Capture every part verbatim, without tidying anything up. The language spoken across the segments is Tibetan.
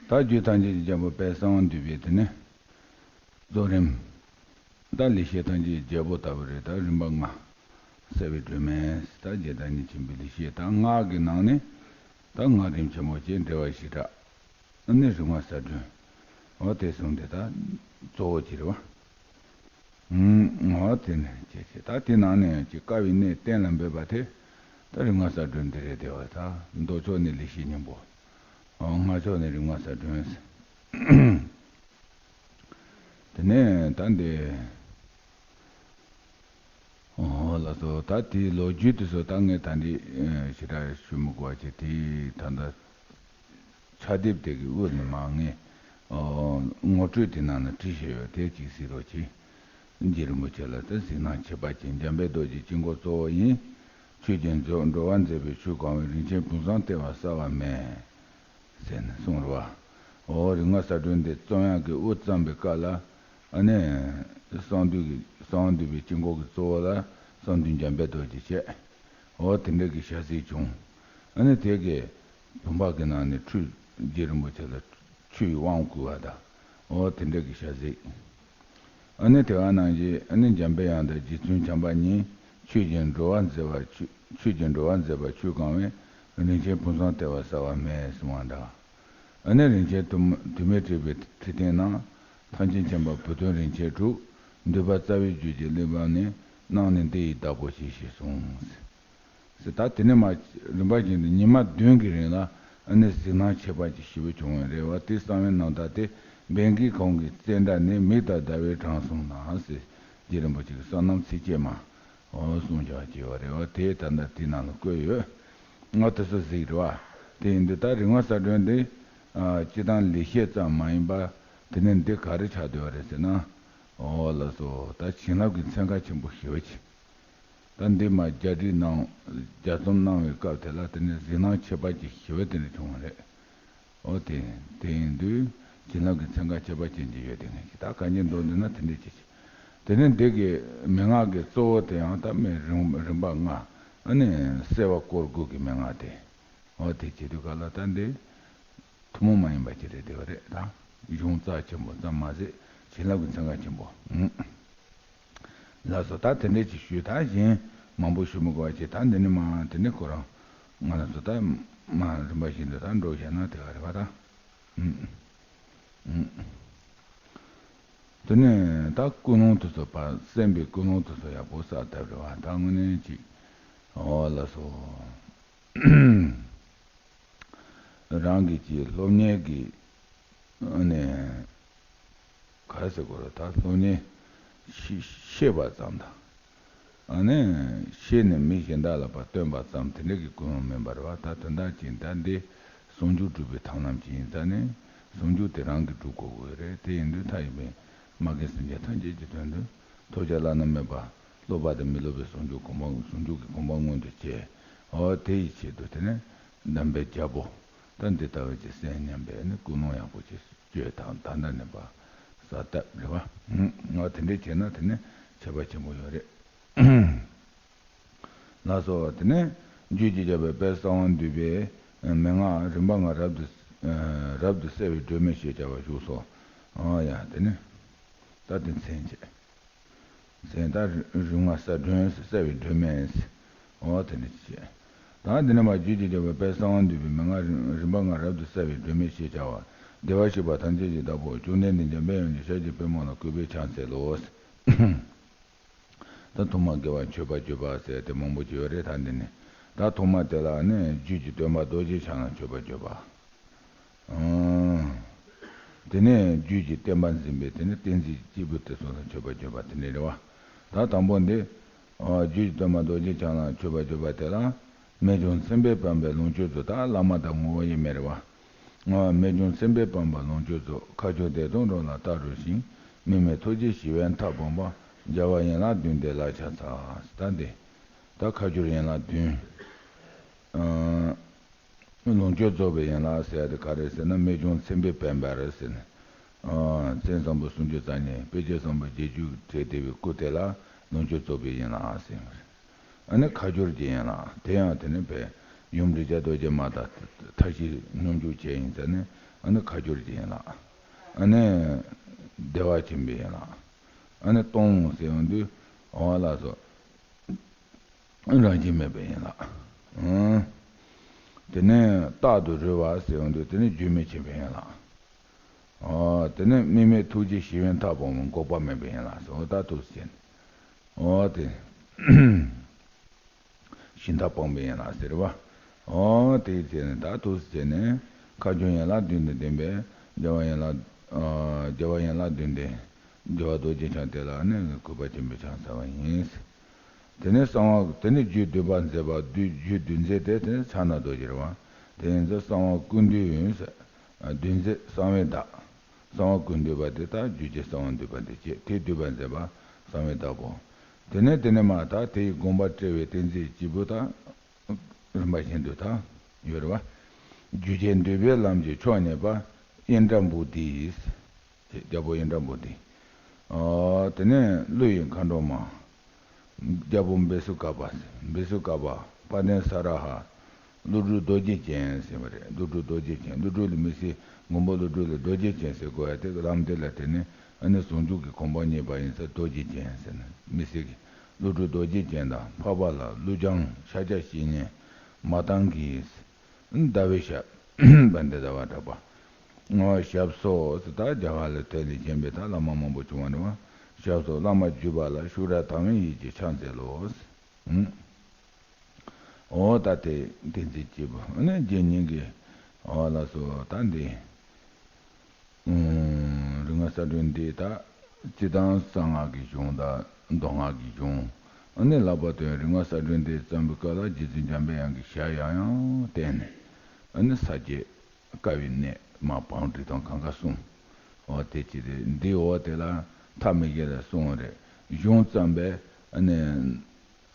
ད་རྒྱུད་ཐམས་ཅད་ཀྱི་རྒྱལ་པོ་དཔལ་གསང་བ་འདུས་པའི་དེ་ནས་རྫོགས་རིམ། ད་ལེགས་བཤད་ཐམས་ཅད་ཀྱི་རྒྱལ་པོ་ལྟ་བུ་རེད། ད་རིམ་པ་ལྔ། གསལ་བའི་སྒྲོན་མེ། ད་རྗེ་བདག་ཉིད་ཆེན་པོའི་ལེགས་བཤད་ད་ལྔ་གི་ནང་ནས། ད་ལྔ་རིམ་ཆེན་མོ་བཅས་འགྲེལ་པ་བཞི་སྦྲགས། ཨ་ནི་རིམ་ལྔ་གསལ་སྒྲོན། འོ་དེ་གསུམ་དེ་ད་གཙོ་བོ་ཅིག་རེད་བ། ཨུམ། འོ་དེ་ནས་ཅེས་བྱས། ད་དེ་ནང་ནས་ཀྱི་དཀའ་བའི་གནས་གཏན་ལ་འབེབས་པ་དེ། ད་རིམ་ལྔ་གསལ་སྒྲོན་འདི་རེད་དེ་བ། ད་མདོ་ཕྱོགས་ནས་ལེགས་བཤད་སྙིང་པོ། འོ་སྔགས་ཕྱོགས་ནས་རིམ་ལྔ་གསལ་སྒྲོན། དེ་ནས་ད་འདི། འོ་ལགས་སོ། ད་དེའི་ལོ་རྒྱུས་དེ་ཚོ་ད་ངས་ད་འདི་ཞེ་དྲག་ཞུ་མི་དགོས་པ་བྱས། དེ་ད་ལྟ་ཕྱག་དེབ་དེ་གི་དབུ་ནས་མར་ངས་ངོ་སྤྲོད་དེ་ནང་ན་བྲིས་བཞག་ཡོད། དེ་གཅིག་གཟིགས་རོགས་གྱིས། རྗེ་རིན་པོ་ཆེ་ལ་ད་གཟིགས་སྣང་ཁྱད་པར་ཅན། འཇམ་དཔལ་རྡོ་རྗེ་དཀྱིལ་འཁོར་གཙོ་བོ་ཡིན། ཆོས་ཀྱི་འགྲོ་འགྲོ་བ་མཛད་པའི་ཆོས་གང་བས། རིན་ཆེན་བུམ་བཟང་ལྟེ་བར་གསལ་བར་མེད། ཟེར་ནས་གསུངས་རེད་བ། འོ་རིམ་ལྔ་གསལ་སྒྲོན་འདི་རྩོམ་ཡག་གི་དབུ་བརྩམས་པའི་སྐབས་ལ། ཨ་ནི་གསང་འདུས་ཀྱི་གསང་བ་འདུས་པའི་དཀྱིལ་འཁོར་གྱི་གཙོ་བོ་ལ་གསང་འདུས་འཇམ་དཔལ་རྡོ་རྗེ་བྱས། འོ་དེ་འདྲ་གི་ཞལ་གཟིགས་བྱུང་། ཨ་ནི་དེ་གི་བུམ་པ་གི་ནང་ནས་ཁྲུས། རྗེ་རིན་པོ་ཆེ་ལ་ཆུ་ཡི་དབང་བསྐུར་བ་དང་། འོ་དེ་འདྲ་གི་ཞལ་གཟིགས། ཨ་ནི་དེ་ག་ནང་བཞིན་ཨ་ནི་འཇམ་པའི་དབྱངས་དང་རྗེ་བཙུན་བྱམས་པ་གཉིས། ཆོས་ཀྱི་འགྲོ་བ་མཛད་པ་ཆོས། ཆོས་ཀྱི་འགྲོ་བ་མཛད་པ་ཆོས་གང་བས། རིན་ཆེན་བུམ་བཟང་ལྟེ་བར་གསལ་བར་མེད་གསུངས་པ་འདྲ། ཨ་ནི་རིན་ཆེན་དུ་དུ་མས་སྤྲས་པའི་ཁྲི་སྟེང་ན། ཐམས་ཅད་མཁྱེན་པ་བུ་སྟོན་རིན་ཆེན་དྲུག། འདུས་པ་རྩ་བའི་རྒྱུད་ཀྱི་གླེགས་བམ་ནས། གནང་ནས་འདི་ཡི་བདག་པོ་བྱོས་ཞེས་གསུངས། ཟེར། ད་དེ་ནས་མར་རིམ་པ་བཞིན་དུ་ཉི་མ་བདུན་གྱི་རིང་ལ་ཨ་ནི་གཟིགས་སྣང་ཁྱད་པར་ཅན་ཞེ་པོ་བྱུང་བ་རེད་བ། དེ་གསང་བའི་རྣམ་ཐར་དེ། འབད་དཀའི་གོང་གི་ཙནྡྲ་ནི། མིག་དང་ཟླ་བའི་གྲངས་སུ་སྣང་ཟེར། རྗེ་རིན་པོ་ཆེ་གི་བསོད་ནམས་ཚིགས་བཅད་མ། འོ་གསུངས་བཞག་ཅིག་ཡོད་རེད་བ། དེ་ད་ལྟ་དེའི་ནང་ལ་བཀོད་ཡོད། ང་དེ་ཚོ་གཟིགས་རེད་བ། དེ་ཡིན་དུས་ད་རིམ་ལྔ་གསལ་སྒྲོན་འདི། ཨ་སྤྱིར་བཏང་ལེགས་བཤད་ཙམ་མ་ཡིན་པ། དེ་ནས་འདི་ག་རེ་ཆགས་བསྡད་པ་རེད་ཟེར་ན། འོ་ལགས་སོ། ད་བྱིན་རླབས་ཀྱི་ཚན་ཁ་ཆེན་པོ་ཞེ་པོ་ཅིག་ད་འདི་མར་རྒྱ་བསྒྲིགས་གནང་། རྒྱ་རྩོམ་གནང་བའི་སྐབས་དེ་ལ་དེ་ནས་གཟིགས་སྣང་ཁྱད་པར་ཅན་ཞེ་པོ་དེ་འདྲ་བྱུང་བ་རེད། འོ་དེ། དེ་ཡིན་དུས་བྱིན་རླབས་ཀྱི་ཚན་ཁ་ཁྱད་པར་ཅན་ཅིག་ཡོད། དེ་ངས་ཅིག་ད་གང་ཅི་མདོར་བསྡུས་ན་དེ་འདྲ་ཅིག་བྱས། དེ་ནས་འདི་གི་མན་ངག་གི་གཙོ་བོ་དེ་ཡང་ད་མི་རིམ་རིམ་པ་ལྔ། ཨ་ནི་གསལ་བ་སྐོར་དགུ་གི་མན་ངག་དེ། འོ་དེ་བྱེད་དུས་ག་ལ་ད་འདི་ཐུན་མོང་མ་ཡིན་པ་ཅིག་རེད་བསྡད་པ་རེད། ད་གཞུང་རྩ་ཆེན་པོ་ཙམ་མ་ཟད་བྱིན་རླབས་ཀྱི་ཚན་ཁ་ཆེན་པོ། ཨུམ། ལགས་སོ། ད་དེ་འདྲས་ཅིག་ཞུས། ད་གཞན་མང་པོ་ཞུ་མི་དགོས་པ་བྱས། ད་འདི་ནས་མར་དེ་ནས་ཁོ་རང་ང་རང་ཚོ་ད་མར་རིམ་པ་བཞིན་དུ་ད་འགྲོ་བཞག་ན་དེ་ག་རེད་བ་ད། ཨུམ། ཨུམ། དེ་ནས་ད་ཀུན་སློང་དེ་ཚོ་ཕར་གསན་པའི་ཀུན་སློང་དེ་ཚོ་ཡག་པོ་བསགས་བཏང་རེད་བ། ད་དངོས་གནས་ཅིག་འོ་ལགས་སོ། རང་གི་ཅིག་སློབ་གཉེར་གྱི་ཨ་ནི་ག་རེ་ཟེར་དགོས་རེད། ད་སློབ་གཉེར་ཤེས་ཤེས་པ་ཙམ་དང་། ཨ་ནི་ཤེས་ནས་མི་གཞན་དག་ལ་ཕར་སྟོན་པ་ཙམ་དེ་འདྲ་གི་ཀུན་སློང་མིན་པ་རེད་བ། ད་དོན་དག་ཅིག་ད་འདི་ཟུང་འཇུག་སྒྲུབ་པའི་ཐབས་ལམ་ཅིག་ཡིན་ཙང་ནི། ཟུང་འཇུག་དེ་རང་གིས་སྒྲུབ་དགོས་ཀྱི་རེད། དེ་ཡིན་དུས་མཐའ་ཡས་པའི་མ་རྒན་སེམས་ཅན་ཐམས་ཅད་ཀྱི་དོན་དུ་ཐོབ་བྱ་བླ་ན་མེད་པ། སློབ་པ་དང་མི་སློབ་པའི་ཟུང་འཇུག་གོ་འཕང་། ཟུང་འཇུག་གི་གོ་འཕང་མངོན་དུ་བྱས། འོ་དེ་ཡི་ཆེད་དུ་དེ་ནས་གདམས་པའི་རྒྱལ་པོ་ད་འདི་ལྟ་བུ་ཅིག་གསན་སྙམ་པའི་ནི་ཀུན་སློང་ཡག་པོ་ཅིག་བཅོས་དང་། ད་ལྟ་ནས་ཕར་ས་བཏབ་རེད་བ། ང་དེ་འདྲས་བྱས་ན་དེ་ནས་ཁྱད་པར་ཆེན་པོ་ཡོད་རེད། ལགས་སོ། དེ་ནས་རྒྱུད་ཀྱི་རྒྱལ་པོ་དཔལ་གསང་བ་འདུས་པའི་མན་ངག་རིམ་པ་ལྔ་རབ་ཏུ་རབ་ཏུ་གསལ་བའི་སྒྲོན་མེ་ཞེས་བྱ་བ་བཞུགས་སོ། ཨ་ཡ། དེ་ནས་ད་དེ་མཚན་བཅས། མཚན་ད་རིམ་ལྔ་གསལ་སྒྲོན། གསལ་བའི་སྒྲོན་མེ། འོ་དེ་འདྲ་བྱས། ད་དེ་ནས་མར་རྒྱུད་ཀྱི་རྒྱལ་པོ་དཔལ་གསང་བ་འདུས་པའི་མན་ངག་རིམ་རིམ་པ་ལྔ་རབ་ཏུ་གསལ་བའི་སྒྲོན་མེ་ཞེས་བྱ་བ། བདེ་བར་གཤེགས་པ་ཐམས་ཅད་ཀྱི་བདག་པོ། བཅོམ་ལྡན་འདས་འཇམ་དཔལ་དབྱངས་ཀྱི་ཞལ་གྱི་པད་མོ་ལ་གུས་པས་ཕྱག་འཚལ་ལོ། ད་ཐོག་མར་དགེ་བ་མཆོད་པར་བརྗོད་པ་ཟེར་དེ་མང་པོ་ཅིག་ཡོད་རེད། ད་འདི་ནི་ད་ཐོག་མ་དེ་ལ་ནི་རྒྱུད་ཀྱི་སྟོན་པ་རྡོ་རྗེ་འཆང་ལ་མཆོད་པར་བརྗོད་པ། ཨང་། དེ་ནས་རྒྱུད་ཀྱི་བསྟན་པ་འཛིན་པའི་དེ་ནི་བསྟན་འཛིན་སྐྱེས་བུ་དེ་ཚོ་ལ་མཆོད་པར་བརྗོད་པ་དེ་འདྲ་རེད་བ། ད་དང་པོ་འདི། ཨ་རྒྱུད་ཀྱི་སྟོན་པ་རྡོ་རྗེ་འཆང་ལ་མཆོད་པར་བརྗོད་པ་དེ་ལ། རྨད་བྱུང་སེམས་དཔའི་པད་མོའི་ལོངས་སྤྱོད་རྫོགས། ད་བླ་མ་དང་ངོ་བོ་དབྱེར་མེད་རེད་བ། ཨ་རྨད་བྱུང་སེམས་དཔའི་པད་མོའི་ལོངས་སྤྱོད་རྫོགས། ཁ་སྦྱོར་བདེ་སྟོང་གྲོགས་ལ་བལྟ་རོགས་ཤིག། དམིགས་མེད་ཐུགས་རྗེའི་ཞི་བའི་མཐའ་སྤངས་པ། རྒྱལ་བ་ཡན་ལག་བདུན་ལྡན་ལ་ཕྱག་འཚལ། ད་འདི། ད་ཁ་སྦྱོར་ཡན་ལག་བདུན། ཨ། ལོངས་སྤྱོད་རྫོགས་པའི་ཡན་ལག་ཟེར་ཡ་དེ་ག་རེ་ཟེར་ན། རྨད་བྱུང་སེམས་དཔའི་པད་མོ་རེད་ཟེར་ནས། ཨ། མཚན་བཟང་པོ་སུམ་ཅུ་རྩ་གཉིས། དཔེ་བྱད་བཟང་པོ་བརྒྱད་ཅུ་དྲས་བསྡད་པའི་སྐུ་དེ་ལ་ལོངས་སྤྱོད་རྫོགས་པའི་ཡན་ལག་ཟེར་བ་རེད། ཨ་ནི་ཁ་སྦྱོར་གྱི་ཡན་ལག་དེ་ཡང་དེ་ནི་བས་ཡུམ་རིགས་བརྒྱ་རྡོ་རྗེ་མ་དང་མཐའ་བཞི་སྙོམས་འཇུག་བྱས་ཡིན་ཟེར་ནས། ཨ་ནི་ཁ་སྦྱོར་གྱི་ཡན་ལག་ཨ་ནི་བདེ་བ་ཆེན་པོའི་ཡན་ལག་ཨ་ནི་སྟོང་ཟེར་ཡོང་དུས་འོ་ལགས་སོ། རང་བཞིན་མེད་པའི་ཡན་ལག་ཨང་། དེ་ནས་རྟག་ཏུ་རོལ་བ་ཟེར་ཡོང་དུས་དེ་ནི་རྒྱུན་མི་འཆད་པའི་ཡན་ལག་ཨོ། དེ་ནི་དམིགས་མེད་ཐུགས་རྗེ་ཞི་བའི་མཐའ་སྤངས་པ་འགོག་པ་མེད་པའི་ཡན་ལག་ཟེར་འོ་ད་ཐུགས་སུ་ཆེ་ནས། ཨོ་དེ། ཞི་མཐའ་སྤངས་པའི་ཡན་ལག་ཟེར་བ། ཨོ་དེའི་ཚེ་ནི་ད་ཐུགས་སུ་ཆེ་ནས་ཁ་སྦྱོར་ཡན་ལག་བདུན་དང་ལྡན་པས་རྒྱལ་བ་ཡན་ལག་ཨ་རྒྱལ་བ་ཡན་ལག་བདུན་ལྡན་རྒྱལ་བ་རྡོ་རྗེ་འཆང་དེ་ལ་ནི་གུས་པ་ཆེན་པོས་ཕྱག་འཚལ་བ་ཡིན། དེ་ནས་གསང་བ་དེ་ནས་རྒྱུད་སྡུད་པ་མཛད་པ་བསྡུས་རྒྱུད་སྡུད་མཛད་དེ་དེ་ནས་ཕྱག་ན་རྡོ་རྗེ་རེད་བ། དེ་ཡིན་ཙང་གསང་བ་ཀུན་བསྡུས་ཡིན་ཟེར། སྡུད་མཛད་གསང་བའི་བདག་གསང་བ་ཀུན་བསྡུས་པ་དེ་དག་རྒྱུད་ཀྱི་གསང་བ་འདུས་པ་འདི་བཅས་དེ་བསྡུས་པ་མཛད་པ་གསང་བའི་བདག་པོ། དེ་ནས་དེ་ནས་མ་དག་དེ་ཡི་དགོངས་པ་བཀྲལ་བའི་གཏན་ཚིགས་སྐྱེས་བུ་དག་རིམ་པ་བཞིན་དུ་དག་ཡོད་རེད་བ། རྒྱུད་ཀྱི་འདུས་པའི་ལམ་གྱི་མཆོག་བརྙེས་པ་ཨིནྡྲ་བྷུ་ཏི། རྒྱལ་པོ་ཨིནྡྲ་བྷུ་ཏི། དེ་ནས་ཀླུ་ཡི་མཁའ་འགྲོ་མ། རྒྱལ་པོ་བི་སུ་ཀ་པ། བི་སུ་ཀ་པ། དཔལ་ལྡན་ས་ར་ཧ། ཀླུ་སྒྲུབ་རྡོ་རྗེ་ཅན་ཟེར་བ་རེད། ཀླུ་སྒྲུབ་རྡོ་རྗེ་ཅན། ཀླུ་སྒྲུབ་ལ་དམིགས་བསལ་མགོན་པོ་ཀླུ་སྒྲུབ་ལ་རྡོ་རྗེ་ཅན་ཟེར་དགོས་ཡ་དེ་ལམ་དེ་ལ་དེ་ནི་ཨ་ནི་ཟུང་འཇུག་གི་གོ་འཕང་བརྙེས་པ་ཡིན་ཙང་རྡོ་རྗེ་ཅན་ཟེར་ནས་དམིགས་བསལ་གྱི་ཀླུ་སྒྲུབ་རྡོ་རྗེ་ཅན་དང་འཕགས་པ་ལྷ། ཀླུ་བྱང་ཤཱཀྱ་བཤེས་གཉེན། མ་ཏང་གི། ཟླ་བའི་ཞབས་པད་འདི་ཟླ་བ་གྲགས་པ། ཞབས་སོར་ད་རྒྱ་གར་ལ་དེ་ལས་བྱོན་པའི་ད་བླ་མ་མང་པོ་བྱུང་བ་རེད་བ། ཞབས་སོར་བླ་མ་བརྒྱུད་པ་ལ་ཤུགས་དྲག་དང་བའི་ཡིད་ཀྱིས་ཕྱག་འཚལ་ལོ། འོ་ད་དེ་གཏན་ཚིགས་སྐྱེས་བུ་ནི་རྗེ་ཉིད་ཀྱི་འོ་ལགས་སོ་ད་འདི། རིག་སྔགས་གསལ་སྒྲོན་འདི་དག་སྤྱིར་བཏང་གསང་སྔགས་ཀྱི་གཞུང་དང་མདོ་སྔགས་ཀྱི་གཞུང་། ཨ་ནི་ལྷག་པར་དུ་རིག་སྔགས་གསལ་སྒྲོན་འདི་བརྩམས་པའི་སྐབས་ལ་རྗེ་བཙུན་འཇམ་པའི་དབྱངས་ཀྱི་ཞལ་ཡང་ཡང་བསྟན་ནས། ཨ་ནི་ས་སྐྱེས་དཀའ་བའི་གནས་མ་བང་སྒྲིག་དང་གང་ག་གསུངས། འོ་དེ་ཅི་རེད། འདི་འོ་དེ་ལ་མཐའ་མི་དགེ་ལ་གསུངས་རེད། གཞུང་བརྩམས་པའི་ཨ་ནི།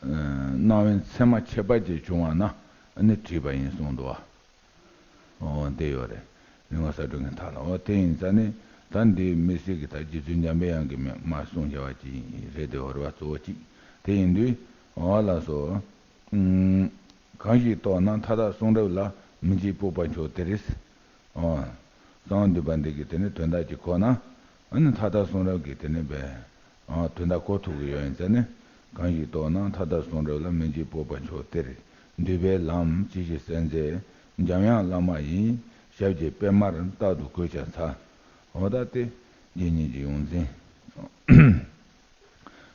རྣ་བའི་མཚན་མ་ཁྱད་པར་ཅན་བྱུང་བ་ན་ཨ་ནི་བྲིས་པ་ཡིན་གསུངས་འདུག་བ། འོ་དེ་ཡོད་རེད། རིག་སྔགས་གསལ་སྒྲོན་གྱི་མཐའ་ལ་འོ་དེ་ཡིན་ཙང་ནི་ད་འདི་དམིགས་བསལ་གྱི་ད་རྗེ་བཙུན་འཇམ་པའི་དབྱངས་ཀྱིས་མ་གསུངས་བཞག་པ་ཅིག་རེད་དེ་འོ་རེད་བ། གཙོ་བོ་གཅིག་དེ་ཡིན་དུས་འོ་ལགས་སོ། གང་ཞིག་རྟོགས་ན་མཐའ་དག་གསུང་རབ་ལ། མི་འཇིགས་སྤོབས་པ་མཆོག་དེ་རེད། འོ། གསང་བ་འདུས་པ་འདི་གི་དེ་ནི་དོན་དག་ཅིག་གོ་ན། ཨ་ནི་མཐའ་དག་གསུང་རབ་ཀྱི་དེ་ནི་བས། ཨ་དོན་དག་གོ་ཐུབ་ཀྱི་ཡོད་ཡིན་ཙང་ནི། གང་ཞིག་རྟོགས་ན་མཐའ་དག་གསུང་རབ་ལ། མི་འཇིགས་སྤོབས་པ་མཆོག་སྟེར། འདུས་པའི་ལམ་ཇི་ཞིག་གསལ་མཛད། འཇམ་དབྱངས་བླ་མ་ཡི། ཞབས་ཀྱི་པདྨར་རྟག་ཏུ་གུས་ཕྱག་འཚལ། འོ་ད་དེ་རྗེ་ཉིད་ཀྱི་ཡོངས་འཛིན།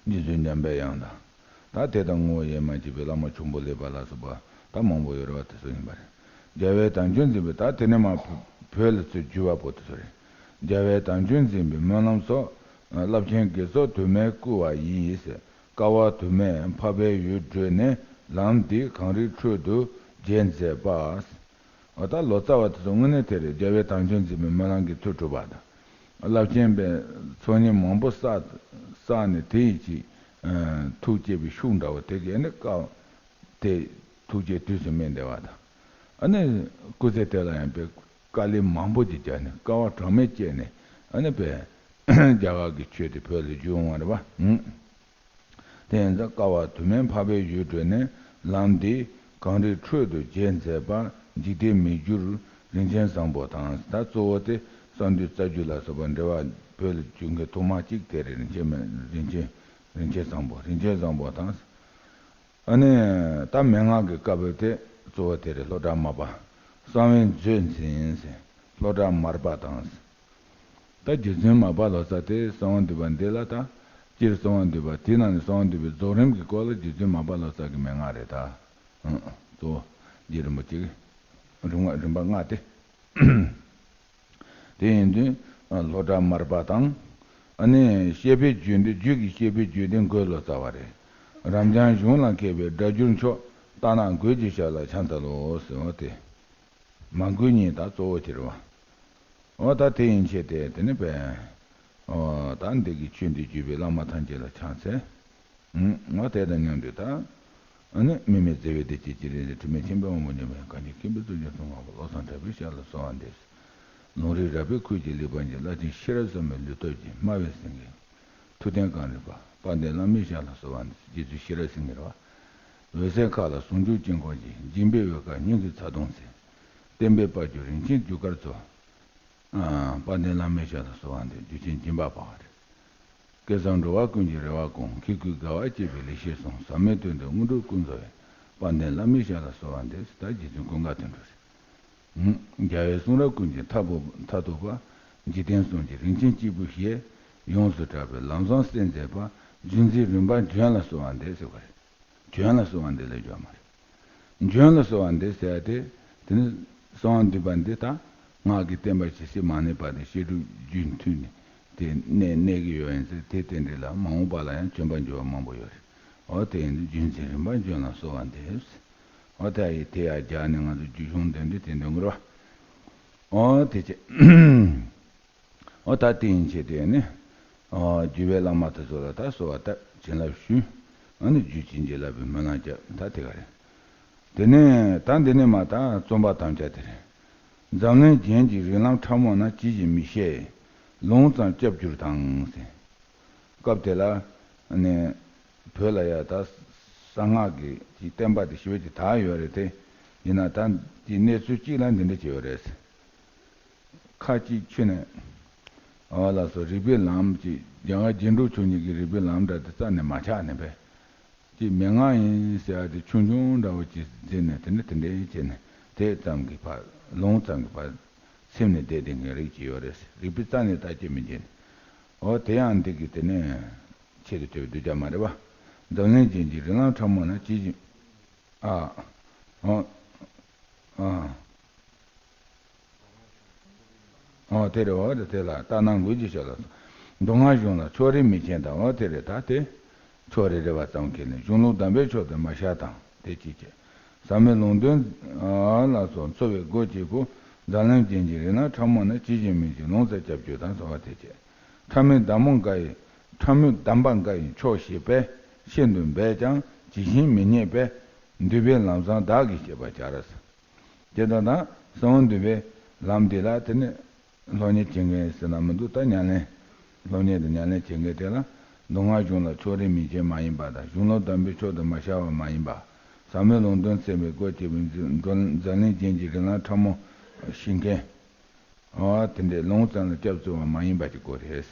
རྗེ་བཙུན་འཇམ་པའི་དབྱངས་དང་། ད་དེ་དང་ངོ་བོ་དབྱེར་མ་མཆིས་པའི་བླ་མ་ཆོམ་པོ་ལེགས་པ་ལ་སོགས་པ་ད་མང་པོ་ཡོད་རེད་བ། དེ་ཚོ་ཡིན་པ་རེད། རྒྱལ་བའི་དམ་ཆོས་འཛིན་པའི་ད་དེ་ནས་མ་བོད་ལ་ཚུར་བསྒྱུར་བ་པོ་དེ་ཚོ་རེད། རྒྱལ་བའི་དམ་ཆོས་འཛིན་པའི་སྨོན་ལམ་སོགས། རླབས་ཆེན་དགེ་ཚོགས་དུ་མས་བསྐུལ་བ་ཡིས། དཀའ་བ་དུ་མས་འཕགས་པའི་ཡུལ་བགྲོད་ནས། ལམ་འདི་གངས་རིའི་ཁྲོད་དུ་རྒྱས་མཛད་པ། འོ་ད་ལོ་ཙཱ་བ་དེ་ཚོ་དངོས་གནས་དེ་རེད། རྒྱལ་བའི་དམ་ཆོས་འཛིན་པའི་སྨོན་ལམ་གྱི་མཐུ་གྲུབ་པ་དང་། རླབས་ཆེན་པའི་ཚོགས་གཉིས་མང་པོ་བསགས་བསགས་ནས་དེ་ཡི་ཆེད་ཐུགས་བསྐྱེད་པའི་ཤུགས་འདྲ་བོ་དེ་གས་ནི་དཀའ་དེ་ཐུགས་བསྐྱེད་དུས་སུ་སྨིན་བསྡད་པ་དང་། ཨ་ནི་སྐུ་ཚེ་དེ་ལ་ཡང་པའི་དཀའ་ལས་མང་པོ་ཅིག་བརྒྱབ་ནས་དཀའ་བ་གྲངས་མེད་སྤྱད་ནས་ཨ་ནི་པའི་རྒྱ་གར་གྱི་ཆོས་དེ་བོད་ལ་བསྒྱུར་འོང་བ་རེད་པ། དེ་ཡིན་ཙང་དཀའ་བ་དུ་མས་འཕགས་པའི་ཡུལ་བགྲོད་ནས། ལམ་འདི་གངས་རིའི་ཁྲོད་དུ་རྒྱས་མཛད་པ། འཇིག་རྟེན་མི་འགྱུར་རིན་ཆེན་བཟང་པོ་དང་། ད་གཙོ་བོ་དེ་གསང་འདུས་རྩ་རྒྱུད་ལ་སོགས་པ་འགྲེལ་པ་བོད་ལ་བསྒྱུར་མཁན་ཐོག་མ་གཅིག་དེ་རེད། རིན་ཆེན་མ་རིན་ཆེན་རིན་ཆེན་བཟང་པོ་རིན་ཆེན་བཟང་པོ་དང་། ཨ་ནི་ད་མན་ངག་གི་བཀའ་པོད་དེ་གཙོ་བོ་དེ་རེད། ལྷོ་བྲག་མར་པ་གསང་བའི་མཛོད་འཛིན་ཟེར། ལྷོ་བྲག་མར་པ་དང་། ད་རྗེ་བཙུན་མར་པ་ལོ་ཙཱ་དེ་གསང་བ་འདུས་པ་འདི་ལ་ད། སྤྱིར་གསང་བ་འདུས་པ་དེའི་ནང་ནས་གསང་བ་འདུས་པའི་རྫོགས་རིམ་གྱི་སྐོར་ལ་རྗེ་བཙུན་མར་པ་ལོ་ཙཱ་གི་མན་ངག་རེད་ད། ཨང་། གཙོ་བོ་རྗེ་རིན་པོ་ཆེ་གི་རིམ་ལྔ་རིམ་པ་ལྔ་སྟེ། དེ་ཡིན་དུས་ལྷོ་བྲག་མར་པ་དང་། ཨ་ནི་བཤད་པའི་རྒྱུད་འདི་རྒྱུད་ཀྱི་བཤད་པའི་རྒྱུད་འདི་འགོས་ལོ་ཙཱ་བ་རེད། རབ་འབྱམས་གཞུང་ལ་མཁས་པའི་སྒྲ་སྒྱུར་མཆོག་རྟ་ནག་འགོས་ཀྱི་ཞབས་ལ་ཕྱག་འཚལ་ལོ་ཟེར་བ་སྟེ། མ་འགོས་གཉིས་ད་གཙོ་བོ་དེ་རེད་བ། འོ་ད་དེ་ཡིན་ཕྱིར་ཏེ་དེ་ནི་པས། འོ་ད་འདི་གི་ཆོས་འདི་བརྒྱུད་པའི་བླ་མ་ཐམས་ཅད་ལ་ཕྱག་འཚལ། འོ་དེ་དང་མཉམ་དུ་ད། ཨ་ནི་དམིགས་མེད་བརྩེ་བའི་བདེ་སྐྱིད་ཀྱི་རིན་ཆེན་དྲི་མེད་ཆེན་པོའི་དབང་པོ་མཉམ་པའི་གང་ཞིག་མཁྱེན་པའི་གཙུག་ཏོར་གསུང་ངོ་། བློ་བཟང་གྲགས་པའི་ཞབས་ལ་གསོལ་བ་འདེབས། ལུང་རིགས་རབ་པའི་ཁུར་གྱིས་བླངས་པ་ཉིད། རླབས་ཆེན་ཤེས་རབ་ཟབ་མོའི་ལུས་སྟོབས་ཀྱིས། སྨྲ་བའི་སེང་གེ་ཐུབ་བསྟན་གངས་རི་པ། དཔལ་ལྡན་བླ་མའི་ཞབས་ལ་གསོལ་བ་འདེབས། རྗེ་བཙུན་ཤེས་རབ་སེང་གེ་རེད་བ། འོད་གསལ་མཁའ་ལ་ཟུང་འཇུག་དཀྱིལ་འཁོར་གྱི། འཇིགས་པའི་འོད་དཀར་སྙིང་གི་ཚ་གདུང་འཚེར། བསྟན་པའི་དཔལ་གྱུར་རིན་ཆེན་རྒྱུ་སྐར་ཚོགས། དཔལ་ལྡན་བླ་མའི་ཞབས་ལ་གསོལ་བ་འདེབས། རྒྱུད་ཆེན་སྦྱིན་པ་འཕགས་པ་སྟེ། སྐལ་བཟང་འགྲོ་བ་ཀུན་གྱི་རེ་བ་སྐོང་། མཁས་བཀོད་དགའ་བ་བསྐྱེད་པའི་ལེགས་བཤད་གསུང་། ཟབ་མོའི་དོན་དུ་དངོས་གྲུབ་ཀུན་སྩོལ་བའི། དཔལ་ལྡན་བླ་མའི་ཞབས་ལ་གསོལ་བ་འདེབས། ད་རྗེ་བཙུན་ཀུན་དགའ་དོན་གྲུབ་རེད། རྒྱལ་བའི་གསུང་རབ་ཀུན་གྱི་མཐའ་དག་པ། འཇིག་རྟེན་གསུམ་གྱི་རིན་ཆེན་གཅིག་པུའི་ཞལ། ཡོངས་སུ་གྲགས་པའི་ལམ་བཟང་གསལ་མཛད་པ། རྒྱུད་འཛིན་རིམ་པ་འབྱོན་ལ་གསོལ་བ་འདེབས་ཟེར་བ་རེད། འབྱོན་ལ་གསོལ་བ་འདེབས་ལས་འབྱོན་མ་རེད། འབྱོན་ལ་གསོལ་བ་འདེབས་ཟེར་ཏེ། དེ་ནི་གསོལ་བ་འདེབས་པ་འདི་ད་སྔགས་ཀྱི་བསྟན་པ་ཇི་སྲིད་མ་གནས་བར་དུ་བཤད་སྒྲུབ་རྒྱུན་མཐུད་ནས་དེ་གནས་གནས་ཀྱི་ཡོད་ཡིན་ཟེར། དེ་དེ་འདྲ་ལ་མ་འོངས་པ་ལ་ཡང་བྱོན་པར་འགྱུར་བ་མང་པོ་ཡོད་རེད། འོ་དེ་ཡིན་དུས་རྒྱུད་འཛིན་རིམ་པ་འབྱོན་ལ་གསོལ་བ་འདེབས། འོ་དེ་ཡི་དེ་ཡར་རྒྱག་ནས་ང་ཚོ་རྒྱུད་གཞུང་འདོན་དུས་དེ་འདོན་དགོས་རེད་བ། འོ་དེ་བྱས། འོ་ད་དེ་ཡིན་ཆེད་དེ་ནི། འོ་རྒྱུད་པའི་བླ་མ་དེ་ཚོ་ལ་ད་གསོལ་བ་བཏབ་བྱིན་རླབས་ཞུས། ཨ་ནི་རྒྱུད་བྱིན་གྱིས་བརླབས་པའི་སྨོན་ལམ་བརྒྱབ། ད་དེ་ག་རེད། དེ་ནས་ད་འདི་ནས་མར་ད་རྩོམ་པ་དམ་བཅའ་དེ་རེད། འཛམ་གླིང་རྒྱན་གྱི་རིགས་ལམ་ཕྲ་མོ་ན། ཇི་བཞིན་མི་ཤེས་ལུང་ཙམ་སྐྱབས་གྱུར་དང་ཟེར། སྐབས་དེ་ལ་ནི་བོད་ལ་ཡ་ད་གསང་སྔགས་ཀྱི་ཅིག་བསྟན་པ་དེ་ཞེ་པོ་ཅིག་དར་ཡོད་རེད་དེ། ཡིན་ན་ད་དེ་གནས་ཚུལ་གཅིག་ལ་འདི་འདྲ་བྱས་ཡོད་རེད། ཁ་ཅིག་ཁྱོན་ནས། ཨ་ལགས་སོ། རིག་པའི་ལམ་གྱི་རྒྱ་གར་རྒྱན་དྲུག་མཆོག་གཉིས་ཀྱི་རིག་པའི་ལམ་འདྲ་དེ་རྩ་ནས་མ་ཆགས་ནས་པས། ཅིག་མན་ངག་ཡིན་ཟེར་ཡ་དེ་ཆུང་ཆུང་འདྲ་བོ་ཅིག་འཛིན་ནས། དེ་ནས་དེ་འདྲའི་བྱས་ནས་དེ་ཙམ་གྱི་བར། ལུང་ཙམ་གྱི་བར་ཚིམ་ནས་བསྡད་བསྡད་མཁན་རིགས་ཅིག་ཡོད་རེད། རིག་པའི་རྩ་ནས་བརྟག་དཔྱད་མི་བྱེད་ནས། འོ་དེ་ཡང་འདི་གི་དེ་ནས་ཆེད་དུ་བཏོན་པའི་གདུལ་བྱ་མ་རེད་བ། འཛམ་གླིང་རྒྱན་གྱི་རིགས་ལམ་ཕྲ་མོ་ན། ཇི་བཞིན། ཨ། འོ། ཨ། འོ་དེ་རེད། འོ་དེ་དེ་ལ་ལྟ་ན་འགུལ་གྱི་ཤ་ལ་སོགས། མདོ་སྔགས་གཞུང་ལ་ཕྱོགས་རིས་མི་འཆད་དང་། འོ་དེ་རེད། ད་དེ་ཕྱོགས་རིས་རེད་བ་ཙམ་ཁེལ་ནས་གཞུང་ལུགས་གདམས་པའི་ཕྱོགས་དེ་མ་བཤད་དང་། དེ་གཅིག་བྱས། ཟབ་མོའི་ལུང་དོན་ལ་སོགས་འཚོལ་བའི་སྒོ་གཅིག་པུ། འཛམ་གླིང་རྒྱན་གྱི་རིགས་ལམ་ཕྲ་མོ་ན། ཇི་བཞིན་མི་ཤེས་ལུང་ཙམ་སྐྱབས་གྱུར་དང་། གསོལ་བ་དེ་བྱས། ཕྲ་མོའི་གདམས་པ་འགའ་ཡི། ཕྲ་མོའི་གདམས་པ་འགའ་ཡི་ཕྱོགས་ཞེས་པས། ཤིན་ཏུ་འབད་ཀྱང་ཇི་བཞིན་མི་རྙེད་པས། འདུས་པའི་ལམ་བཟང་བདག་གིས་བཤད་པར་བྱ། དེ་ལྟར་ན་གསང་བ་འདུས་པའི་ལམ་འདི་ལ་དེ་ནི་སློབ་གཉེར་བྱེད་མཁན་ཟེར་ན་མི་འདུག་ད་ཉམས་ལེན། སློབ་གཉེར་དང་ཉམས་ལེན་བྱེད་མཁན་དེ་ལ་མདོ་སྔགས་གཞུང་ལ་ཕྱོགས་རིས་མི་འཆད་མ་ཡིན་པ་དང་། གཞུང་ལུགས་གདམས་པའི་ཕྱོགས་དེ་མ་ཤར་བ་མ་ཡིན་པ། ཟབ་མོའི་ལུང་དོན་འཚོལ་བའི་སྒོ་གཅིག་པུ། འཛམ་གླིང་རྒྱན་གྱི་རིགས་ལམ་ཕྲ་མོ་ཤེས་མཁན། འོ་དེ་འདྲའི་ལུང་ཙམ་ལ་སྐྱབས་བཅོལ་བ་མ་ཡིན་པ་ཅིག་དགོས་རེད།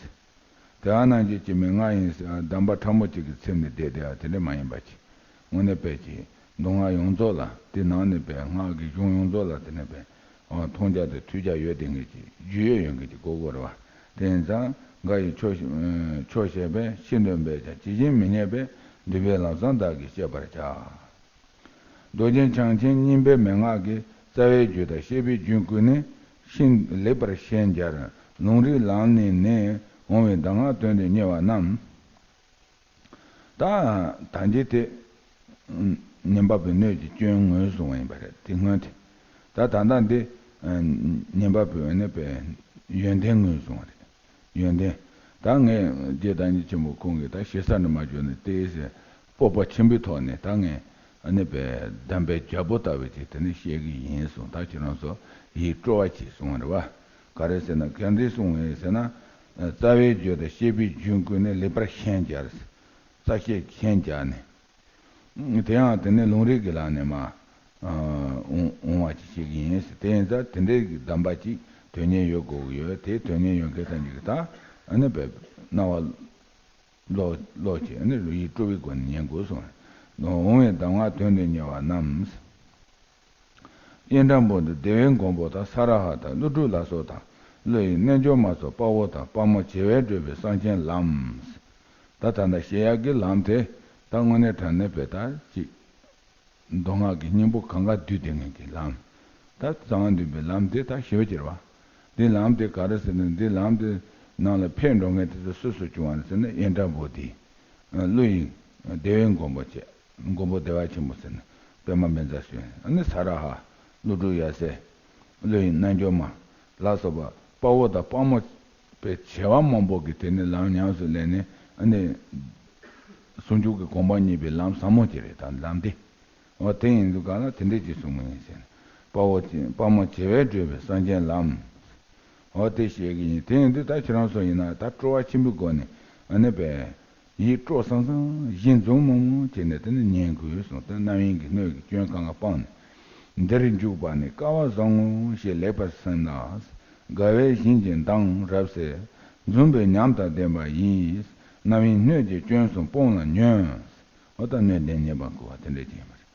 དེ་ཨ་ནང་བཞིན་གྱི་མན་ངག་ཡིན་ཟེར་གདམས་པ་ཕྲ་མོ་གཅིག་གིས་ཚིམ་ནས་བསྡད་བསྡད་པ་དེ་འདྲ་མ་ཡིན་པ་ཅིག་དངོས་གནས་དཔེ་ཅིག་མདོ་སྔགས་ཡོངས་རྫོགས་ལ། དེ་ནང་ནས་པའི་སྔགས་ཀྱི་གཞུང་ཡོངས་རྫོགས་ལ་དེ་ནས་པའི་མཐོང་རྒྱ་དང་ཐོས་རྒྱ་ཡོད་བསྡད་མཁན་ཅིག་རྒྱུས་ཡོད་ཡོད་མཁན་ཅིག་དགོས་དགོས་རེད་བ། དེ་ཡིན་ཙང་འགའ་ཡི་ཕྱོགས་ཕྱོགས་ཞེས་པས། ཤིན་ཏུ་འབད་ཀྱང་ཇི་བཞིན་མི་རྙེད་པས། འདུས་པའི་ལམ་བཟང་བདག་གིས་བཤད་པར་བྱ། མདོ་རྒྱན་འཆང་ཆེན་གཉིས་པའི་མན་ངག་གི་རྩ་བའི་རྒྱུད་དང་བཤད་པའི་རྒྱུད་ཀུན་ནས་ཤིན་ལེགས་པར་ཤན་སྦྱར། ལུང་རིགས་ལམ་ནས་ནི། འོང་བའི་གདམས་ངག་དོན་དུ་གཉེར་བ་རྣམས། ད་ད་འདི་དེ་ཉན་པ་པོའི་སྣོད་ཀྱི་སྐྱོན་ངོས་བཟུང་བ་ཡིན་པ་རེད། དེ་སྔོན་དེ། ད་ད་ལྟ་འདི་ཉན་པ་པོའི་ནི་པའི་ཡོན་ཏན་ངོས་བཟུང་བ་རེད། ཡོན་ཏན། ད་ངས་རྗེ་བདག་ཉིད་ཆེན་པོ་ཁོང་གིས་ད་ཞེ་ས་ནས་མ་བརྗོད་ནས་ཏོག་ཙམ་སྤོབས་པ་ཆེན་པོའི་ཐོག་ནས། ད་ངས་ཨ་ནི་པའི་གདམས་པའི་རྒྱལ་པོ་ལྟ་བུའི་ཅིག་དེ་ནས་བཤད་ཀྱི་ཡིན་གསུངས། ད་ཁྱེད་རང་ཚོ་ཡིད་སྤྲོ་བ་གྱིས་གསུངས་པ་རེད་བ། ག་རེ་ཟེར་ན། ག་འདྲ་གསུངས་ཡིན་ཟེར་ན། རྩ་བའི་རྒྱུད་དང་བཤད་པའི་རྒྱུད་ཀུན་ནས་ལེགས་པར་ཤན་སྦྱར། རྩ་བཤད་ཤན་སྦྱར་ནས། དེ་ཡང་དེ་ནས་ལུང་རིགས་ཀྱི་ལམ་ནས་མར་འོང་འོང་བ་ཅིག་བྱེད་ཀྱི་ཡིན་ཟེར། དེ་ཡིན་ཙང་དེ་འདྲའི་གདམས་པ་ཅིག་དོན་གཉེར་ཡོད་དགོས་ཀྱི་ཡོད། དེ་དོན་གཉེར་ཡོད་མཁན་ཐམས་ཅད་ཀྱིས་ད་ཨ་ནི་པའི་རྣ་བ་ལོག་ལོག་བྱས། ཨ་ནི་ཡིད་སྤྲོ་བའི་སྒོ་ནས་ཉན་དགོས་གསུངས། འོང་བའི་གདམས་ངག་དོན་དུ་གཉེར་བ་རྣམས། ཨིནྡྲ་བྷུ་ཏི། བདེ་བའི་མགོན་པོ་དང་། ས་ར་ཧ་དང་། ཀླུ་སྒྲུབ་ལ་སོགས་དང་། ཀླུ་ཡི་རྣལ་འབྱོར་མ་སོགས་དཔའ་བོ་དང་། དཔའ་མོ་བྱེ་བས་བགྲོད་པའི་གསང་ཆེན་ལམ། ད་ད་ལྟ་བཤད་ཡག་གི་ལམ་དེ་ད་དངོས་གནས་དྲང་གནས་པའི་ད་ཅིག་མདོ་སྔགས་ཀྱི་སྙིང་པོ་གང་ག་བསྡུས་བསྡད་མཁན་གྱི་ལམ། ད་གསང་བ་འདུས་པའི་ལམ་དེ་ད་ཞེ་པོ་ཅིག་རེད་བ། འདི་ལམ་དེ་ག་རེ་ཟེར་ན། འདི་ལམ་དེ་ནང་ལ་ཕེབས་འགྲོ་མཁན་དེ་ཚོ་སུ་སུ་བྱུང་བ་རེད་ཟེར་ན། ཨིནྡྲ་བྷུ་ཏི། ཀླུ་ཡི་བདེ་བའི་མགོན་པོ་བྱས། མགོན་པོ་བདེ་བ་ཆེན་པོ་ཟེར་ན་པདྨ་བཛྲ་ཞུ། ཨ་ནི་ས་ར་ཧ། ཀླུ་སྒྲུབ་ཡབ་སྲས། ཀླུ་ཡི་རྣལ་འབྱོར་མ་ལ་སོགས་པ་དཔའ་བོ་དང་དཔའ་མོ་པའི་བྱེ་བ་མང་པོ་གིས་དེ་ནས་ལམ་ཉམས་སུ་ལེན་ནས། ཨ་ནི་ཟུང་འཇུག་གི་གོ་འཕང་བརྙེས་པའི་ལམ་ཟབ་མོ་ཅིག་རེད། ད་ལམ་དེ། འོ་དེ་ཡིན་དུས་ག་ལ་དེ་འདྲས་ཅིག་གསུངས་པ་ཡིན་ཟེར། དཔའ་བོ་དཔའ་མོ་བྱེ་བས་བགྲོད་པའི་གསང་ཆེན་ལམ། འོ་དེ་བཤད་ཀྱི་ཡིན། དེ་ཡིན་དུས་ད་ཁྱེད་རང་ཚོ་ཡིན་ན་ད་སྤྲོ་བ་ཆེན་པོའི་སྒོ་ནས་ཨ་ནི་པའི་ཡིད་སྤྲོ་སང་སང་། གཞི་འཛུམ་མོ་མོ་བྱས་ནས་དེ་ནི་ཉན་དགོས་གསུངས། དེ་རྣམ་གཡེང་གི་སྣོད་ཀྱི་སྐྱོན་གང་ག་སྤངས་ནས། འདིར་འཇུག་པ་ནི་སྐལ་བ་བཟང་ངོ་ཞེས་ལེགས་པར་སེམས་ལ། དགའ་བས་བཞིན་གྱི་མདངས་རབ་གསལ། འཛུམ་པའི་ཉམས་དང་ལྡན་པ་ཡིས། རྣམ་གཡེང་སྣོད་ཀྱི་སྐྱོན་གསུམ་སྤོང་ལ་ཉོན། འོ་ད་སྣོད་ལྡན་ཉེས་པ་འཁུར་བ་དེ་འདྲས་ཀྱི་ཡིན་པ་རེད།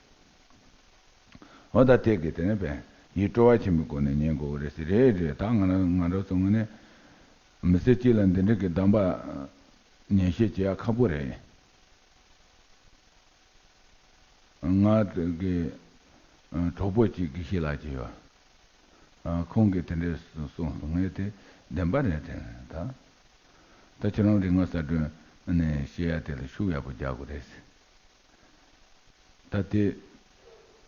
འོ་ད་དེ་གི་དེ་ནས་བས་ཡིད་སྤྲོ་བ་ཆེན་པོའི་སྒོ་ནས་ཉན་དགོས་ཀྱི་རེད་ཟེར། རེད་རེད། ད་ང་རང་ང་རང་ཚོ་ངོས་ནས་མི་ཚེ་གཅིག་ལ་འདི་འདྲས་ཀྱི་གདམས་པ་ཉན་བཤད་བྱེད་ཡ་ཁག་པོ་རེད། ང་གི་གྲོགས་པོ་གཅིག་དགེ་བཤེས་ལགས་ཅིག་ཡོད། ཁོང་གིས་དེ་འདྲས་གསུངས་སོང་། ངས་དེ་བདེན་པ་རེད་དྲན། ད་ད་ཁྱེད་རང་རིག་དངོས་གསར་སྐྲུན་ནས་བཤད་ཡ་དེ་ལ་ཤུགས་ཡག་པོ་རྒྱག་དགོས་རེད། ད་དེ་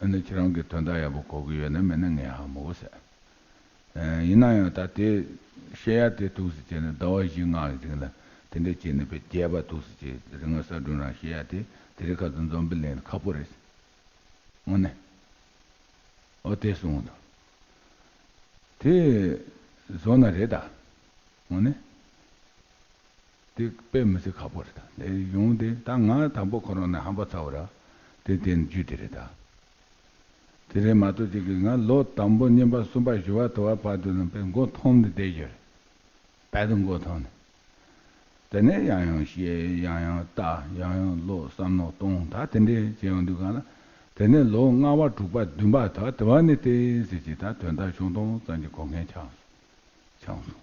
ཨ་ནི་ཁྱེད་རང་གིས་དོན་དག་ཡག་པོ་གོ་གི་ཡོད་ན་མེད་ན་ངས་ཧ་མ་གོ་ཟེར། ཡིན་ན་ཡང་ད་དེ་བཤད་ཡ་དེ་འདུག་སེ་བྱས་ནས་ཟླ་བ་བཞི་ལྔ་གི་རིང་ལ་དེ་འདྲས་བྱས་ནས་དཔེ་རྒྱས་པ་འདུག་སེ་བྱས། རིག་དངོས་གསར་སྐྲུན་རང་བཤད་ཡ་དེ་དེ་རིང་ཁ་སང་འཛོམས་དཔེ་ལེན་ཁག་པོ་རེད། དངོས་གནས། ཨོ་དེ་གསུངས་འདུག་དེ་བཟོ་ན་རེད་ད། དངོས་གནས། དེ་དཔེ་མི་སྲིད་ཁག་པོ་རེད་ད། དེ་གཞུང་དེ་ད་ང་དང་པོ་ཁོ་རང་ནས་ཧམ་པ་ཚ་བོ་ར། དེ་དེ་རྒྱུ་དེ་རེད་ད། དེ་རེད་མ་གཏོགས་ཅིག་གིས་ང་ལོ་དང་པོ་གཉིས་པ་གསུམ་པ་བཞི་པ་དུ་བ་བར་དུ་ནས་དཔེ་མགོ་འཐོམ་ནས་བསྡད་ཡོད་རེད། དཔེ་དུ་མགོ་འཐོམ་ནས། དེ་ནས་ཡང་ཡང་བཤད། ཡང་ཡང་ལྟ། ཡང་ཡང་ཀློག་བསམ་བློ་གཏོང་། ད་དེ་འདྲས་བྱས་ཡོང་དུས་གང་ལ། དེ་ནས་ལོ་ལྔ་པ་དྲུག་པ་བདུན་པ་ད་དེ་བ་ནས་དེ་ཟེར་གྱི་ད་དོན་དག་ཆུང་ཐུང་ཙམ་གྱི་གོ་མཁན་ཆགས་སོང་། ཆགས་སོང་།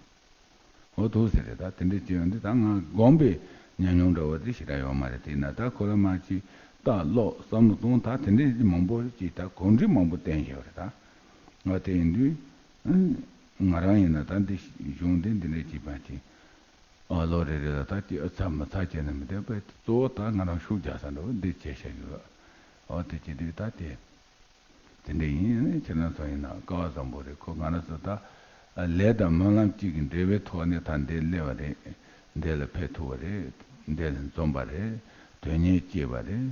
འོ་འདུག་ཟེར་རེད། ད་དེ་འདྲས་བྱས་ཡོང་དུས་ད་ང་སྒོམ་པའི་ཉམས་མྱོང་འདྲ་བོ་དེ་ཞེ་དྲག་ཡོད་མ་རེད། དེས་ན་ད་ཁོ་ལ་མ་ཅིག་ལྟ་ཀློག་བསམ་བློ་གཏོང་། ད་དེ་འདྲས་མང་པོ་ཅིག་ད་གོམས་འདྲིས་མང་པོ་བསྟེན་བཞག་རེད་ད། ང་དེ་ཡིན་དུས། ང་རང་ཡིན་ན་ད་འདི་གཞུང་འདི་འདི་འདྲས་ཅིག་པ་ཅིག་ཨ་ལོ་རེ་རེ་ལ་ད་ཅིག་ཨ་ཚ་མི་ཚ་བྱས་ནས་མི་བསྡད་པས། གཙོ་བོ་ད་ང་རང་ཤུགས་རྒྱག་ས་འདྲ་བོ་འདི་བྱས་བཞག་ཡོད། ཨོ་དེ་བྱེད་དུས་ད་དེ། དེ་འདྲ་ཡིན་ནི་ཁྱེད་རང་ཚོ་ཡིན་ན་སྐལ་བ་བཟང་པོ་རེད། ཁོ་ང་རང་ཚོ་ད་ལས་དང་སྨོན་ལམ་གཅིག་གི་འབྲེལ་བའི་ཐོག་ནས་ད་འདིར་སླེབས་པ་རེད། འདི་ལ་ཕེབས་ཐུབ་པ་རེད། འདི་ལ་འཛོམས་པ་རེད། དོན་གཉེར་སྐྱེས་པ་རེད།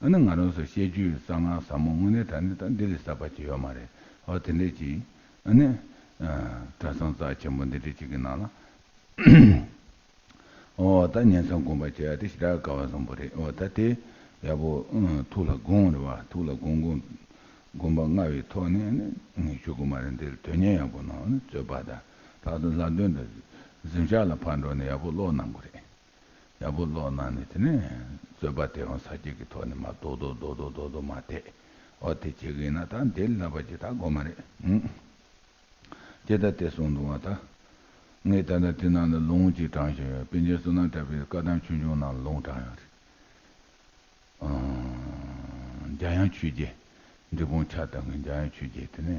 ཨ་ནི་ང་རང་ཚོ་བཤད་རྒྱུའི་གསང་སྔགས་ཟབ་མོ་དངོས་གནས་དྲང་གནས་ད་འདི་ལས་ཟབ་པ་ཅིག་ཡོད་མ་རེད། ཨོ་དེ་འདྲ་ཅིག་ཨ་ནི་གྲྭ་ཚང་རྩ་ཆེན་པོ་འདི་འདྲ་ཅིག་གི་ནང་ལ། ཨོ་ད་ཉན་མཚམས་སྒོམ་པ་བྱེད་ཡ་དེ་ཞེ་དྲག་སྐལ་བ་བཟང་པོ་རེད། ཨོ་ད་དེ་ཡག་པོ་ཨང་ཐུགས་ལ་དགོངས་རེད་བ། ཐུགས་ལ་དགོངས་དགོངས་དགོངས་པ་མངའ་བའི་ཐོག་ནས་ནི་ངས་ཞུ་དགོས་མ་རེད། འདིར་དོན་གཉེར་ཡག་པོ་གནང་། ནི་རྩོད་པ་དང་ད་དུང་ལྷ་འདོན་དང་གཟིམ་ཤག་ལ་ཕར་འགྲོ་ནས་ཡག་པོ་ཀློག་གནང་དགོས་རེད། ཡག་པོ་ཀློག་གནང་ནས་དེ་ནས་རྩོད་པ་དེ་ཡང་ས་སྐྱེས་ཀྱི་ཐོག་ནས་མར་རྡོག་རྡོག་རྡོག་རྡོག་རྡོག་རྡོག་མར་བསྡད། ཨོ་དེ་བྱེད་ཀྱི་ཡིན་ན་ད་འདིར་ལབ་པ་ཅིག་ད་དགོས་མ་རེད། ཨང་། ཅེས་ད་དེ་གསུངས་འདུག་བ་ད། ངས་ད་ལྟ་དེ་ནང་ལ་ལུང་གཅིག་དྲངས་བཞག་ཡོད། པཎ་ཆེན་བསོད་ནམས་གྲགས་པའི་བཀའ་གདམས་ཆོས་འབྱུང་ནང་ལ་ལུང་དྲངས་ཡོད་རེད། ཨང་། འཇམ་དབྱངས་ཆོས་རྗེ། འབྲས་སྤུངས་ཕྱག་བཏབ་མཁན་འཇམ་དབྱངས་ཆོས་རྗེ་དེ་ནས་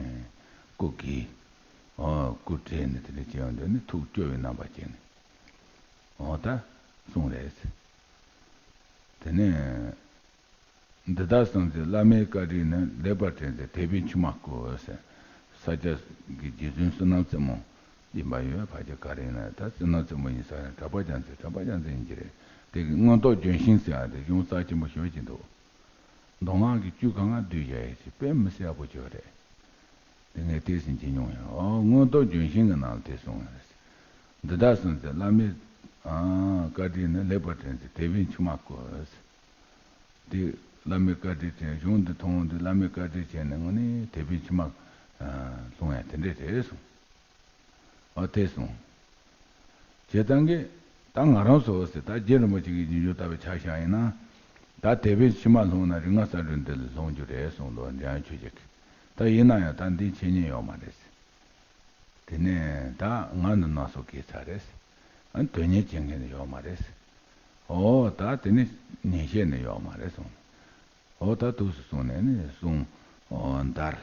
སྐུ་གི། ཨ་སྐུ་བགྲེས་ནས་དེ་འདྲ་བྱས་ཡོང་དུས་ནི་ཐུགས་སྐྱོ་བའི་རྣམ་པ་བྱས་ནས། འོ་ད་གསུངས་རེད། དེ་ནས། འདི་དག་གསུམ་གྱི་བླ་མའི་བཀའ་དྲིན་ནི་ལེགས་པར་དྲན་ཚེ་དད་པས་མཆི་མ་བསྐོར་ཟེར། ས་སྐྱ་གི་རྗེ་བཙུན་བསོད་ནམས་རྩེ་མོ་ཡིན་པ་ཡོད། ཕལ་ཆེར་ག་རེ་ཡིན་ན་ད་བསོད་ནམས་རྩེ་མོ་ཡིན་ས་རེད། གྲགས་པ་རྒྱལ་མཚན། གྲགས་པ་རྒྱལ་མཚན་ཡིན་གྱི་རེད། དེ་གི་མངོན་རྟོགས་ལྗོན་ཤིང་ཟེར་བ་དེ་གཞུང་རྩ་ཆེན་པོ་ཞེ་པོ་ཅིག་འདུག་མདོ་སྔགས་ཀྱི་བཅུད་གང་ག་བསྡུས་བཞག་ཡས་ཅིག་དཔེ་མི་སྲིད་ཡག་པོ་ཅིག་ཡོད་རེད། དེ་ངས་ཏོག་ཙམ་མཁྱེན་མྱོང་ཡོད། ཨོ་མངོན་རྟོགས་ལྗོན་ཤིང་གི་ནང་ལ་དེ་གསུངས་ཡོད་རེད། འདི་དག་གསུམ་གྱི་བླ་མའི་ཨ་བཀའ་དྲིན་ནི་ལེགས་པར་དྲན་ཚེ་དད་པས་མཆི་མ་བསྐོར། དེ་བླ་མའི་བཀའ་དྲིན་དྲན། གཞུང་འདི་མཐོང་འོང་དུས་བླ་མའི་བཀའ་དྲིན་དྲན་ནས་དངོས་གནས་དད་པས་མཆི་མ་ལྷུང་ཡ་དེ་འདྲས་རེད་གསུངས། ཨ་དེ་གསུངས། བྱས་ཙང་གི་ད་ང་རང་ཚོ་ཟེར་ད་རྗེ་རིན་པོ་ཆེ་གི་རྗེས་འཇུག་ལྟ་བུ་ཆ་བཞག་ཡིན་ན། ད་དད་པས་མཆི་མ་ལྷུང་ན་རིག་དངོས་གསར་སྐྲུན་འདི་ལ་ལྷུང་རྒྱུ་རེད་གསུངས་འདུག་འཇམ་དབྱངས་ཆོས་རྗེ་གིས། ད་ཡིན་ན་ཡང་ད་འདི་འཆད་ཉན་ཡོད་མ་རེད་ཟེར། དེ་ནས་ད་ང་ནི་སྣ་ཚོགས་དགེ་རྩ་རེད། ཨ་དོན་གཉེར་བྱེད་མཁན་ནི་ཡོད་མ་རེད། ཨོ་ད་དེ་ནི་ཉན་བཤད་ནི་ཡོད་མ་རེད་གསུངས། ཨོ་ད་འདུག་སེ་གསུངས་ནས་ནི་གསུང་། ཨོ་མདར་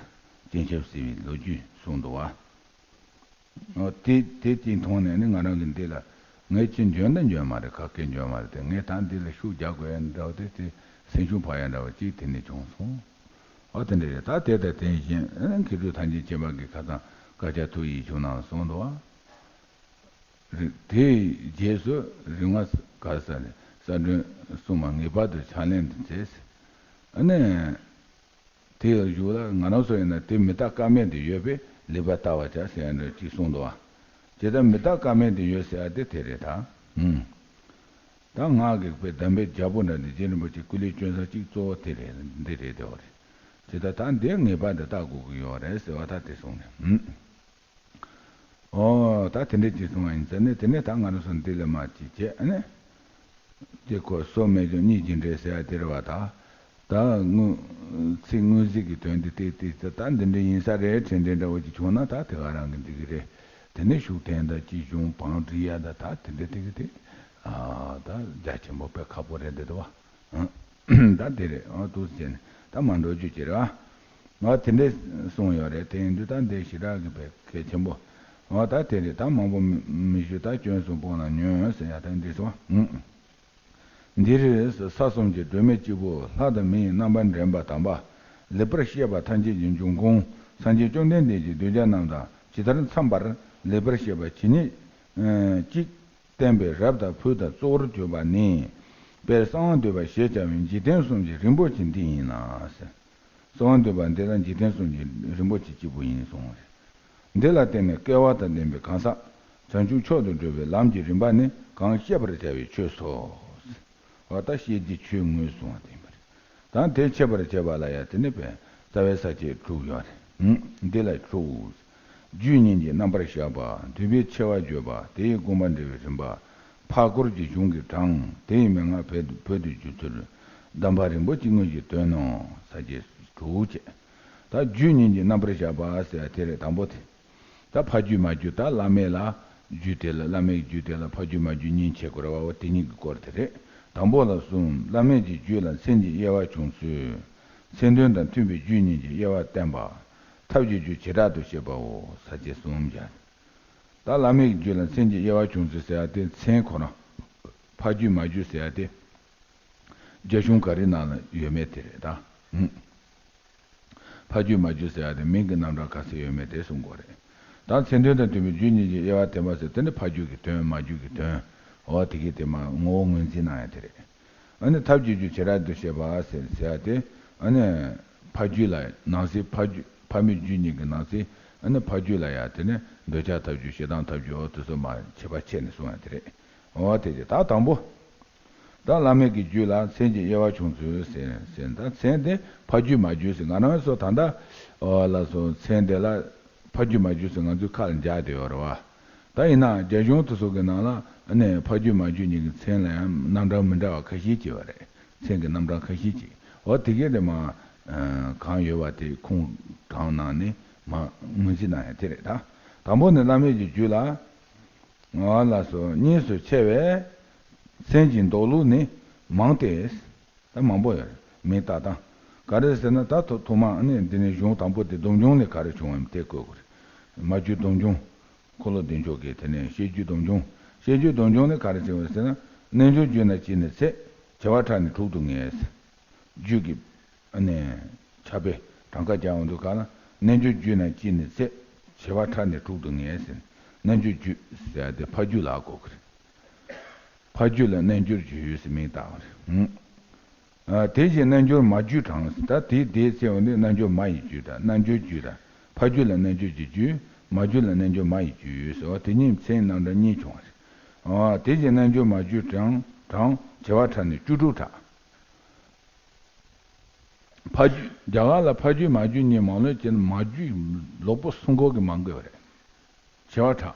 སྤྱན་ཆབ་བསིལ་བའི་ལོ་རྒྱུས་གསུངས་འདུག་བ། ཨོ་དེ་དེ་གཅིག་མཐོང་ནས་ནི་ང་རང་གི་འདི་ལ་ངས་ཅི་འཇོན་ན་འཇོན་མ་རེད། ག་གེ་འཇོན་མ་རེད་དེ། ངས་ད་འདི་ལ་ཤུགས་རྒྱག་དགོས་ཡ་འདྲ་བ་དེ་དེ་སེམས་ཤུགས་འཕར་ཡ་འདྲ་བ་གཅིག་དེ་ནས་བྱུང་སོང་། ཨོ་དེ་འདྲ་རེད། ད་དེ་དང་དེ་བཞིན་ཨ་ནི་མཁས་གྲུབ་ཐམས་ཅད་མཁྱེན་པ་གི་ཁ་སང་བཀའ་རྒྱ་ཐུགས་ཡིད་ཆུང་ནང་ལ་གསུངས་འདུག་བ། རེད། དེའི་རྗེས་སུ་རིག་དངོས་ག་ས་ནས་གསར་སྐྲུན་གསུངས་པ་ངེས་པར་དུ་ཕྱག་ལེན་དུ་མཛད། ཨ་ནི། དེའི་གཞུག་ལ་ང་རང་ཚོ་ཡིན་ན་དེ་མི་རྟག་དཀར་མེ་དེ་ཡོད་པས་ལེགས་པར་བལྟ་བར་བྱ་ཟེར་ཡ་འདྲ་ཅིག་གསུངས་འདུག་བ། ཇི་ལྟར་མི་རྟག་དཀར་མེ་དེ་ཡོད་ཟེར་ཡ་དེ་དེ་རེད་ད། ཧུམ། ད་ངག་གི་དཔེ་གདམས་པའི་རྒྱལ་པོ་འདྲ་འདི་རྗེ་རིན་པོ་ཆེ་སྐུ་ལས་བསྐྱོན་ས་གཅིག་གཙོ་བོ་དེ་རེད། འདི་རེད་དེ་བ་རེད། ཇི་ལྟར་ད་འདི་ངེས་པར་དུ་བལྟ་དགོས་ཀྱི་ཡོད་རེད་ཟེར་བ་ད་དེ་གསུངས་ནས། ཧུམ། ཨོ་ད་དེ་འདྲས་ཅིག་གསུང་བ་ཡིན་ཟེར་ནས། དེ་ནས་ད་ང་རང་ཚོ་འདི་ལ་མ་ཅིག་བྱས་ཨ་ནི། དེ་ཁོ་སོ་མེད་ཀྱང་གཉིད་ཀྱིས་འདྲེ་ཟེར་ཡ་དེ་རེད་བ་ད། ད་དངོས་ཚིག་དངོས་གཟུགས་ཀྱི་དོན་དེ་ཏིག་ཏིག་ད་འདི་འདྲ་ཡིན་ས་རེད་དྲན་དྲན་འདྲ་བོ་ཅིག་བྱུང་ན་ད་དེ་ག་རང་གི་འགྲིག་གི་རེད། དེ་ནས་ཤུགས་བསྟན་ད་ཅི་གཞུང་བང་བསྒྲིགས་ཡ་ད་ད་དེ་འདྲ་དེ་གི་དེ། ཨ་ད་རྒྱ་ཆེན་པོ་དཔེ་ཁག་པོ་རེད་འདི་དོ། ད་དེ་རེད། ཨ་འདུག་ཟེར་ནས་ད་མ་འགྲོ་རྒྱུ་ཅི་རེད་ཨ། ང་དེ་འདྲས་གསུངས་ཡོད་རེད། དེ་ཡིན་དུས་ད་འདི་ཞེ་དྲག་གི་དཔེ་གལ་ཆེན་པོ། ང་ད་དེ་རེད། ད་མང་པོ་མི་མི་ཞུ། ད་སྐྱོན་གསུམ་སྤོང་ལ་ཉོན་ཟེར་ཡ་ད་འདི་སོང་། འདིར་ས་གསུམ་གྱི་སྒྲོན་མེ་གཅིག་པུ་ལྷ་དང་མི་ཡི་རྣམ་པར་འདྲེན་པ་དམ་པ། ལེགས་པར་བཤད་པ་ཐམས་ཅད་ཀྱི་འབྱུང་ཁུངས་སངས་རྒྱས་བཅོམ་ལྡན་འདས་ཀྱི་གདུལ་བྱ་རྣམས་དང་ཇི་ལྟར་འཚམས་པར་ལེགས་པར་བཤད་པ་ཇི་སྙེད་ཅིག་བསྟན་པའི་རབ་དང་ཕུལ་དང་གཙོ་བོར་གྱུར་པ་ནི། དཔལ་གསང་བ་འདུས་པ་ཞེས་བྱ་བའི་འཇིག་རྟེན་གསུམ་གྱི་རིན་པོ་ཆེ་འདི་ཡིན་ལ། གསང་བ་འདུས་པ་འདི་ལ་འཇིག་རྟེན་གསུམ་གྱི་རིན་པོ་ཆེ་གཅིག་པུ་ཡིན་གསུངས་པ་རེད། འདི་ལ་བརྟེན་ནས་སྐལ་བ་དང་ལྡན་པའི་གང་ཟག་བྱང་ཆུབ་མཆོག་ཏུ་འགྲོ་བའི་ལམ་གྱི་རིམ་པ་ནི་གང་བཤད་པར་བྱ་བའི་ཆོས་སོ། འོ་ད་བཤད་རྒྱུའི་ཆོས་དངོས་གསུངས་པ་དེ་ཡིན་པ་རེད། ད་དེ་འཆད་པར་བྱེད་པ་ལ་ཡང་དེ་ནི་བས་རྩ་བའི་ས་བཅད་དྲུག་ཡོད་རེད། འདི་ལ་དྲུག་རྒྱུད་སྙིང་རྗེ་རྣམ་པར་བཞག་པ། འདུས་པའི་ཆེ་བ་བརྗོད་པ། དེ་ཡི་དགོངས་པ་འགྲེལ་བའི་རིམ་པ། འཕགས་སྐོར་གྱི་གཞུང་གི་གྲངས། དེ་ཡི་མན་ངག་བོད་དུ་བོད་དུ་བསྒྱུར་ཚུལ། གདམས་པ་རིན་པོ་ཆེ་དངོས་ཀྱི་དོན་ནོ། ས་བཅད་དྲུག་བཅས། ད་རྒྱུད་སྙིང་རྗེ་རྣམ་པར་བཞག་པ་ཟེར་བ་དེ་རེད། དང་པོ་དེ། ད་ཕ་རྒྱུད་མ་རྒྱུད། ད་བླ་མེད་ལ་རྒྱུད་དེ་ལ་བླ་མེད་རྒྱུད་དེ་ལ་ཕ་རྒྱུད་མ་རྒྱུད་གཉིས་ཕྱེ་དགོས་རེད་བ། འོ་དེ་གཉིས་ཀྱི་སྐོར་དེ་རེད། དང་པོ་ལ་གསུངས། བླ་མེད་ཀྱི་རྒྱུད་ལ་མཚན་གྱི་དབྱེ་བ་བྱུང་ཚུལ། མཚན་དོན་དང་མཐུན་པའི་རྒྱུད་གཉིས་ཀྱི་དབྱེ་བ་བསྟན་པ། ཐབས་ཀྱི་རྒྱུད་བྱེ་བྲག་ཏུ་བཤད་པའོ། ས་བཅད་གསུམ་བཞག། ད་བླ་མེད་ཀྱི་རྒྱུད་ལ་མཚན་གྱི་དབྱེ་བ་བྱུང་ཚུལ་ཟེར་ཡ་དེ་མཚན་ཁོ་རང་། ཕ་རྒྱུད་མ་རྒྱུད་ཟེར་ཡ་དེ། རྒྱ་གཞུང་ག་རེ་ནང་ལ་ཡོད་མེད་དེ་རེད་ད། ཧུམ། ཕ་རྒྱུད་མ་རྒྱུད་ཟེར་ཡ་དེ་མིང་གི་རྣམ་གྲངས་ག་ཚོད་ཡོད་མེད་དེ་གསུང་དགོས་རེད། ད་མཚན་དོན་དང་མཐུན་པའི་རྒྱུད་གཉིས་ཀྱི་དབྱེ་བ་བསྟན་པ་ཟེར་དེ་ནི་ཕ་རྒྱུད་ཀྱི་དོན་མ་རྒྱུད་ཀྱི་དོན། འོ་དེ་གའི་དེ་མ་ངོ་བོ་ངོས་འཛིན་གནང་ཡ་དེ་རེད། ཨ་ནི་ཐབས་ཀྱི་རྒྱུད་བྱེ་བྲག་ཏུ་བཤད་པ་ཟེར་ཟེར་ཡ་དེ། ཨ་ནི་ཕ་རྒྱུད་ལ་ནང་གསེས་ཕ་རྒྱུད་ཕ་མེས་རྒྱུད་གཉིས་ཀྱི་ནང་གསེས། ཨ་ནི་ཕ་རྒྱུད་ལ་ཡ་དེ་ནི་འདོད་ཆགས་ཐབས་རྒྱུད་ཞེ་སྡང་ཐབས་རྒྱུད། འོ་དེ་ཚོ་མ་ཕྱེ་བ་ཕྱེ་ནས་གསུང་ཡ་དེ་རེད། འོ་དེ་རེད། ད་དང་པོ། ད་བླ་མེད་ཀྱི་རྒྱུད་ལ་མཚན་གྱི་དབྱེ་བ་བྱུང་ཚུལ་ཟེར་ཟེར། ད་མཚན་དེ་ཕ་རྒྱུད་མ་རྒྱུད་ཟེར་ང་རང་ཚོ་ད་ལྟ་འོ་ལ་སོ་མཚན་དེ་ལ་ཕ་རྒྱུད་མ་རྒྱུད་ཟེར་ང་ཚོའི་ཁ་ལ་འཇགས་བསྡད་ཡོད་རེད་བ། ད་ཡིན་ནའང་རྒྱ་གཞུང་དེ་ཚོ་གི་ནང་ལ་ནས་ཕ་རྒྱུད་མ་རྒྱུད་གཉིས་ཀྱི་མཚན་ལ་ཡང་རྣམ་གྲངས་མི་འདྲ་བ་ཁ་ཤས་ཅིག་ཡོད་རེད། མཚན་གྱི་རྣམ་གྲངས་ཁ་ཤས་ཅིག་འོ་དེ་གས་དེ་མ་གང་ཡོད་པ་དེ་ཁུངས་དྲངས་གནང་ནས་མ་ངོས་འཛིན་གནང་ཡ་དེ་རེད་ད། དང་པོ་ནི་བླ་མེད་ཀྱི་རྒྱུད་ལ། ང་ལ་སོགས་གཉིས་སུ་ཕྱེ་བའི་མཚན་གྱི་འདོགས་ལུགས་ནི་མང་སྟེ། ད་མང་པོ་ཡོད་རེད། མིང་བཏགས་སྟངས་ག་རེ་ཟེར་ན། ད་ཐོ་ཐོག་མ་ནི་འདི་ནས་གཞུང་དང་པོ་དེ་སྡོམ་འབྱུང་ལས་ག་རེ་བྱུང་བ་དེ་བཀོད་དགོས་རེད། མ་རྒྱུད་སྡོམ་འབྱུང་། འཁོར་ལོ་བདེ་མཆོག་གི་དེ་ནས་བཤད་རྒྱུད་སྡོམ་འབྱུང་། བཤད་རྒྱུད་སྡོམ་འབྱུང་ལས་ག་རེ་བྱུང་བ་ཟེར་ན། རྣལ་འབྱོར་རྒྱུད་ན་གཅིག་ནས་ཚེ་བྱེ་བ་ཕྲག་ནི་དྲུག་ཏུ་ངེས། རྒྱུད་ཀྱི་ཨ་ནི་ཕྱག་དཔེ་གྲངས་ཀ་རྒྱག་ཡོང་དུས་ག་ལ་རྣལ་འབྱོར་རྒྱུད་ན་གཅིག་ནི་ཚེ་བྱེ་བ་ཕྲག་ནི་དྲུག་ཏུ་ངེས་ཟེར། རྣལ་འབྱོར་རྒྱུད་ཟེར་ཡ་དེ་ཕ་རྒྱུད་ལ་གོ་གི་རེད། ཕ་རྒྱུད་ལ་རྣལ་འབྱོར་རྒྱུད་ཟེར་མིང་བཏགས་པ་རེད། ཨ་དེ་བཞིན་རྣལ་འབྱོར་མ་རྒྱུད་དྲངས། ད་དེའི་དེའི་ཚེ་འོང་དུས་རྣལ་འབྱོར་མ་ཡི་རྒྱུད་དང་རྣལ་འབྱོར་རྒྱུད་དང་། ཕ་རྒྱུད་ལ་རྣལ་འབྱོར་གྱི་རྒྱུད། མ་རྒྱུད་ལ་རྣལ་འབྱོར་མ་ཡི་རྒྱུད་ཟེར་བ་དེ་གཉིས་མཚན་རྣམ་གྲངས་གཉིས་བྱུང་བ་རེད། ཨ་དེ་བཞིན་རྣལ་འབྱོར་མ་རྒྱུད་དྲངས་དྲངས་བྱེ་བ་ཕྲག་ནི་བཅུ་དྲུག་ཕྲག་ཕ་རྒྱུད། རྒྱ་གར་ལ་ཕ་རྒྱུད་མ་རྒྱུད་གཉིས་མང་ལོས་ཀྱི་མ་རྒྱུད་ལོག་པོ་གསུང་གོ་གི་མང་དགོས་པ་རེད། བྱེ་བ་ཕྲག་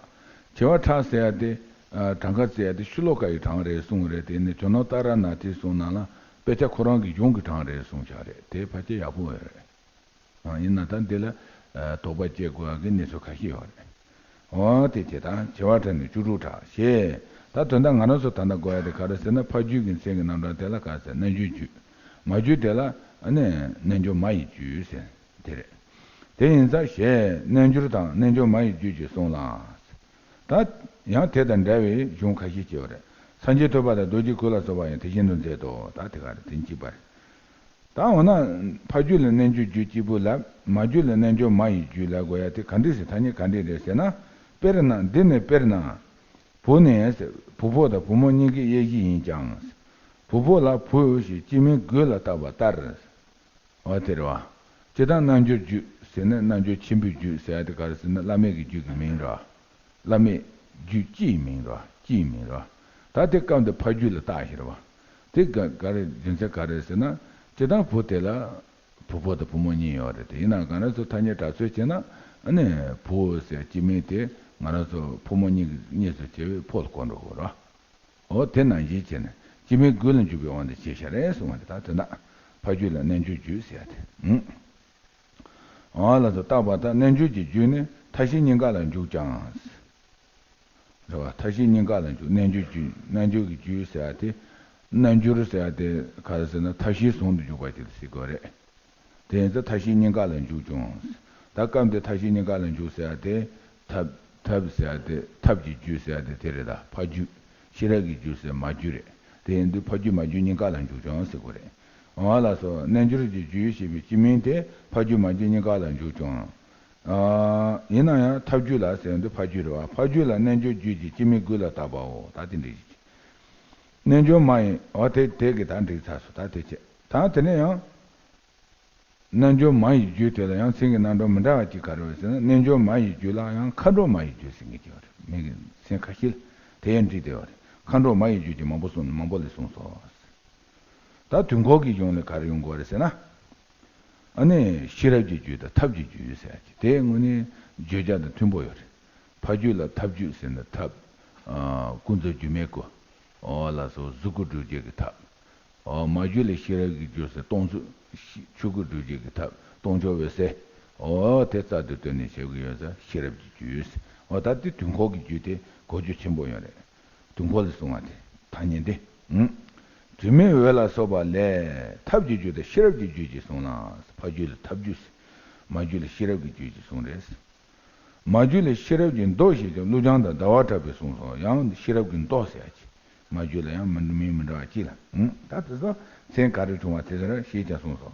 བྱེ་བ་ཕྲག་ཟེར་ཡ་དེ། ཨ་གྲངས་ཀ་ཟེར་ཡ་དེ་ཤོ་ལོ་ཀ་ཡི་གྲངས་རེད་གསུངས་རེད། དེ་ནི་ཇོ་ནོ་ཏཱ་ར་ནཱ་ཐའི་གསུང་ནང་ལ་དཔེ་ཆ་ཁོ་རང་གི་གཞུང་གི་གྲངས་རེད་གསུངས་བཞག་རེད། དེ་ཕལ་ཆེར་ཡག་པོ་ཡོད་རེད། ཨ་ཡིན་ན་ད་འདི་ལ་ཨ་དོགས་པ་སྐྱེ་དགོས་ཡག་གི་གནས་ཚུལ་ཁ་ཤས་ཡོད་རེད། འོ་དེ་བྱས་ད་བྱེ་བ་ཕྲག་ནི་བཅུ་དྲུག་ཕྲག་ཞེས། ད་དོན་དག་ང་རང་ཚོ་ད་ལྟ་གོ་ཡ་དེ་ག་རེ་ཟེར་ན། ཕ་རྒྱུད་ཀྱི་མཚན་གྱི་རྣམ་གྲངས་དེ་ལ་ག་ཟེར། རྣལ་འབྱོར་རྒྱུད། མ་རྒྱུད་དེ་ལ་ཨ་ནི་རྣལ་འབྱོར་མ་ཡི་རྒྱུད་ཟེར་དེ་རེད། དེ་ཡིན་ཙང་ཞེས་རྣལ་འབྱོར་དང་རྣལ་འབྱོར་མ་ཡི་རྒྱུད་ཀྱིས་གསུངས་ལ། ད་ཡང་དེ་དང་འདྲ་བའི་གཞུང་ཁ་ཤས་ཅིག་ཡོད་རེད། སངས་རྒྱས་ཐོད་པ་དང་རྡོ་རྗེའི་གོས་ལ་སོགས་པ་ཡང་དེ་བཞིན་དུ་མཛད་དོ། ད་དེ་ག་རེ་དེ་གཅིག་པ་རེད། ད་འོ་ན་ཕ་རྒྱུད་ལ་རྣལ་འབྱོར་རྒྱུད་གཅིག་པུ་ལ་མ་རྒྱུད་ལ་རྣལ་འབྱོར་མ་ཡི་རྒྱུད་ལ་དགོས་ཡ་དེ་ག་འདྲ་ཞིག་ཐ་སྙད་ག་འདྲ་རེད་ཟེར་ན། དཔེར་ན་འདི་ནི་དཔེར་ན། བུ་ནི་བུ་ཕོ་དང་བུ་མོ་གཉིས་ཀའི་དབྱེ་གཞི་ཡིན་ཀྱང་། བུ་ཕོ་ལ་བུ་ཞེས་སྤྱི་མིང་དགོད་ལ་བཏགས་པ་ལྟར། འོ་དེ་རེད་བ། སྤྱིར་བཏང་རྣལ་འབྱོར་རྒྱུད་ཟེར་ན་རྣལ་འབྱོར་ཆེན་པོའི་རྒྱུད་ཟེར་ཡ་དེ་ག་རེ་ཟེར་ན་བླ་མེད་ཀྱི་རྒྱུད་ཀྱི་མིང་རེད་བ། བླ་མེད་རྒྱུད་སྤྱིའི་མིང་རེད་བ། སྤྱིའི་མིང་རེད་བ། ད་དེ་སྐབས་འདི་ཕ་རྒྱུད་ལ་བཏགས་ཤེར་བ། དེ་ག་ག་རེ་རྒྱུ་མཚན་ག་རེ་ཟེར་ན། སྤྱིར་བཏང་བུ་དེ་ལ་བུ་ཕོ་དང་བུ་མོ་གཉིས་ཡོད་རེད། དེ་ཡིན་ན་ག་རེ་ཚོ་ཐ་སྙད་གྲགས་ཚོད་བྱས་ན་ཨ་ནི་བུ་ཟེར་སྤྱི་མིང་དེ་ ང་རང་ཚོ་ཕོ་མོ་གཉིས་ཀྱི་གཉིས་སུ་བྱེད་པའི་ཕོ་ལ་གོ་འགྲོ་དགོས་ར། འོ་དེ་ནང་བཞིན་བྱས་ནས་སྤྱི་མིང་དགུ་ལ་འཇུག་པའི་དབང་དུ་བྱས་ཤག་རེད་གསུངས་པ་དེ། ད་དོན་དག་ཕ་རྒྱུད་ལ་རྣལ་འབྱོར་རྒྱུད་ཟེར་ཡ་དེ། ཨང་། འོ་ལགས་སོ། བརྟག་པ་དང་རྣལ་འབྱོར་གྱི་རྒྱུད་ནི་མཐའ་བཞི་སྙིང་ག་ལ་འཇུག་ཀྱང་། རེད་བ། མཐའ་བཞི་སྙིང་ག་ལ་འཇུག། རྣལ་འབྱོར་རྒྱུད། རྣལ་འབྱོར་གྱི་རྒྱུད་ཟེར་ཡ་དེ། རྣལ་འབྱོར་ཟེར་ཡ་དེ་ག་རེ་ཟེར་ན་མཐའ་བཞིའི་ཟུང་དུ་འཇུག་པ་ཅིག་ལ་ཟེར་དགོས་རེད། དེ་ཡིན་ཙང་མཐའ་བཞིའི་སྙིང་ག་ལ་འཇུག་ཀྱང་། ད་སྐབས་འདིར་མཐའ་བཞིའི་སྙིང་ག་ལ་འཇུག་ཟེར་ཡ་དེ། ཐབས། ཐབས་ཟེར་ཡ་དེ། ཐབས་ཀྱི་རྒྱུད་ཟེར་ཡ་དེ་དེ་རེད། ད་ཕ་རྒྱུད། ཤེས་རབ་ཀྱི་རྒྱུད་ཟེར་མ་རྒྱུད་རེད། དེ་ཡིན་དུས་ཕ་རྒྱུད་མ་རྒྱུད་སྙིང་ག་ལ་འཇུག་ཀྱང་ཟེར་དགོས་རེད། འོ་ལགས་སོ། རྣལ་འབྱོར་གྱི་རྒྱུད་ཞེས་པའི་སྤྱི་མིང་དེ་ཕ་རྒྱུད་མ་རྒྱུད་སྙིང་ག་ལ་འཇུག་ཀྱང་། ཨ། ཡིན་ན་ཡང་ཐབས་རྒྱུད་ལ་ཟེར་དུས་ཕ་རྒྱུད་རེད་བ། ཕ་རྒྱུད་ལ་རྣལ་འབྱོར་རྒྱུད་ཀྱི་སྤྱི་མིང་དགུ་ལ་བརྟག་པའོ། ད་དེ་འདྲ་ཞིག་རྣལ་འབྱོར་མ་ཡི། འོ་དེ་དེ་གི་ད་འགྲིག་ཚར་སོང་། ད་དེ་བྱས། ད་དེ་ནས་ཡང་། རྣལ་འབྱོར་མ་ཡི་རྒྱུད་དེ་ལ་ཡང་མཚན་གྱི་རྣམ་གྲངས་མི་འདྲ་བ་གཅིག་ག་རེ་ཡོད་ཟེར་ན། རྣལ་འབྱོར་མ་ཡི་རྒྱུད་ལ་ཡང་མཁའ་འགྲོ་མ་ཡི་རྒྱུད་ཟེར་མཁན་གཅིག་ཡོད་རེད། མིང་གི་མཚན་ཁ་ཤས་ལ་དེ་ཡང་འབྲི་བསྡད་ཡོད་རེད། མཁའ་འགྲོ་མ་ཡི་རྒྱུད་ཀྱི་མང་པོ་གསུངས། མང་པོ་ལས་གསུངས་སོ། ད་དུས་འཁོར་གྱི་གཞུང་ལ་ག་རེ་ཡོང་གི་ཡོད་རེད་ཟེར་ན། ཨ་ནི་ཤེས་རབ་ཀྱི་རྒྱུད་དང་ཐབས་ཀྱི་རྒྱུད་ཟེར་ཡ་ཅིག་དེ་དངོས་གནས་བརྗོད་བྱ་དང་མཐུན་པོ་ཡོད་རེད། ཕ་རྒྱུད་ལ་ཐབས་རྒྱུད་ཟེར་ན་ཐབས། ཨ། ཀུན་རྫོབ་སྒྱུ་མའི་སྐུ། འོ་ལགས་སོ། གཟུགས་སྐུ་སྒྲུབ་བྱེད་ཀྱི་ཐབས། འོ་མ་རྒྱུད་ལ་ཤེས་རབ་ཀྱི་རྒྱུད་ཟེར་སྟོང་གཟུགས་ཤེས། ཆོས་སྐུ་སྒྲུབ་བྱེད་ཀྱི་ཐབས་སྟོང་ཆོས་འོད་གསལ། འོ་དེ་རྩལ་དུ་བཏོན་ནས་བྱེད་ཀྱི་ཡོད་ཟེར་ཤེས་རབ་ཀྱི་རྒྱུད་ཟེར། འོ་ད་དེ་དུས་འཁོར་གྱི་རྒྱུད་དེ་གོ་རྒྱུ་ཆེན་པོ་ཡོད་རེད། དུས་འཁོར་ལས་གསུངས་པ་དེ་ཐ་སྙད་འདི། ཨང་། དྲི་མེད་འོད་ལ་སོགས་པ་ལས། ཐབས་ཀྱི་རྒྱུད་དང་ཤེས་རབ་ཀྱི་རྒྱུད་ཅེས་གསུངས་ལ། ཕ་རྒྱུད་ལ་ཐབས་རྒྱུད་ཟེར། མ་རྒྱུད་ལ་ཤེས་རབ་ཀྱི་རྒྱུད་ཅེས་གསུངས་རེད། མ་རྒྱུད་ལ་ཤེས་རབ་ཀྱི་མདོ་ཞེས་ཀྱང་ཀླུ་བྱང་དང་ཟླ་བ་གྲགས་པས་གསུངས་སོ། ཡང་ཤེས་རབ་ཀྱི་མདོ་ཟེར་ཡ་ཅིག་མ་རྒྱུད་ལ་ཡང་མི་འདྲ་མིང་མི་འདྲ་བ་ཅིག་ལ། ཨང་། ད་དེ་ཚོ་མཚན་ག་རེ་བྱུང་བ་དེ་ཚོ་ར་ཞེས་ཀྱང་གསུངས་སོ།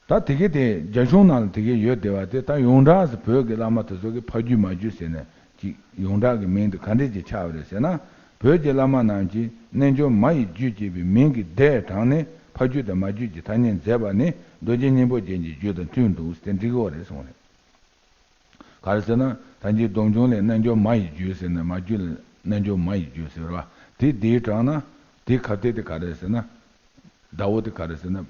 ད་དེ་གའི་དེ་རྒྱ་གཞུང་ནང་ལ་དེ་གའི་ཡོད་བསྡད་པ་དེ། ད་ཡོངས་གྲགས་སུ་བོད་ཀྱི་བླ་མ་དེ་ཚོ་གིས་ཕ་རྒྱུད་མ་རྒྱུད་ཟེར་ནས་ཅིག་ཡོངས་གྲགས་ཀྱི་མིང་དེ་ག་འདྲས་ཅིག་ཆགས་པ་རེད་ཟེར་ན། བོད་ཀྱི་བླ་མ་རྣམས་ཀྱིས་རྣལ་འབྱོར་མ་ཡི་རྒྱུད་ཅེས་པའི་མིང་གི་བརྡས་དྲངས་ནས་ཕ་རྒྱུད་དང་མ་རྒྱུད་ཀྱི་ཐ་སྙད་མཛད་པ་ནི་རྡོ་རྗེ་སྙིང་པོ་རྒྱན་གྱི་རྒྱུད་དང་མཐུན་འདུག་ཟེར་འགྲིག་གི་ཡོད་རེད་གསུངས་རེད། ག་རེ་ཟེར་ན། ད་ཅི་སྡོམ་འབྱུང་ལས་རྣལ་འབྱོར་མ་ཡི་རྒྱུད་ཟེར་ནས་མ་རྒྱུད་ལ་རྣལ་འབྱོར་མ་ཡི་རྒྱུད་ཟེར་བ་དེ་འདིའི་དྲངས་ན། དེའི་ཁ་གཏད་དེ་ག་རེ་ཟེར་ན། ཟླ་བོ་དེ་ག་རེ་ཟེར་ན།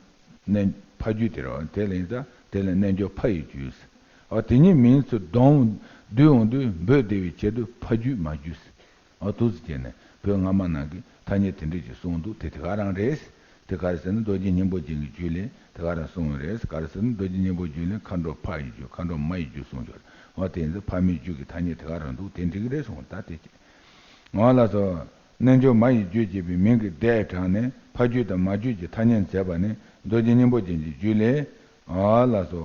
རྣལ། ཕ་རྒྱུད་དེ་རེད་བ། དེ་ལ་ཡིན་ཙང་དེ་ལ་རྣལ་འབྱོར་ཕ་ཡི་རྒྱུད་ཟེར། འོ་དེ་གཉིས་མིང་ཚུར་བསྡོམས་བསྡུས་ཡོང་དུས་འབོད་བདེ་བའི་ཆེད་དུ་ཕ་རྒྱུད་མ་རྒྱུད་ཟེར། འོ་འདུག་སེ་བྱས་ནས་བོད་སྔ་མ་ནང་གི་ཐ་སྙད་དེ་འདྲས་ཅིག་གསུངས་འདུག་དེ་དེ་ག་རང་རེད། དེ་ག་རེ་ཟེར་ན་རྡོ་རྗེ་སྙིང་པོ་རྒྱན་གྱི་རྒྱུད་ལས་དེ་ག་རང་གསུངས་ཡོད་རེད། ག་རེ་ཟེར་ན་རྡོ་རྗེ་སྙིང་པོ་རྒྱུད་ལས་མཁའ་འགྲོ་ཕ་ཡི་རྒྱུད། མཁའ་འགྲོ་མ་ཡི་རྒྱུད་གསུངས་ཡོད་རེད། འོ་དེ་ཡིན་ཙང་ཕ་མའི་རྒྱུད་ཀྱི་ཐ་སྙད་དེ་ག་རང་འདུག་དེ་འགྲིག་གི་རེད་གསུངས། ད་དེ་བྱས། འོ་ལགས་སོ། རྣལ་འབྱོར་མ་ཡི་རྒྱུད་ཅེས་པའི་མིང་གི་བརྡས་དྲངས་ནས་ཕ་རྒྱུད་དང་མ་རྒྱུད་ཀྱི་ཐ་སྙད་མཛད་པ་ནི་རྡོ་རྗེ་སྙིང་པོ་རྒྱན་གྱི་རྒྱུད་ལས། འོ་ལགས་སོ།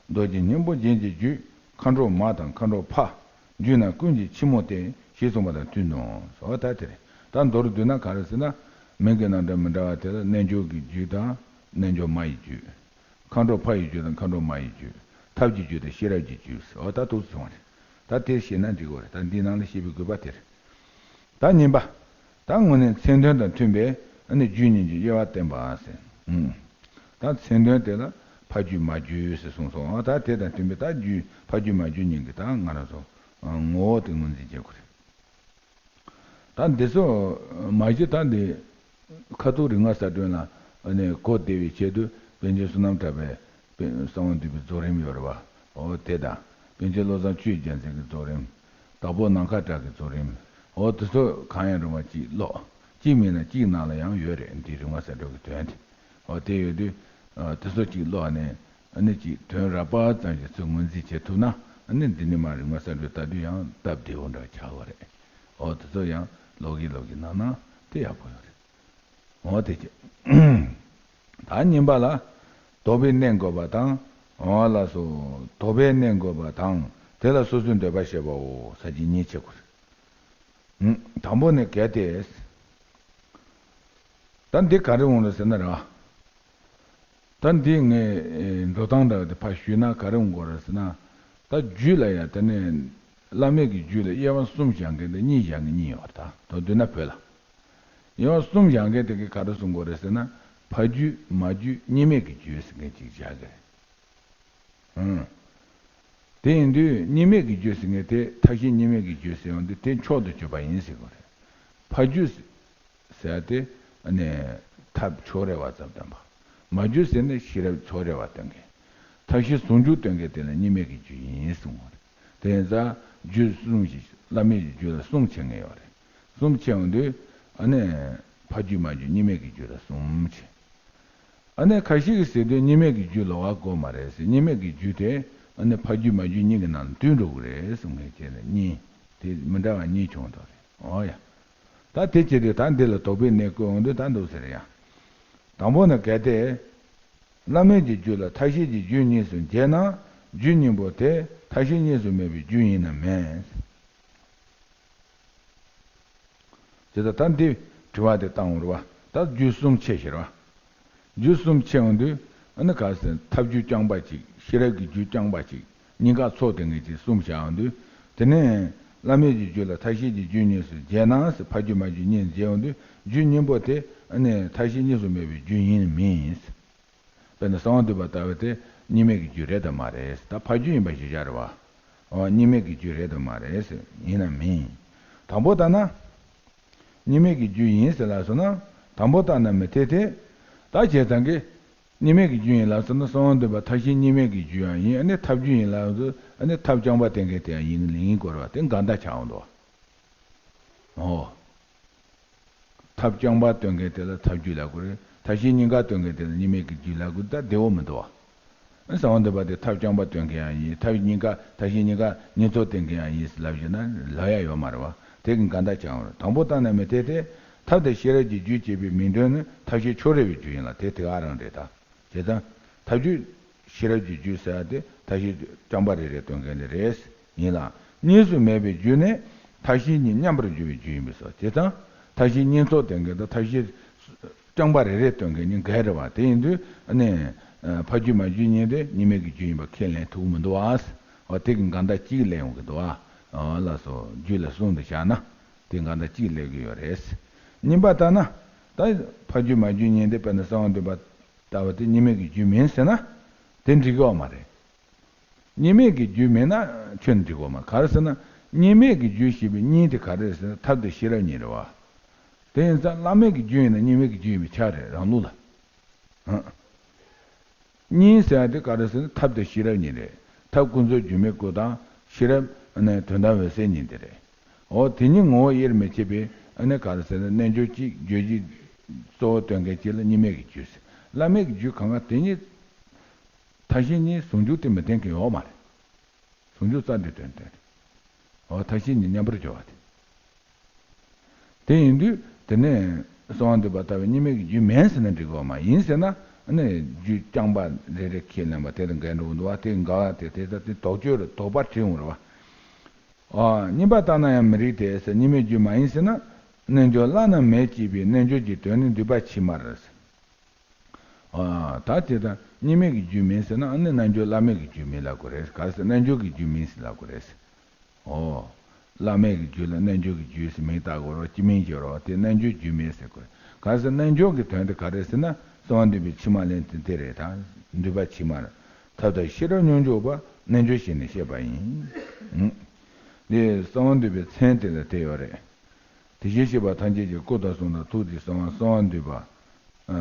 རྡོ་རྗེ་སྙིང་པོ་རྒྱན་གྱི་རྒྱུད་མཁའ་འགྲོ་མ་དང་མཁའ་འགྲོ་ཕ། རྒྱུད་རྣམས་ཀུན་གྱི་ཕྱི་མོ་སྟེ། ཞེས་གསུངས་པ་དང་མཐུན་ནོ། འོ་ད་དེ་རེད། ད་མདོར་བསྡུས་ན་ག་རེ་ཟེར་ན། མིང་གི་རྣམ་གྲངས་མི་འདྲ་བ་དེ་ལ་རྣལ་འབྱོར་གྱི་རྒྱུད་དང་རྣལ་འབྱོར་མ་ཡི་རྒྱུད། མཁའ་འགྲོ་ཕ་ཡི་རྒྱུད་དང་མཁའ་འགྲོ་མ་ཡི་རྒྱུད། ཐབས་ཀྱི་རྒྱུད་དང་ཤེས་རབ་ཀྱི་རྒྱུད། འོ་ད་འདུག་སེ་བྱུང་བ་རེད། ད་དེ་ཤེས་ན་འགྲིག་གི་རེད། ད་འདིའི་ནང་ལ་བཤད་པའི་དགོས་པ་དེ་རེད། ད་གཉིས་པ། ད་དངོས་གནས་མཚན་དོན་དང་མཐུན་པའི་ཨ་ནི་རྒྱུད་གཉིས་ཀྱི་དབྱེ་བ་བསྟན་པ་ཟེར། ཨུམ། ད་མཚན་དོན་དེ་ལ་ཕ་རྒྱུད་མ་རྒྱུད་ཟེར་གསུངས་སོང་། ད་དེ་དང་མཐུན་པའི་ད་རྒྱུད་ཕ་རྒྱུད་མ་རྒྱུད་གཉིས་ཀྱི་ད་ང་རང་ཚོ་ངོ་བོ་དེ་ངོས་འཛིན་བྱེད་དགོས་རེད། ད་འདི་ཚོ་མ་གཞི་ད་འདི་ཁ་ཐུག་རིག་སྔགས་གསལ་སྒྲོན་ལ་ཨ་ནི་གོ་བདེ་བའི་ཆེད་དུ་པཎ་ཆེན་བསོད་ནམས་གྲགས་པའི་པའི་གསང་བ་འདུས་པའི་རྫོགས་རིམ་ཡོད་རེད་བ། འོ་དེ་དང་། པཎ་ཆེན་བློ་བཟང་ཆོས་ཀྱི་རྒྱལ་མཚན་གྱི་རྫོགས་རིམ། དྭགས་པོ་ནམ་མཁའ་གྲགས་ཀྱི་རྫོགས་རིམ། འོ་དེ་ཚོ་གང་ཡང་རུང་བ་གཅིག་ཀློག་གཅིག་མིན་ན་གཅིག་ནང་ལ་ཡང་ཡོད་རེད། འདི་རིག་སྔགས་གསལ་སྒྲོན་གྱི་དོན་དེ། འོ་དེ་ཡོད་དུས། ཨ། དེ་ཚོ་གཅིག་ཀློག་ནས་ཨ་ནི་གཅིག་དོན་རགས་པ་ཙམ་ཞིག་ཚུར་ངོས་འཛིན་བྱེད་ཐུབ་ན། ཨ་ནི་འདི་ནས་མར་རིག་སྔགས་གསལ་སྒྲོན་ལྟ་དུས་ཡང་སྟབས་བདེ་བོ་འདྲ་ཆགས་པ་རེད། འོ་དེ་ཚོ་ཡང་ཀློག་གིན་ཀློག་གིན་གནང་ན་དེ་ཡག་པོ་ཡོད་རེད། འོ་དེ་བྱས། ད་གཉིས་པ་ལ། དོགས་པས་གནས་འགོད་པ་དང་། འོ་ལགས་སོ། དོགས་པས་གནས་འགོད་པ་དང་། དེ་ལ་སོ་སོའི་འདོད་པ་བཤད་པའོ། ས་བཅད་གཉིས་བྱེད་དགོས་རེད། དང་པོ་ནི་གལ་ཏེ། ད་འདི་ག་རེ་འོང་རེད་ཟེར་ན་ར། ད་འདི་ངས་འགྲོ་སྟངས་འདྲ་དེ་ཕར་ཞུས་ན་ག་རེ་འོང་གི་རེད་ཟེར་ན། ད་རྒྱུད་ལ་ཡང་དེ་ནས་བླ་མེད་ཀྱི་རྒྱུད་ལ་དབྱེ་བ་གསུམ་བཞག་མཁན་དང་གཉིས་བཞག་མཁན་གཉིས་ཡོད་རེད། ད་མདོར་བསྡུས་ན་བོད་ལ་དབྱེ་བ་གསུམ་བཞག་མཁན་དེ་གིས་ག་རེ་གསུང་གི་རེད་ཟེར་ན། ཕ་རྒྱུད་མ་རྒྱུད་གཉིས་མེད་ཀྱི་རྒྱུད་ཟེར་མཁན་ཅིག་བཞག་གི་རེད། ཨང་། དེ་ཡིན་དུས་གཉིས་མེད་ཀྱི་རྒྱུད་ཟེར་མཁན་དེ་མཐའ་བཞི་གཉིས་མེད་ཀྱི་རྒྱུད་ཟེར་ཡོང་དུས་དེ་མཆོག་ཏུ་གྱུར་པ་ཡིན་ཟེར་དགོས་རེད། ཕ་རྒྱུད་ཟེར་ཡ་དེ་ནི་ཐབས་ཕྱོགས་རེ་བ་ཙམ་སྟོན་པ། མ་རྒྱུད་ཟེར་ནི་ཤེས་རབ་ཕྱོགས་རེ་བ་སྟོན་མཁན། མཐའ་བཞི་ཟུང་འཇུག་སྟོན་མཁན་དེ་ལ་གཉིས་མེད་ཀྱི་རྒྱུད་ཡིན་གསུངས་པ་རེད། དེ་ཡིན་ཙང་རྒྱུད་གསུམ་ཞིག་བླ་མེད་ཀྱི་རྒྱུད་ལ་གསུམ་ཕྱེ་ངེས་ཡོད་རེད། གསུམ་ཕྱེ་ཡོང་དུས་ཨ་ནི་ཕ་རྒྱུད་མ་རྒྱུད་གཉིས་མེད་ཀྱི་རྒྱུད་ལ་གསུམ་ཕྱེ། ཨ་ནི་ཁ་ཤས་ཀྱིས་ཟེར་དུས་གཉིས་མེད་ཀྱི་རྒྱུད་ལོགས་ཀ་དགོས་མ་རེད་ཟེར། གཉིས་མེད་ཀྱི་རྒྱུད་དེ་ཨ་ནི་ཕ་རྒྱུད་མ་རྒྱུད་གཉིས་ཀྱི་ནང་ལ་འདུས་འགྲོ་གི་རེད་གསུང་མཁན་བྱས་ནས་གཉིས། དེ་མི་འདྲ་བ་གཉིས་བྱུང་འདུག་རེད། འོ་ཡ། ད་དེ་བྱེད་དུས་ད་འདི་ལ་དོགས་པའི་གནས་བཀོད་འོང་དུས་ད་འདུག་ཟེར་ཡ། དང་པོ་ནི་གལ་ཏེ། བླ་མེད་ཀྱི་རྒྱུད་ལ་མཐའ་བཞི་གི་རྒྱུད་གཉིས་སུ་འབྱེད་ན། རྒྱུད་གཉིས་པོ་དེ་མཐའ་བཞི་གཉིས་སུ་མེད་པའི་རྒྱུད་ཡིན་ནམ་མིན། དེ་ལྟ་ད་འདི་དྲི་བ་དེ་བཏང་བ་རེད་བ། ད་རྒྱུད་གསུམ་ཕྱེ་ཟེར་བ། རྒྱུད་གསུམ་ཕྱེ་འོང་དུས་ཨ་ནི་ག་ཟེར་ཐབས་རྒྱུད་རྐྱང་པ་གཅིག་ཤེས་རབ་ཀྱི་རྒྱུད་རྐྱང་པ་གཅིག་གཉིས་ཀ་ཚོགས་དེ་ངེས་ཀྱི་གསུམ་བྱ་འོང་དུས། དེ་ནས་བླ་མེད་ཀྱི་རྒྱུད་ལ་མཐའ་བཞི་གི་རྒྱུད་གཉིས་སུ་འབྱེད་ན་ཟེར་ཕ་རྒྱུད་མ་རྒྱུད་གཉིས་འབྱེད་འོང་དུས་རྒྱུད་གཉིས་པོ་དེ་ཨ་ནི་མཐའ་བཞི་གཉིས་སུ་མེད་པའི་རྒྱུད་ཡིན་མིན། དཔེར་ན་གསང་བ་འདུས་པ་ལྟ་བུ་དེ་གཉིས་མེད་ཀྱི་རྒྱུད་རེད་དམ་མ་རེད། ད་ཕ་རྒྱུད་ཡིན་པ་ཞིག་བཞག་རེད་བ། འོ་གཉིས་མེད་ཀྱི་རྒྱུད་རེད་དམ་མ་རེད་ཟེར། ཡིན་ནམ་མིན། དང་པོ་ལྟ་ན། གཉིས་མེད་ཀྱི་རྒྱུད་ཡིན་ཟེར་ལབ་སོང་ན། དང་པོ་ལྟ་ན་མི་འཐད་དེ། ད་བྱས་ཙང་གི་གཉིས་མེད་ཀྱི་རྒྱུད་ཡིན་ལབ་སོང་ན་གསང་བ་འདུས་པ་མཐའ་བཞི་གཉིས་མེད་ཀྱི་རྒྱུད་ཡང་ཡིན། ཨ་ནི་ཐབས་རྒྱུད་ཡིན་ལབ་སོང་ཨ་ནི་ཐབས་རྐྱང་པ་བསྟན་མཁན་དེ་ཡང་ཡིན་ཡིན་དགོས་རེད་བ། དེ་འགལ་ཟླ་ཆགས་འོང་འདུག་བ། འོ། ཐབས་རྐྱང་པ་སྟོན་མཁན་དེ་ལ་ཐབས་རྒྱུད་ལབ་དགོས་རེད། མཐའ་བཞི་གཉིས་ཀ་སྟོན་མཁན་དེ་ལ་གཉིས་མེད་ཀྱི་རྒྱུད་ལབ་དགོས། ད་བདེ་བོ་མི་འདུག་བ། གསང་བ་འདུས་པ་དེ་ཐབས་རྐྱང་པ་སྟོན་མཁན་ཡང་ཡིན། ཐབས་གཉིས་ཀ་མཐའ་བཞི་གཉིས་ཀ་གཉིས་ཚོགས་སྟོན་མཁན་ཡང་ཡིན་ལབ་བཞག་ན་ལབ་ཡ་ཡོད་མ་རེད་བ། དེ་གི་འགལ་ཟླ་ཆགས་འོང་རེད། དང་པོ་ལྟ་ན་མི་འཐད་དེ། ཐབས་དང་ཤེས་རབ་ཀྱི་རྒྱུད་ཅེས་པའི་མིང་དོན་ནི་མཐའ་བཞི་ཕྱོགས་རིས་པའི་རྒྱུད་ཡིན་ལ་དེ་དེ་ག་རང་རེད་ད། བྱས་ཙང་། ཐབས་རྒྱུད་ཤེས་རབ་ཀྱི་རྒྱུད་ཟེར་ཡ་དེ་མཐའ་བཞི་རྐྱང་པ་རེ་རེ་སྟོན་མཁན་དེ་རེད། ཡིན་ལ། གཉིས་སུ་མེད་པའི་རྒྱུད་ནི་མཐའ་བཞི་གཉིས་མཉམ་པར་འབྱུང་བའི་རྒྱུད་ཡིན་པས་སོ། བྱས་ཙང་མཐའ་བཞི་གཉིས་ཚོགས་སྟོན་མཁན་དང་མཐའ་བཞི་རྐྱང་པ་རེ་རེ་སྟོན་མཁན་གཉིས་འགལ་རེད་བ། དེ་ཡིན་དུས་ཨ་ནི། ཕ་རྒྱུད་མ་རྒྱུད་གཉིས་དེ་གཉིས་མེད་ཀྱི་རྒྱུད་ཡིན་པ་ཁས་ལེན་ཐུབ་ཀྱི་མི་འདུག་བ། འོ་དེ་གི་འགལ་ཟླ་གཅིག་སླེབས་ཡོང་གི་འདུག་བ། འོ་ལགས་སོ། རྒྱུད་ལ་གསུམ་དུ་བཞག་ན། དེ་འགལ་ཟླ་གཅིག་སླེབས་ཀྱི་ཡོད་རེད། གཉིས་པ་ལྟ་ན། ད་ཕ་རྒྱུད་མ་རྒྱུད་གཉིས་དེ་དཔེར་ན་གསང་བ་འདུས་པ་ལྟ་བུ་དེ་གཉིས་མེད་ཀྱི་རྒྱུད་མིན་ཟེར་ན། དེ་འགྲིག་གི་ཡོད་མ་རེད། གཉིས་མེད་ཀྱི་རྒྱུད་མིན་ན་ཁྱོན་འགྲིག་གི་ཡོད་མ་རེད། ག་རེ་ཟེར་ན། གཉིས་མེད་ཀྱི་རྒྱུད་ཞེས་པའི་གཉིས་དེ་ག་རེ་ཟེར་ན་ཐབས་དང་ཤེས་རབ་གཉིས་རེད་བ། དེ་ཡིན་ཙང་བླ་མེད་ཀྱི་རྒྱུད་ཡིན་ན་གཉིས་མེད་ཀྱི་རྒྱུད་ཡིན་པའི་ཆ་རེད་རང་ལུགས་ལ། ཧང་། གཉིས་ཟེར་ཡ་དེ་ག་རེ་ཟེར་ན་ཐབས་དང་ཤེས་རབ་གཉིས་རེད། ཐབས་ཀུན་རྫོབ་སྒྱུ་མའི་སྐུ་དང་ཤེས་རབ་ཨ་ནི་དོན་དམ་འོད་གསལ་གཉིས་དེ་རེད། འོ་དེ་གཉིས་ངོ་བོ་དབྱེར་མི་ཕྱེད་པའི་ཨ་ནི་ག་རེ་ཟེར་ན་རྣལ་འབྱོར་གཅིག་རྗོད་བྱེད་གཙོ་བོ་སྟོན་མཁན་གཅིག་ལ་གཉིས་མེད་ཀྱི་རྒྱུད་ཟེར། བླ་མེད་ཀྱི་རྒྱུད་གང་ག་དེ་གཉིས་མཐའ་བཞི་གཉིས་ཟུང་འཇུག་དེ་མི་བསྟན་མཁན་ཡོད་མ་རེད། ཟུང་འཇུག་རྩ་འདི་དོན་དེ་རེད། འོ་མཐའ་བཞི་གཉིས་མཉམ་པར་སྦྱོར་བ་དེ། དེ་ཡིན་དུས་དེ་ནས་གསང་བ་འདུས་པ་ལྟ་བུའི་གཉིས་མེད་ཀྱི་རྒྱུད་མིན་ཟེར་ན་འགྲིག་གི་ཡོད་མ་ཡིན་ཟེར་ན་ཨ་ནི་རྒྱུད་རྐྱང་པ་རེ་རེ་ཁས་ལེན་པ་དེ་དང་འགལ་འགྲོ་གི་འདུག་བ། དེ་འགལ་བ་དེ་དེ་ལྟ་དེ་དོགས་གཅོད་རེད། དོགས་པ་དྲི་འོང་རེད་བ། ཨ་གཉིས་པ་ལྟ་ན་ཡང་མི་རིགས་ཏེ་ཟེར། གཉིས་མེད་རྒྱུད་མ་ཡིན་ཟེར་ན། རྣལ་འབྱོར་བླ་ན་མེད་ཅེས་པའི་རྣལ་འབྱོར་གྱི་དོན་ནི་འདུས་པ་ཕྱི་མར། ཨ་ད་དེ་ལྟར་གཉིས་མེད་ཀྱི་རྒྱུད་མིན་ཟེར་ན་ཨ་ནི་རྣལ་འབྱོར་བླ་མེད་ཀྱི་རྒྱུད་མིན་ལབ་དགོས་རེད། ག་རེ་ཟེར་རྣལ་འབྱོར་གྱི་རྒྱུད་མིན་ཟེར་ལབ་དགོས་རེད། ཨོ། བླ་མེད་ཀྱི་རྒྱུད་ལ་རྣལ་འབྱོར་གྱི་རྒྱུད་ཟེར་མིང་བཏགས་དགོས་རེད། སྤྱི་མིང་བརྗོད་རོགས་དེ་རྣལ་འབྱོར་རྒྱུད་མིན་ཟེར་དགོས། ག་རེ་ཟེར་རྣལ་འབྱོར་གྱི་དོན་དེ་ག་རེ་ཟེར་ན་གསང་བ་འདུས་པའི་ཕྱི་མ་ལན་དེ་དེ་རེད་ད། འདུས་པ་ཕྱི་མར། ཐབས་དང་ཤེས་རབ་མཉམ་འཇོག་པ་རྣལ་འབྱོར་ཞེས་ནི་བཤད་པ་ཡིན། འདི་གསང་བ་འདུས་པའི་མཚན་དེ་ལ་དེ་ཡོད་རེད། དེ་བཞིན་གཤེགས་པ་ཐམས་ཅད་ཀྱི་སྐུ་དང་གསུང་དང་ཐུགས་དེའི་གསང་བ་གསང་བ་འདུས་པ། ཨ་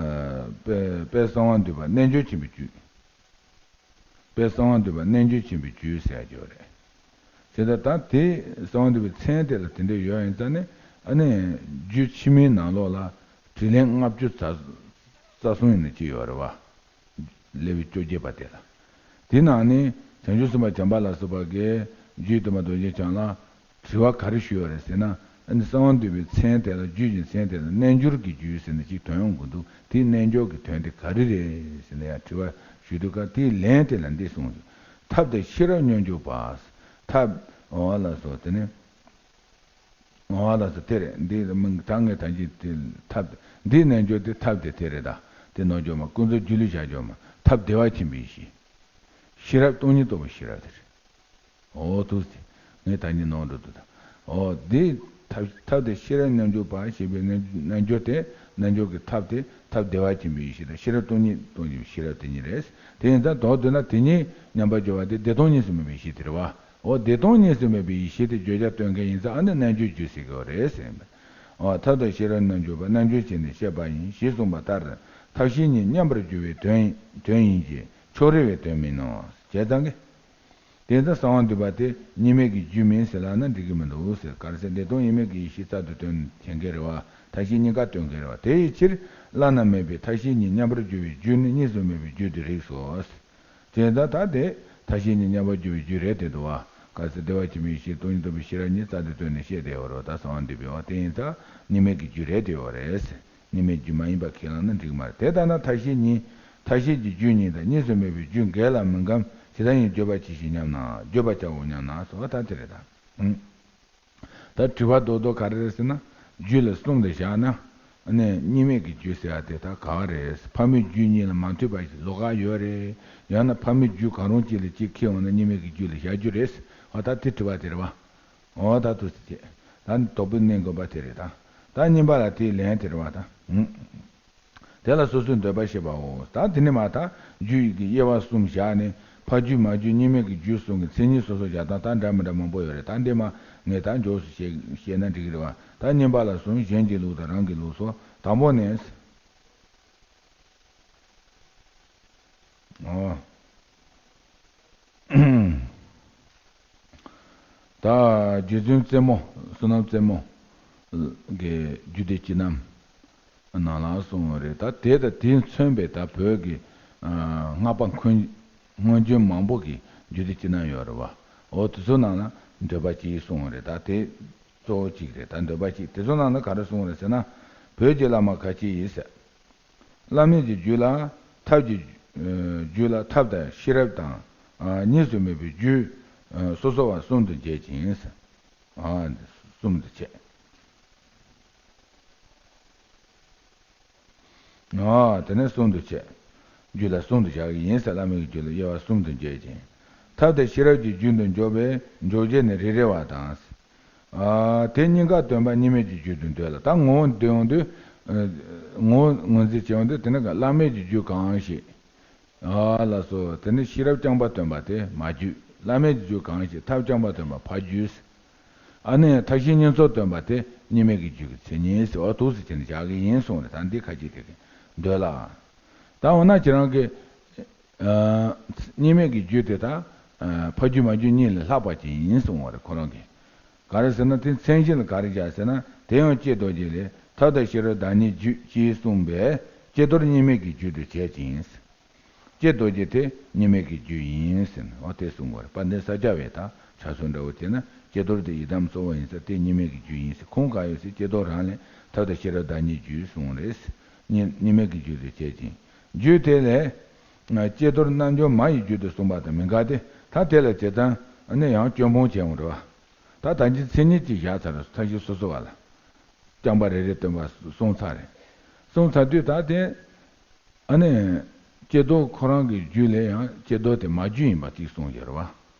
དཔལ་དཔལ་གསང་བ་འདུས་པ་རྣལ་འབྱོར་ཆེན་པོའི་རྒྱུད། དཔལ་གསང་བ་འདུས་པ་རྣལ་འབྱོར་ཆེན་པོའི་རྒྱུད་ཟེར་ཡ་ཡོད་རེད། དེ་ལྟར་ད་དེ་གསང་བ་འདུས་པའི་མཚན་དེ་ལ་དེ་འདྲ་ཡོད་ཡིན་ཙང་ནི་ཨ་ནི་རྒྱུད་ཕྱི་མའི་ནང་ལོགས་ལ་དྲིས་ལན་ལྔ་བཅུ་རྩ་གསུམ་ཡིན་ན་ཅི་ཡོད་རེད་བ། ལེའུ་བཅོ་བརྒྱད་པ་དེ་ལ། དེའི་ནང་ནས་བྱང་ཆུབ་སེམས་དཔའ་བྱམས་པ་ལ་སོགས་པ་གིས་རྒྱུད་སྟོན་པ་རྡོ་རྗེ་འཆང་ལ་དྲི་བ་ག་རེ་ཞུས་ཡོད་རེད་ཟེར་ན། ཨ་ནི་གསང་བ་འདུས་པའི་མཚན་དེ་ལ་རྒྱུད་ཀྱི་མཚན་དེ་ལ་རྣལ་འབྱོར་གྱི་རྒྱུད་ཟེར་ནས་ཅིག་དོན་ཡོང་གི་འདུག་དེའི་རྣལ་འབྱོར་གྱི་དོན་དེ་ག་རེ་རེད་ཟེར་ནས་ཡང་དྲི་བ་ཞུས་དུས་ཀ་དེའི་ལན་དེ་ལ་འདི་གསུངས་ཡོད། ཐབས་དང་ཤེས་རབ་མཉམ་འཇོག་པ། ཐབས་འོ་ལ་སོགས་དེ་ནི། ངོ་བོ་ལ་སོགས་དེ་རེད། འདི་མིང་ད་ངས་ད་གིན་དེ་ཐབས་འདི་རྣལ་འབྱོར་དེ་ཐབས་དེ་དེ་རེད་ད། དེ་ནོར་འཇོག་མ་ཀུན་རྫོབ་སྒྱུ་ལུས་བྱ་འཇོག་མ་ཐབས་བདེ་བ་ཆེན་པོའི་ཡེ་ཤེས། ཤེས་རབ་སྟོང་ཉིད་རྟོགས་པའི་ཤེས་རབ་དེ་རེད། འོ་ཐུགས་སྲས་ངས་ད་གིན་ནོར་འགྲོ་འདུག་ད། འོ་དེ་ཐབས་ཐབས་དེ་ཤེས་རབ་མཉམ་འཇོག་པ་ཞེས་པའི་རྣལ་རྣལ་འབྱོར་དེ་རྣལ་འབྱོར་གྱི་ཐབས་དེ་ཐབས་བདེ་བ་ཆེན་པོའི་ཡེ་ཤེས་དང་ཤེས་རབ་སྟོང་ཉིད་སྟོང་ཉིད་པའི་ཤེས་རབ་དེ་གཉིས་རེད། དེ་ཡིན་ཙང་མདོར་བསྡུས་ན་དེ་གཉིས་མཉམ་པར་སྦྱོར་བ་དེ་བདེ་སྟོང་གཉིས་སུ་མེད་པའི་ཡེ་ཤེས་དེ་རེད་བ། འོ་བདེ་སྟོང་གཉིས་སུ་མེད་པའི་ཡེ་ཤེས་དེ་བརྗོད་བྱ་སྟོན་མཁན་ཡིན་ཙང་ཨ་ནི་རྣལ་འབྱོར་རྒྱུད་ཟེར་གྱི་ཡོད་རེད་ཟེར། འོ་ཐབས་དང་ཤེས་རབ་རྣལ་འབྱོར་པ་རྣལ་འབྱོར་བྱས་ནས་བཤད་པ་ཡིན་ཞེས་གསུངས་པ་ལྟར་ཐབས་ཤེས་གཉིས་མཉམ་པར་སྦྱོར་བའི་དོན་དོན་ཡིན་གྱི་ཕྱོགས་རིས་པའི་དོན་མིན་ནོ། བྱས་ཙང་གི། དེ་ལྟར་གསང་བ་འདུས་པ་དེ་གཉིས་མེད་ཀྱི་རྒྱུ་མིན་ཟེར་ལབ་ན་འགྲིག་གི་མི་འདུག་ཟེར། ག་རེ་ཟེར། བདེན་སྟོང་དབྱེར་མེད་ཀྱི་ཡེ་ཤེས་རྩལ་དུ་སྟོན་བྱེད་མཁན་རེད་བ། མཐའ་བཞི་གཉིས་ཀ་སྟོན་མཁན་རེད་བ། དེ་ཡི་ཕྱིར་བླ་ན་མེད་པའི་མཐའ་བཞི་ཉིད་མཉམ་པར་སྦྱོར་བའི་རྒྱུ་ནི་གཉིས་སུ་མེད་པའི་རྒྱུ་དེ་རིགས་སོ། དེ་ལྟར་ད་དེ་མཐའ་བཞི་ཉིད་མཉམ་པར་སྦྱོར་བའི་རྒྱུ་རེད་དེ་འདུག་བ། ག་རེ་ཟེར། བདེ་བར་ཆེན་པོའི་ཡེ་ཤེས་སྟོང་ཉིད་རྟོགས་པའི་ཤེས་རབ་ཉིད་རྩལ་དུ་སྟོན་ནས་བཤད་བསྡད་ཡོད་རེད་བ། ད་གསང་བ་འདུས་པའི་བ། དེ་ཡིན་ཙང་གཉིས་མེད་ཀྱི་རྒྱུ་རེད་དེ་ཡོད་རེད། གཉིས་མེད་རྒྱུ་མ་ཡིན་པ་ཁས་བླངས་ན་འགྲིག་མ་རེད། དེ་ལྟ་ན་མཐའ་བཞི་ཉིད། མཐའ་བཞི་གི་རྒྱུ་ཉིད་དང་གཉིས་སུ་མེད་པའི་རྒྱུ་འགལ་ལ་མི་འགམ། ཇི་ལྟར་ཡང་བརྗོད་པ་ཅི་ཞིག་སྙམ་ན། བརྗོད་པར་བྱའོ་སྙམ་ན་ཟེར་བ་ད་དེ་རེད་ད། ཨང་། ད་དྲི་བ་རྡོག་རྡོག་ག་རེ་རེད་ཟེར་ན། རྒྱུད་ལ་གསུམ་དུ་བཞག་ན། ཨ་ནི་གཉིས་མེད་ཀྱི་རྒྱུ་ཟེར་བ་དེ་ད་ག་བ་རེད། ཕ་མའི་རྒྱུད་གཉིས་ལ་མ་མཐུན་པ་ཞིག་ལོགས་ཀ་ཡོད་རེད། ཡང་ན་ཕ་མའི་རྒྱུད་གང་རུང་གཅིག་ལ་གཅིག་ཁེལ་འོང་ན་གཉིས་མེད་ཀྱི་རྒྱུད་ལ་བཞག་རྒྱུ་རེད། འོ་ད་དེ་དྲི་བ་དེ་རེད་བ། འོ་ད་ཐུགས་སུ་ཆེ། ད་ནི་དོགས་པའི་གནས་དགོས་པ་དེ་རེད་ད། ད་གཉིས་པ་ལ་དེའི་ལན་དེ་རེད་བ་ད། ཨང་། དེ་ལ་སོ་སོའི་འདོད་པ་བཤད་པའོ། ད་དེ་ནི་མ་ད་རྒྱུ་ཡི་གི་དབྱེ་བ་གསུམ་བཞག་ནས་ཕ་རྒྱུད་མ་རྒྱུད་གཉིས་མེད་ཀྱི་རྒྱུ་གསུམ་གྱི་མཚན་ཉིད་སོ་སོ་བཞག་སྟངས་ད་འདྲ་མི་འདྲ་མང་པོ་ཡོད་རེད། ད་འདི་མ་ངས་ད་མགྱོགས་སུ་བཤད་བཤད་ན་འགྲིག་གི་རེད་བ། ད་གཉིས་པ་ལ་གསུམ། གཞན་གྱི་ལུགས་དང་རང་གི་ལུགས་སོ། དང་པོ་ནས། ཨོ། ད་རྗེ་བཙུན་རྩེ་མོ། བསོད་ནམས་རྩེ་མོ་གི་རྒྱུད་སྡེ་སྤྱི་རྣམ་ནང་ལ་གསུངས་པ་རེད། ད་དེ་དང་དེས་མཚོན་པའི་ད་བོད་ཀྱི་ཨ་སྔགས་པ་འཁོན་སྔོན་བྱོན་མང་པོ་གི་རྒྱུད་སྡེ་སྤྱི་རྣམ་ཡོད་རེད་བ། འོ་དེ་ཚོ་ནང་ལ་འདོད་པ་གཅིག་གསུངས་པ་རེད། ད་དེ་གཙོ་བོ་གཅིག་རེད། ད་འདོད་པ་གཅིག་དེ་ཚོ་ནང་ལ་ག་རེ་གསུངས་པ་རེད་ཟེར་ན། བོད་ཀྱི་བླ་མ་ཁ་ཅིག་ཡིས། བླ་མེད་ཀྱི་རྒྱུད་ལ་ཐབས་ཀྱི་རྒྱུད་ལ་ཐབས་དང་ཤེས་རབ་དང་གཉིས་སུ་མེད་པའི་རྒྱུད་སོ་སོ་བ་གསུམ་དུ་འབྱེད་ཅིང་། གསུམ་དུ་འབྱེད། དེ་ནས་གསུམ་དུ་འབྱེད། རྒྱུད་ལ་གསུམ་དུ་བཞག་གི་ཡིན་ཟེར། བླ་མེད་ཀྱི་རྒྱུད་ལ་དབྱེ་བ་གསུམ་དུ་འབྱེད་ཅིང་། ཐབས་དང་ཤེས་རབ་ཀྱི་རྒྱུད་དུ་འཇོག་པའི་འཇོག་བྱེད་ནི་རེ་རེ་བ་དང་། ཨ། དེ་གཉིས་ཀ་སྟོན་པ་གཉིས་མེད་ཀྱི་རྒྱུད་དུ་འདོད་ལ། ད་ངོ་བོ་འདོད་ཡོང་དུས། ཨ། ངོ་བོ་ངོས་འཛིན་བྱེད་ཡོང་དུས་དེ་ནི་བླ་མེད་ཀྱི་རྒྱུད་གང་ཞིག་ཨ་ལགས་སོ། དེ་ནི་ཤེས་རབ་རྐྱང་པ་སྟོན་པ་དེ་མ་རྒྱུད། བླ་མེད་ཀྱི་རྒྱུད་གང་ཞིག་ཐབས་རྐྱང་པ་སྟོན་པ་ཕ་རྒྱུད། ཨ་ནི་མཐའ་བཞི་གཉིས་ཚོགས་སྟོན་པ་དེ་གཉིས་མེད་ཀྱི་རྒྱུད་ཀྱི་མཚན་ཉིད་ཟེར་བ་འདུག་ཟེར་བྱས་ནས་བཞག་གི་ཡིན་གསུངས་རེད། ད་འདི་ཁ་ཅིག་དེ་གི་འདོད་ལ། ད་འོ་ན་ཁྱེད་རང་གི་ཨ། གཉིས་མེད་ཀྱི་རྒྱུད་དེ་དག་ཨ། ཕ་རྒྱུད་མ་རྒྱུད་གཉིས་ལས་ལྷག་པ་ཅིག་ཡིན་གསུངས་པ་རེད་ཁོ་རང་གིས། ག་རེ་ཟེར་ན་དེ་མཚན་གཞི་ལ་ག་རེ་བཞག་ཟེར་ན། དེ་ཡང་ཀྱེ་རྡོ་རྗེ་ལས་ཐབས་དང་ཤེས་རབ་བདག་ཉིད་རྒྱུད་ཅེས་གསུངས་པས་ཀྱེ་རྡོར་གཉིས་མེད་ཀྱི་རྒྱུད་དུ་བྱེད་ཅིང་། ཀྱེ་རྡོ་རྗེ་དེ་གཉིས་མེད་ཀྱི་རྒྱུད་ཡིན་ཟེར་ན་འོ་དེ་གསུངས་པ་རེད། དཔལ་ལྡན་ས་སྐྱ་པས་ད་ཕྱག་སྲོལ་འདྲ་བོ་བྱས་ན་ཀྱེ་རྡོར་དེ་ཡི་དམ་གཙོ་བོ་ཡིན་ས་དེ་གཉིས་མེད་ཀྱི་རྒྱུད་ཡིན་ཟེར། ཁུངས་ག་ཡོད་ཟེར། ཀྱེ་རྡོར་རང་ལས་ཐབས་དང་ཤེས་རབ་བདག་ཉིད་རྒྱུད་གསུངས་རེད། གཉིས་གཉིས་མེད་ཀྱི་རྒྱུད་དུ་བྱེད་ཅིང་། རྒྱུད་དེ་ལས། ཀྱེ་རྡོར་རྣལ་འབྱོར་མ་ཡི་རྒྱུད་དུ་གསུངས་པ་དང་མི་འགལ་ཏེ། ད་དེ་ལ་བྱེད་སྟངས་ནི་ཡང་སྐྱོན་སྤོང་བྱས་འོང་རེད་བ། ད་ད་གིན་མཚན་ཉིད་ཅིག་བཞག་ཚར་རེད། མཐའ་བཞི་སོ་སོ་བ་ལ། རྐྱང་པ་རེ་རེ་སྟོན་པ་གསུངས་ཚར་རེད། གསུངས་ཚར་དུས་ད་དེ། ཨ་ནི། ཀྱེ་རྡོར་ཁོ་རང་གི་རྒྱུད་ལས་ཡང་ཀྱེ་རྡོར་དེ་མ་རྒྱུད་ཡིན་པ་ཅིག་གསུངས་ཡོད་རེད་བ།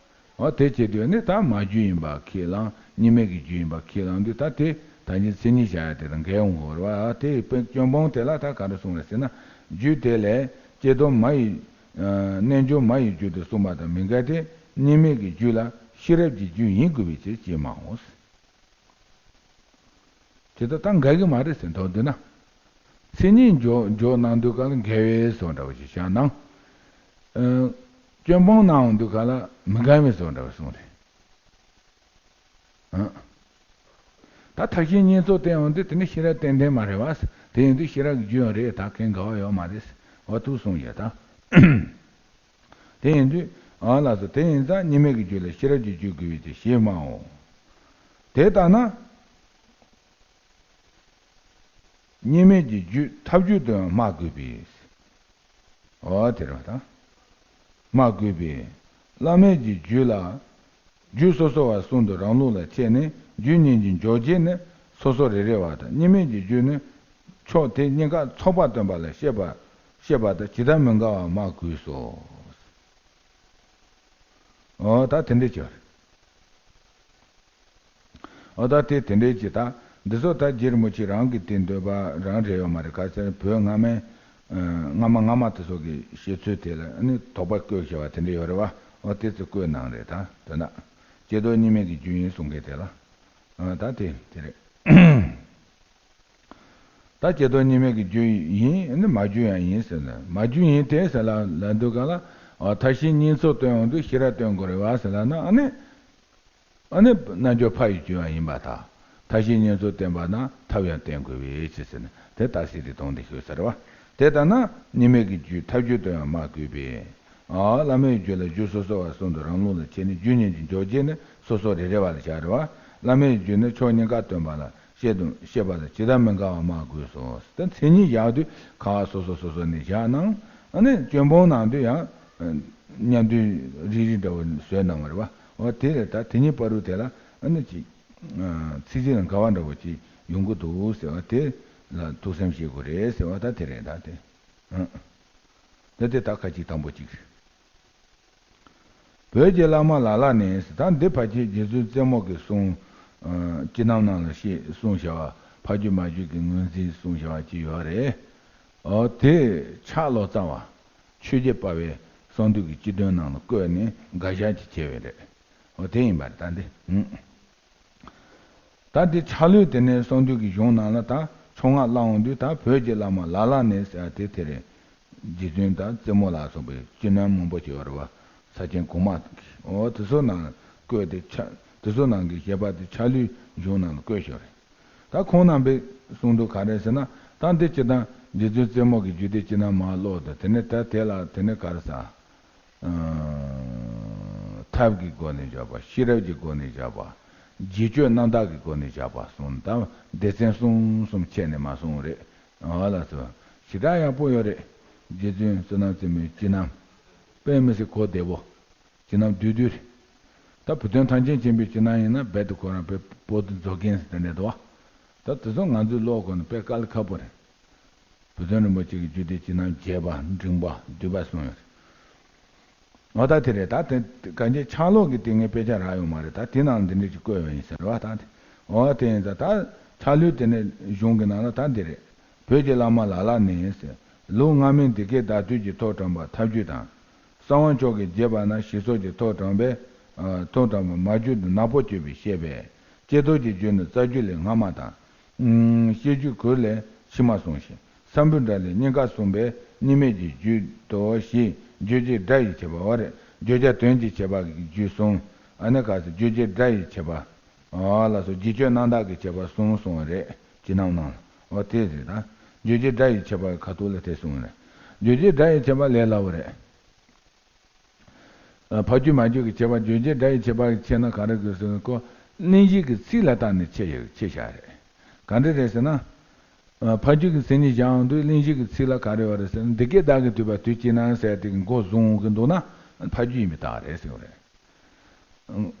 འོ་དེ་བྱེད་དུས་ནི་ད་མ་རྒྱུད་ཡིན་པ་ཁས་བླངས། གཉིས་མེད་ཀྱི་རྒྱུད་ཡིན་པ་ཁས་བླངས་དུས་ད་དེ་ད་གིན་མཚན་ཉིད་བཞག་ཡ་དེ་དང་འགལ་འོང་གི་རེད་བ། དེ་ཡི་དཔེ་སྐྱོན་སྤོང་དེ་ལ་ད་ག་རེ་གསུངས་རེད་ཟེར་ན། རྒྱུད་དེ་ལས་ཀྱེ་རྡོར་མ་ཡི། ཨ། རྣལ་འབྱོར་མ་ཡི་རྒྱུད་དུ་གསུངས་པ་དང་མི་འགལ་ཏེ། གཉིས་མེད་ཀྱི་རྒྱུད་ལ་ཤེས་རབ་ཀྱི་རྒྱུད་ཡིན་དགོས་པའི་ཕྱིར་ཅེས་སྨྲའོ། དེ་ལྟར་ད་འགལ་གྱི་མ་རེད་ཟེར་མདོར་བསྡུས་ན། མཚན་ཉིད་འཇོག་འཇོག་གནང་དུས་སྐབས་ལ་འགལ་བའི་བཟོ་འདྲ་བ་ཞིག་བཞག་ན། ཨ། སྐྱོན་སྤོང་གནང་འོང་དུས་སྐབས་ལ་མི་འགལ་བའི་བཟོ་འདྲ་བ་གསུངས་རེད། ཨ། ད་མཐའ་བཞི་གཉིས་ཚོགས་བསྟན་འོང་དུས་དེ་ནི་ཤེས་རབ་ཏན་ཏན་མ་རེད་བ། དེ་ཡིན་དུས་ཤེས་རབ་ཀྱི་རྒྱུ་ཡང་རེད། ད་གན་འགལ་བ་ཡོད་མ་རེད། འོ་ཐུག་གསུངས་ཡོད་ད། དེ་ཡིན་དུས་ཨ་ལགས་སོ། དེ་ཡིན་ཙང་གཉིས་མེད་ཀྱི་རྒྱུད་ལ་ཤེས་རབ་ཀྱི་རྒྱུད་དགོས་པའི་ཕྱིར་ཞེས་སྨྲའོ། དེ་ལྟ་ན། གཉིས་མེད་ཀྱི་རྒྱུད་ཐབས་རྒྱུད་དུ་ཡང་སྨྲ་དགོས་པས། འོ་དེ་རེད་པ་ད། སྨྲ་དགོས་པས། བླ་མེད་ཀྱི་རྒྱུད་ལ། རྒྱུད་སོ་སོ་བ་གསུམ་དུ་རང་ལུགས་ལ་ཕྱེ་ནས་རྒྱུད་གཉིས་ཀྱི་འཇོག་བྱེད་ནི་སོ་སོ་རེ་རེ་བ་དང་། གཉིས་མེད་ཀྱི་རྒྱུད་ནི་ཕྱོགས་དེ་གཉིས་ཀ་ཚོགས་པ་སྟོན་པ་ལ་བཤད་པ་བཤད་པ་དང་ཇི་ལྟར་མི་འགལ་བར་སྨྲ་དགོས་སོ། འོ་ད་དེ་འདྲས་བྱས་པ་རེད། འོ་ད་དེ་དེ་འདྲས་ཀྱི་ད་འདི་ཚོ་ད་རྗེ་རིན་པོ་ཆེ་རང་གི་དེ་འདོད་པ་རང་རེད་ཡོད་མ་རེད། ག་ཚད་བོད་སྔ་མའི་སྔ་མ་སྔ་མ་དེ་ཚོ་གི་བཤད་ཚུལ་དེ་ལ་ནི་དོགས་པ་བཀོད་བཞག་པ་དེ་འདྲས་ཡོད་རེད་བ། འོ་དེ་ཚོ་བཀོད་གནང་རེད། ད་དོན་དག་ཀྱེ་རྡོར་གཉིས་མེད་ཀྱི་རྒྱུ་ཡིན་གསུང་མཁན་དེ་ལ། འོ་ད་དེ་དེ་རེད། ད་ཀྱེ་རྡོར་གཉིས་མེད་ཀྱི་རྒྱུ་ཡིན་ནི་མ་རྒྱུ་ཡང་ཡིན་ཟེར་ན། མ་རྒྱུ་ཡིན་ཏེ་ཟེར་ལ་ལ་འདུག་ག་ལ། ཨ། མཐའ་བཞིའི་གཉེན་ཚོགས་སྟོན་ཡོང་དུས་ཤེས་རབ་སྟོན་དགོས་རེད་བ་ཟེར་ལབ་ན། ཨ་ནི། ཨ་ནི་རྣལ་འབྱོར་ཕ་ཡིས་བྱས་པ་ཡིན་པར་ཐལ། མཐའ་བཞིའི་གཉེན་ཚོགས་བསྟན་པ་ན་ཐབས་ཡང་བསྟན་དགོས་པའི་ཕྱིར་ཟེར་ནས། དེ་རྟགས་གསལ་བྱེད་དོན་དེ་ཤོད་ཟེར་བ། དེ་ལྟར་ན་གཉིས་མེད་ཀྱི་རྒྱུད་ཐབས་རྒྱུད་དུ་ཡང་སྨྲ་དགོས་པས། ཨ། བླ་མའི་རྒྱུད་ལ་རྒྱུད་སོ་སོ་བ་གསུམ་དུ་རང་ལུགས་ལ་ཕྱེ་ནས། རྒྱུད་གཉིས་ཀྱི་འཇོག་བྱེད་ནི་སོ་སོ་རེ་རེ་བ་ལ་བཞག་རེད་བ། བླ་མའི་རྒྱུད་ནི་ཕྱོགས་གཉིས་ཀ་སྟོན་པ་ལ། བཤད་དང་བཤད་པ་ལ་ཇི་ལྟར་མི་འགལ་བ་སྨྲ་དགོས་སོ། དེ་མཚན་ཉིད་བཞག་དུས་ཁག་སོ་སོ་སོ་སོ་ནས་བཞག་ནའང་། ཨ་ནི་སྐྱོན་སྤོང་ནང་དུ་ཡང་མཉམ་དུ་རིགས་རིགས་འདྲ་བོ་བཟོས་གནང་བ་རེད་བ། འོ་དེ་རེད། ད་དེ་གཉིས་བར་དུ་དེ་ལ་ཨ་ནི་ཅིག་ཚིག་གཅིག་ལ་འགལ་བ་འདྲ་བོ་ཅིག་ཡོང་གི་འདུག་ཟེར་བ་དེ་ལ་ཐུགས་བསམ་བཞེས་དགོས་རེད་ཟེར་བ་ད་དེ་རེད། ད་དེ། ཨ། ད་དེ་ད་ཁ་ཅིག་དང་པོ་གཅིག་རེད། བོད་ཀྱི་བླ་མ་ལ་ལ་ནས། ད་འདི་ཕལ་ཆེར་རྗེ་བཙུན་རྩེ་མོ་གི་གསུང་། ཨ། སྤྱི་རྣམ་ནང་ལ་བཤད་གསུངས་བཞག་པ། ཕ་རྒྱུད་མ་རྒྱུད་ཀྱི་ངོས་འཛིན་གསུངས་བཞག་པ་ཅིག་ཡོད་རེད། འོ་དེ་ཕྱག་ལོ་ཙཱ་བ་ཆོས་རྗེ་དཔལ་བའི་གསང་འདུས་ཀྱི་སྤྱི་དོན་ནང་ལ་བཀོད་ནས་དགག་བཞག་ཅིག་བྱས་པ་རེད། འོ་དེ་ཡིན་པ་རེད། ད་འདི། ཨུ། ད་འདི་ཕྱག་ལུས་དེ་ནས་གསང་འདུས་ཀྱི་གཞུང་ནང་ལ་ད་ཕྱོགས་སྔ་བླང་འོང་དུས། ད་བོད་ཀྱི་བླ་མ་ལ་ལ་ནས་ཟེར་བ་དེ་དེ་རེད། རྗེ་བཙུན་དང་རྩེ་མོ་ལ་སོགས་པའི་སྤྱི་རྣམ་མང་པོ་ཅིག་ཡོད་རེད་བ། ས་ཆེན་གོང་མ། འོ་དེ་ཚོ་ནང་བཀོད་དེ་ཕྱག་དེ་ཚོ་ནང་གི་བཞེད་པ་དེ་ཕྱག་ལུས་གཞུང་ནང་ལ་བཀོད་བཞག་རེད། ད་ཁོང་རྣམ་པས་གསུང་དུས་ག་རེ་ཟེར་ན། ད་འདི་སྤྱིར་བཏང་རྗེ་བཙུན་རྩེ་མོ་གི་རྒྱུད་སྡེ་སྤྱི་རྣམ་མར་ཀློག་དང་། དེ་ནས་ད་དེ་ལ་དེ་ནས་ག་རེ་ཟེར། ཨ། ཐབས་ཀྱི་སྒོ་ནས་བཞག་པ། ཤེས་རབ་ཀྱི་སྒོ་ནས་བཞག་པ། རྗེས་གཅོད་རྣམ་དག་གི་སྒོ་ནས་བཞག་པ་གསུམ། ད་སྡེ་ཚན་གསུམ་གསུམ་ཕྱེ་ནས་མར་གསུངས་རེད། ཨ་ལགས་སོ། ཞེ་དྲག་ཡག་པོ་ཡོད་རེད། རྗེ་བཙུན་བསོད་ནམས་རྩེ་མོའི་སྤྱི་རྣམ། དཔེ་མི་སྲིད་གོ་བདེ་པོ། སྤྱི་རྣམ་བསྡུས་བསྡུས་རེད། ད་བུ་སྟོན་ཐམས་ཅད་མཁྱེན་པའི་སྤྱི་རྣམ་ཡིན་ན་རྦད་དེ་ཁོ་རང་དཔེ་པོ་ཏི་མཛོ་རྒན་ཟེར་དེ་འདྲ་འདུག་བ། ད་དེ་ཚོ་ང་ཚོས་ཀློག་དགོས་ན་དཔེ་དཀའ་ལས་ཁག་པོ་རེད། བུ་སྟོན་རིན་པོ་ཆེ་གི་རྒྱུད་སྡེ་སྤྱི་རྣམ་རྒྱས་པ་འབྲིང་པ་བསྡུས་པ་གསུངས་ཡོད་རེད། འོ་ད་དེ་རེད། ད་དེ་གང་ཅི་ཕྱག་ལུས་ཀྱི་དེ་ངས་དཔེ་ཆ་རག་ཡོད་མ་རེད། ད་དེ་ནང་འདི་འདྲ་ཅིག་བཀོད་ཡོད་ཡིན་ཟེར་བ་ད་དེ། འོ་དེ་ཡིན་ཙང་ད་ཕྱག་ལུས་དེ་ནས་གཞུང་གི་ནང་ལ་ད་འདི་རེད། བོད་ཀྱི་བླ་མ་ལ་ལ་ནས་ཟེར། ལུགས་སྔ་མའི་འདི་སྐད་བདག་མདུན་གྱི་ཐོག་དྲངས་པ་ཐབས་རྒྱུད་དང་། གསང་བ་མཆོག་གི་རྒྱས་པ་ན་ཞེས་སོགས་ཀྱི་ཐོག་དྲངས་པའི། ཨ། ཐོག་དྲངས་པ་མ་རྒྱུད་དུ་ནག་པོ་བཅོས་པའི་བཤད་པས། ཀྱེ་རྡོར་གྱི་རྒྱུད་ནི་རྩ་རྒྱུད་ལས་སྔ་མ་དང་། ཨུམ། བཤད་རྒྱུད་གུར་ལས་ཕྱི་མ་གསུངས་ཤིང་། ས་འབུལ་སྒྲ་ལས་གཉིས་ཀ་གསུངས་པས་གཉིས་མེད་ཀྱི་རྒྱུད་དོ་ཞེས་རྗོད་བྱེད་སྒྲ་ཡི་ཁྱད་པར། འོ་རེད། བརྗོད་བྱ་དོན་གྱི་ཁྱད་པར་གྱི་རྒྱུད་གསུམ། ཨ་ནི་ག་ཟེར། རྗོད་བྱེད་སྒྲ་ཡི་ཁྱད་པར། ཨ་ལགས་སོ། རྗེས་གཅོད་རྣམ་དག་གི་ཁྱད་པར་གསུམ་གསུངས་པ་རེད། སྤྱི་རྣམ་ནང་ལ། འོ་དེ་རེད་ད། རྗོད་བྱེད་སྒྲ་ཡི་ཁྱད་པར་གྱི་ཁ་ཐུག་ལ་དེ་གསུངས་པ་རེད། རྗོད་བྱེད་སྒྲ་ཡི་ཁྱད་པར་ལས་སླ་བོ་རེད། ཨ། ཕ་རྒྱུད་མ་རྒྱུད་ཀྱི་ཁྱད་པར། རྗོད་བྱེད་སྒྲ་ཡི་ཁྱད་པར་གྱི་ཕྱེ་ན་ག་རེ་དགོས་ཟེར་ན། ཁོ་གླེང་གཞི་གི་ཚིག་ལ་བརྟེན་ནས་ཕྱེ་ཡོད། ཕྱེ་བཞག་རེད། ག་འདྲ་རེད་ཟེར་ན། ཨ། ཕ་རྒྱུད་ཀྱི་མཚན་ཉིད་བཞག་ཡོང་དུས་གླེང་གཞི་གི་ཚིག་ལ་ག་རེ་ཡོད་རེད་ཟེར་ན། འདི་སྐད་བདག་གིས་ཐོས་པ་དུས་གཅིག་ན་ཟེར་དེ་གི་མགོ་བཟུང་གི་འདུག་ན་ཕ་རྒྱུད་ཡིན་པའི་རྟགས་རེད་ཟེར་བ་རེད།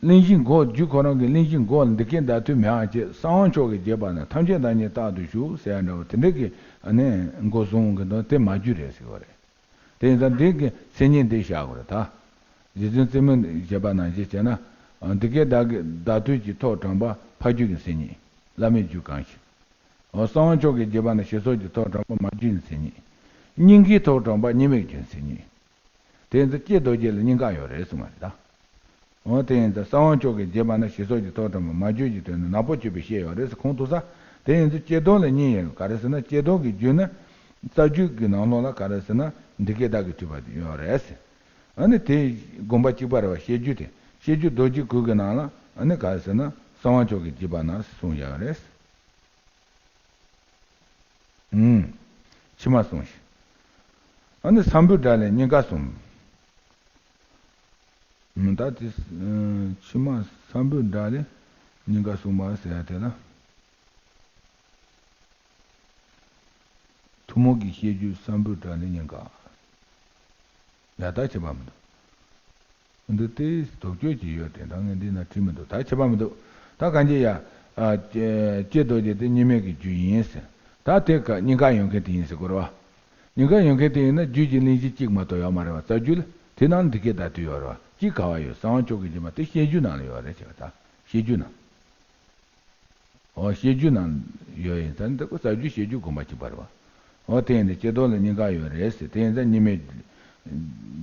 གླེང་གཞི་མགོ། རྒྱུད་ཁོ་རང་གི་གླེང་གཞི་མགོ་ལ་འདི་སྐད་བདག་ཐོས་མེད་པ་བྱས། གསང་བ་མཆོག་གི་རྒྱས་པ་ན་ཐམས་ཅད་བདག་ཉིད་རྟག་ཏུ་བཞུགས་ཟེར་ཡ་འདྲ་བོ་དེ་འདྲ་གི་ཨ་ནི་མགོ་བཟུང་གི་འདུག་དེ་མ་རྒྱུད་རེད་ཟེར་བ་རེད། དེ་ཡིན་ཙང་འདི་གི་མཚན་ཉིད་འདི་བཞག་དགོས་རེད་ད། རྗེ་བཙུན་རྩེ་མོའི་བཞེད་པ་ནང་བཞིན་བྱས་ན། འདི་སྐད་བདག་གི་བདག་ཐོས་ཀྱི་ཐོག་དྲངས་པ་ཕ་རྒྱུད་ཀྱི་མཚན་ཉིད། བླ་མའི་རྒྱུད་གང་ཞིག་གསང་བ་མཆོག་གི་རྒྱས་པ་ན་ཞེས་སོགས་ཀྱི་ཐོག་དྲངས་པ་མ་རྒྱུད་ཀྱི་མཚན་ཉིད། སྙིང་གའི་ཐོག་དྲངས་པ་གཉིས་མེད་ཀྱི་མཚན་ཉིད། དེ་ཡིན་ཙང་ཀྱེ་རྡོ་རྗེ་ལ་གཉིས་ཀ་ཡོད་རེད་གསུངས་པ་རེད་ད། འོ་དེ་ཡིན་ཙང་གསང་བ་མཆོག་གི་རྒྱས་པ་ན་ཞེས་སོགས་ཀྱི་ཐོག་དྲངས་པ་མ་རྒྱུད་ཀྱི་དོན་ནི་ནག་པོ་བཅོས་པའི་བཤད་ཡོད་རེད་ཟེར་ཁུངས་ཐུག་ས། དེ་ཡིན་ཙང་ཀྱེ་རྡོར་ལ་གཉིས་ཡོད། ག་རེ་ཟེར་ན་ཀྱེ་རྡོར་གྱི་རྒྱུད་ནི་རྩ་རྒྱུད་ཀྱི་ནང་ལོགས་ལ་ག་རེ་ཟེར་ན་འདི་སྐད་བདག་གིས་ཐོས་པ་ཡོད་རེད་ཟེར། ཨ་ནི་དེ་དགོངས་པ་གཅིག་པ་རེད་བ། བཤད་རྒྱུད་དེ། བཤད་རྒྱུད་རྡོ་རྗེ་གུར་གྱི་ནང་ལ་ཨ་ནི་ག་རེ་ཟེར་ན་གསང་བ་མཆོག་གི་རྒྱས་པ་ན་གསུངས་ཡོད་རེད། ཨུམ། ཕྱི་མ་གསུངས་ཤིང་། ཨ་ནི་ས་འབུལ་སྒྲ་ལས་གཉིས་ཀ་གསུངས། ཨུམ། ད་དེ་ཕྱི་མ་ས་འབུལ་སྒྲ་ལས་གཉིས་ཀ་གསུངས་པ་ཟེར་ཡ་དེ་ལ། ཐུན་མོང་གི་བཤད་རྒྱུད་ས་འབུལ་སྒྲ་ལས་གཉིས་ཀ། ཡ། ད་ཁྱད་པར་མི་འདུག་འདི་ལྟའི་དོགས་གཅོད་ཅིག་ཡོད་དེ། ད་ངས་འདི་ན་བྲིས་མི་འདུག་ད་ཁྱད་པར་མི་འདུག་ད་གང་ཅི་ཡ། ཨ། ཀྱེ་རྡོ་རྗེ་དེ་གཉིས་མེད་ཀྱི་རྒྱུད་ཡིན་ཟེར། ད་དེ་ཀ་གཉིས་ཀ་ཡོད་མཁན་དེ་ཡིན་ཟེར་དགོས་རེད་བ། གཉིས་ཀ་ཡོད་མཁན་དེ་ཡིན་ན་རྒྱུད་ཀྱི་གླེང་གཞི་གཅིག་མ་གཏོགས་ཡོད་མ་རེད་བ། རྩ་རྒྱུད་ལ། དེ་ནང་ལ་འདི་སྐད་བདག་ཐོས་ཡོད་རེད་བ། གཅིག་ག་བ་ཡོད། གསང་བ་མཆོག་གི་རྒྱས་པ་དེ་བཤད་རྒྱུད་ནང་ལ་ཡོད་རེད་ཟེར་བ། ད་བཤད་རྒྱུད་ནང་། འོ། བཤད་རྒྱུད་ནང་ཡོད་ཡིན་ཙང་འདི་ཀོ་རྩ་རྒྱུད་བཤད་རྒྱུད་དགོངས་པ་གཅིག་པ་རེད་བ། འོ་དེ་ཡིན་དུས་ཀྱེ་རྡོར་ལ་གཉིས་ཀ་ཡོད་རེད་ཟེར། དེ་ཡིན་ཙང་གཉིས་མེད་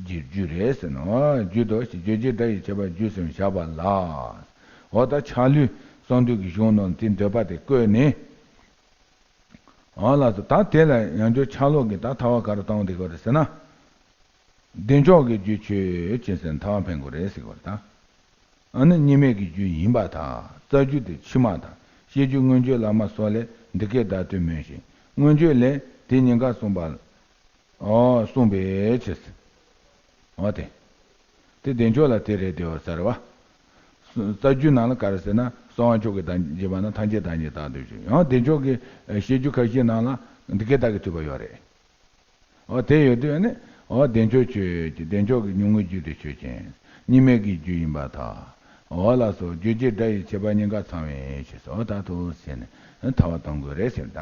ཀྱི་རྒྱུད་རེད་ཟེར་ནོ། རྒྱུད་དོ་ཞེས་རྗོད་བྱེད་སྒྲ་ཡི་ཁྱད་པར་རྒྱུད་གསུམ་བཞག་པ་ལ། འོ་ད་ཕྱག་ལུས་གསང་འདུས་ཀྱི་གཞུང་ནང་དེ་འདོད་པ་དེ་བཀོད་ནས། འོ་ལགས་སོ། ད་དེ་ལ་ཡང་བསྐྱར་ཕྱག་ལུས་ཀྱི་ད་ཐལ་བ་ག་རེ་བཏང་བསྡད་ཀྱི་ཡོད་རེད་ཟེར་ན། བདེ་མཆོག་གི་རྒྱུ་ཆོས་ཅན་ཟེར་ཐལ་བ་འཕེན་དགོས་རེད་ཟེར་དགོས་རེད་ད། ཨ་ནི་གཉིས་མེད་ཀྱི་རྒྱུ་ཡིན་པར་ཐལ། རྩ་རྒྱུ་དེ་ཕྱི་མ་དང་། ཤེས་རྒྱུ་མངོན་བརྗོད་བླ་མ་སོགས་ལས་འདི་སྐད་བརྡ་སྤྲོད་མོས་ཤིང་། མངོན་བརྗོད་ལས་དེ་གཉིས་ཀ་གསུངས་པ། ཨོ་གསུངས་པའི་ཕྱིར། ཨོ་དེ། དེ་བདེ་མཆོག་ལ་དེ་རེད་དེ་འོ་ཟེར་བ། རྩ་རྒྱུ་ནང་ལ་ག་རེ་ཟེར་ན་གསང་བ་མཆོག་གི་བདག་ཉིད་ཅེས་པ་ན་ཐམས་ཅད་བདག་ཉིད་བདག་ཏུ་ཞུགས། ཡང་བདེ་མཆོག་གི་བཤད་རྒྱུད་ཁ་ཤས་ནང་ལ་འདི་སྐད་བདག་གིས་ཐུབ་པ་ཡོད་རེད། འོ་དེ་ཡོད་དུས་ནི་འོ་བདེ་མཆོག་ཆོས་ཀྱི་བདེ་མཆོག་གི་ཉུང་ངུའི་རྒྱུ་དེ་ཆོས་ཅན། གཉིས་མེད་ཀྱི་རྒྱུ་ཡིན་པར་ཐལ། འོ་ལགས་སོ། རྒྱུ་བྱེད་སྒྲ་ཡི་ཁྱད་པར་གཉིས་ཀ་ཚང་བའི་ཕྱིར་སོ། ད་དུ་ཟེར་ནས་ཐལ་བ་གཏོང་དགོས་རེད་ཟེར་ད།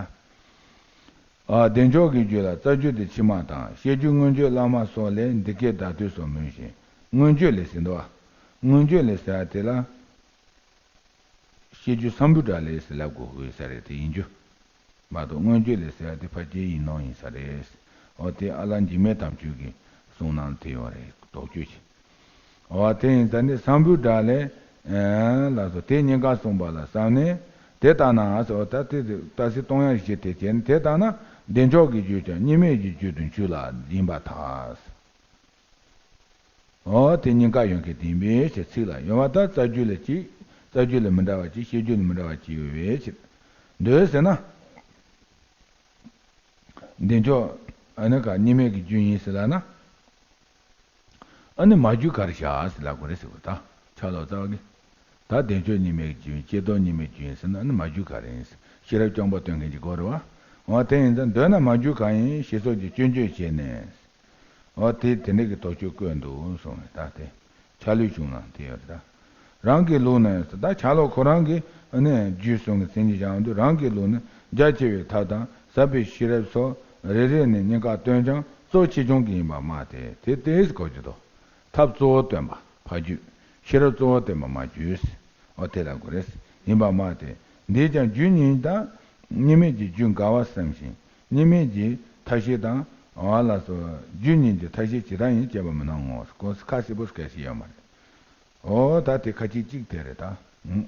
ཨ་བདེ་མཆོག་གི་རྒྱུད་ལ་རྩ་རྒྱུ་དེ་ཕྱི་མ་དང་། བཤད་རྒྱུད་མངོན་བརྗོད་བླ་མ་སོགས་ལས་འདི་སྐད་བརྡ་སྤྲོད་སོགས་མོས་ཤིང་། མངོན་བརྗོད་ལས་ཟེར་འདུག་བ། མངོན་བརྗོད་ལས་ཟེར་བ་དེ་ལ། བཤད་རྒྱུད་སམ་བྷོ་ཊ་ལས་ཟེར་ལབ་དགོས་དགོས་ས་རེད་དེ་ཡིན་རྒྱུ། མ་གཏོགས་མངོན་བརྗོད་ལས་ཟེར་བ་དེ་ཕལ་ཆེར་ཡིན་ནོ་ཡིན་ས་རེད། འོ་དེ་ཨ་ལ་འཇིགས་མེད་དམ་ཆོས་ཀྱི་གསུང་ནང་དེ་ཡོད་རེད་དོགས་གཅོད་བྱེད། འོ་དེ་ཡིན་ཙང་ནི་སམ་བྷོ་ཊ་ལས། ཨེ་ལགས་སོ། དེ་གཉིས་ཀ་གསུངས་པ་ལ་བསམ་ནས་དེ་ལྟ་ན་ཟེར་བ་ད་དེ་ཏ་སི་སྟོང་ཡང་ཞེས་དེ་བྱས་ནས་དེ་ལྟ་ན་བདེ་མཆོག་གི་རྒྱུད་ཀྱང་གཉིས་མེད་ཀྱི་རྒྱུད་དུ་འཇུག་ལ་ཡིན་པར་ཐལ། འོ་དེ་གཉིས་ཀ་ཡོད་མཁན་དེ་ཡིན་པའི་ཕྱིར་ཚིག་ལ་ཡོད་པ་ལྟར་རྩ་རྒྱུད་ལ་གཅིག་རྩ་རྒྱུད་ལ་མི་འདྲ་བ་གཅིག་བཤད་རྒྱུད་ལ་མི་འདྲ་བ་གཅིག་ཡོད་པའི་ཕྱིར། འདོད་ཟེར་ན། བདེ་མཆོག་ཨ་ནི་ཀ་གཉིས་མེད་ཀྱི་རྒྱུ་ཡིན་ཟེར་ལབ་ན། ཨ་ནི་མ་རྒྱུད་ག་རེ་བཞག་ཟེར་ལབ་དགོས་རེད་ཟེར་བ་ད་ཆ་ལོག་རྩ་བ་གི། ད་བདེ་མཆོག་གཉིས་མེད་ཀྱི་རྒྱུ་ཡིན། ཀྱེ་རྡོར་གཉིས་མེད་རྒྱུ་ཡིན་ཟེར་ན་ཨ་ནི་མ་རྒྱུད་ག་རེ་ཡིན་ཟེར་ཤེས་རབ་སྐྱོང་པ་སྟོན་མཁན་གྱི་སྒོ་རེད་བ། འོ་དེ་ཡིན་ཙང་འདོད་ན་མ་རྒྱུད་གང་ཡིན་ཞེས་སོགས་ཀྱི་སྐྱོན་བརྗོད་བྱས་ནས། འོ་དེ་དེ་འདྲ་གི་དོགས་གཅོད་བཀོད་འདུག་གསུངས་ནས་ད་དེ། ཆ་ལུགས་བྱུང་ན་དེ་ཡོད་རེད་ད། རང་གི་ལུགས་ནི་ད་ཆ་ལོག་ཁོ་རང་གི་ནི་རྒྱུད་གསུང་གི་མཚན་ཉིད་བཞག་འདུག་རང་གི་ལུགས་ནི་རྒྱ་ཆེ་བའི་ཐབས་དང་ཟབ་པའི་ཤེས་རབ་སོགས་རེ་རེ་ནས་གཉིས་ཀ་སྟོན་ཀྱང་གཙོ་ཆེ་ཆུང་གི་ཡིན་པར་སྨྲ་སྟེ་དེ་ལྟས་གོ་རྒྱུ་དོ། ཐབས་གཙོ་བོ་སྟོན་པ་ཕ་རྒྱུད། ཤེས་རབ་གཙོ་བོ་སྟོན་པ་མ་རྒྱུད། འོ་དེ་ལ་གོ་རེ་ཡིན་པར་སྨྲ་སྟེ་འདིས་ཀྱང་རྒྱུ་གཉིས་དང་། གཉིས་མེད་ཀྱི་རྒྱུ་འགལ་བར་བསམ་ཞིང་གཉིས་མེད་ཀྱི་མཐའ་བཞི་དང་། འོ་ལགས་སོ། རྒྱུ་གཉིས་ཀྱི་མཐའ་བཞི་ཇི་ལྟར་ཡིན་དཔྱད་པ་མི་གནང་ངོ་། གོ་ཁ་གསལ་པོ་སྐད་ཆ་ཡོད་མ་རེད། འོ་ད་དེ་ཁ་ཅིག་གཅིག་དེ་རེད་ད། ཨུམ།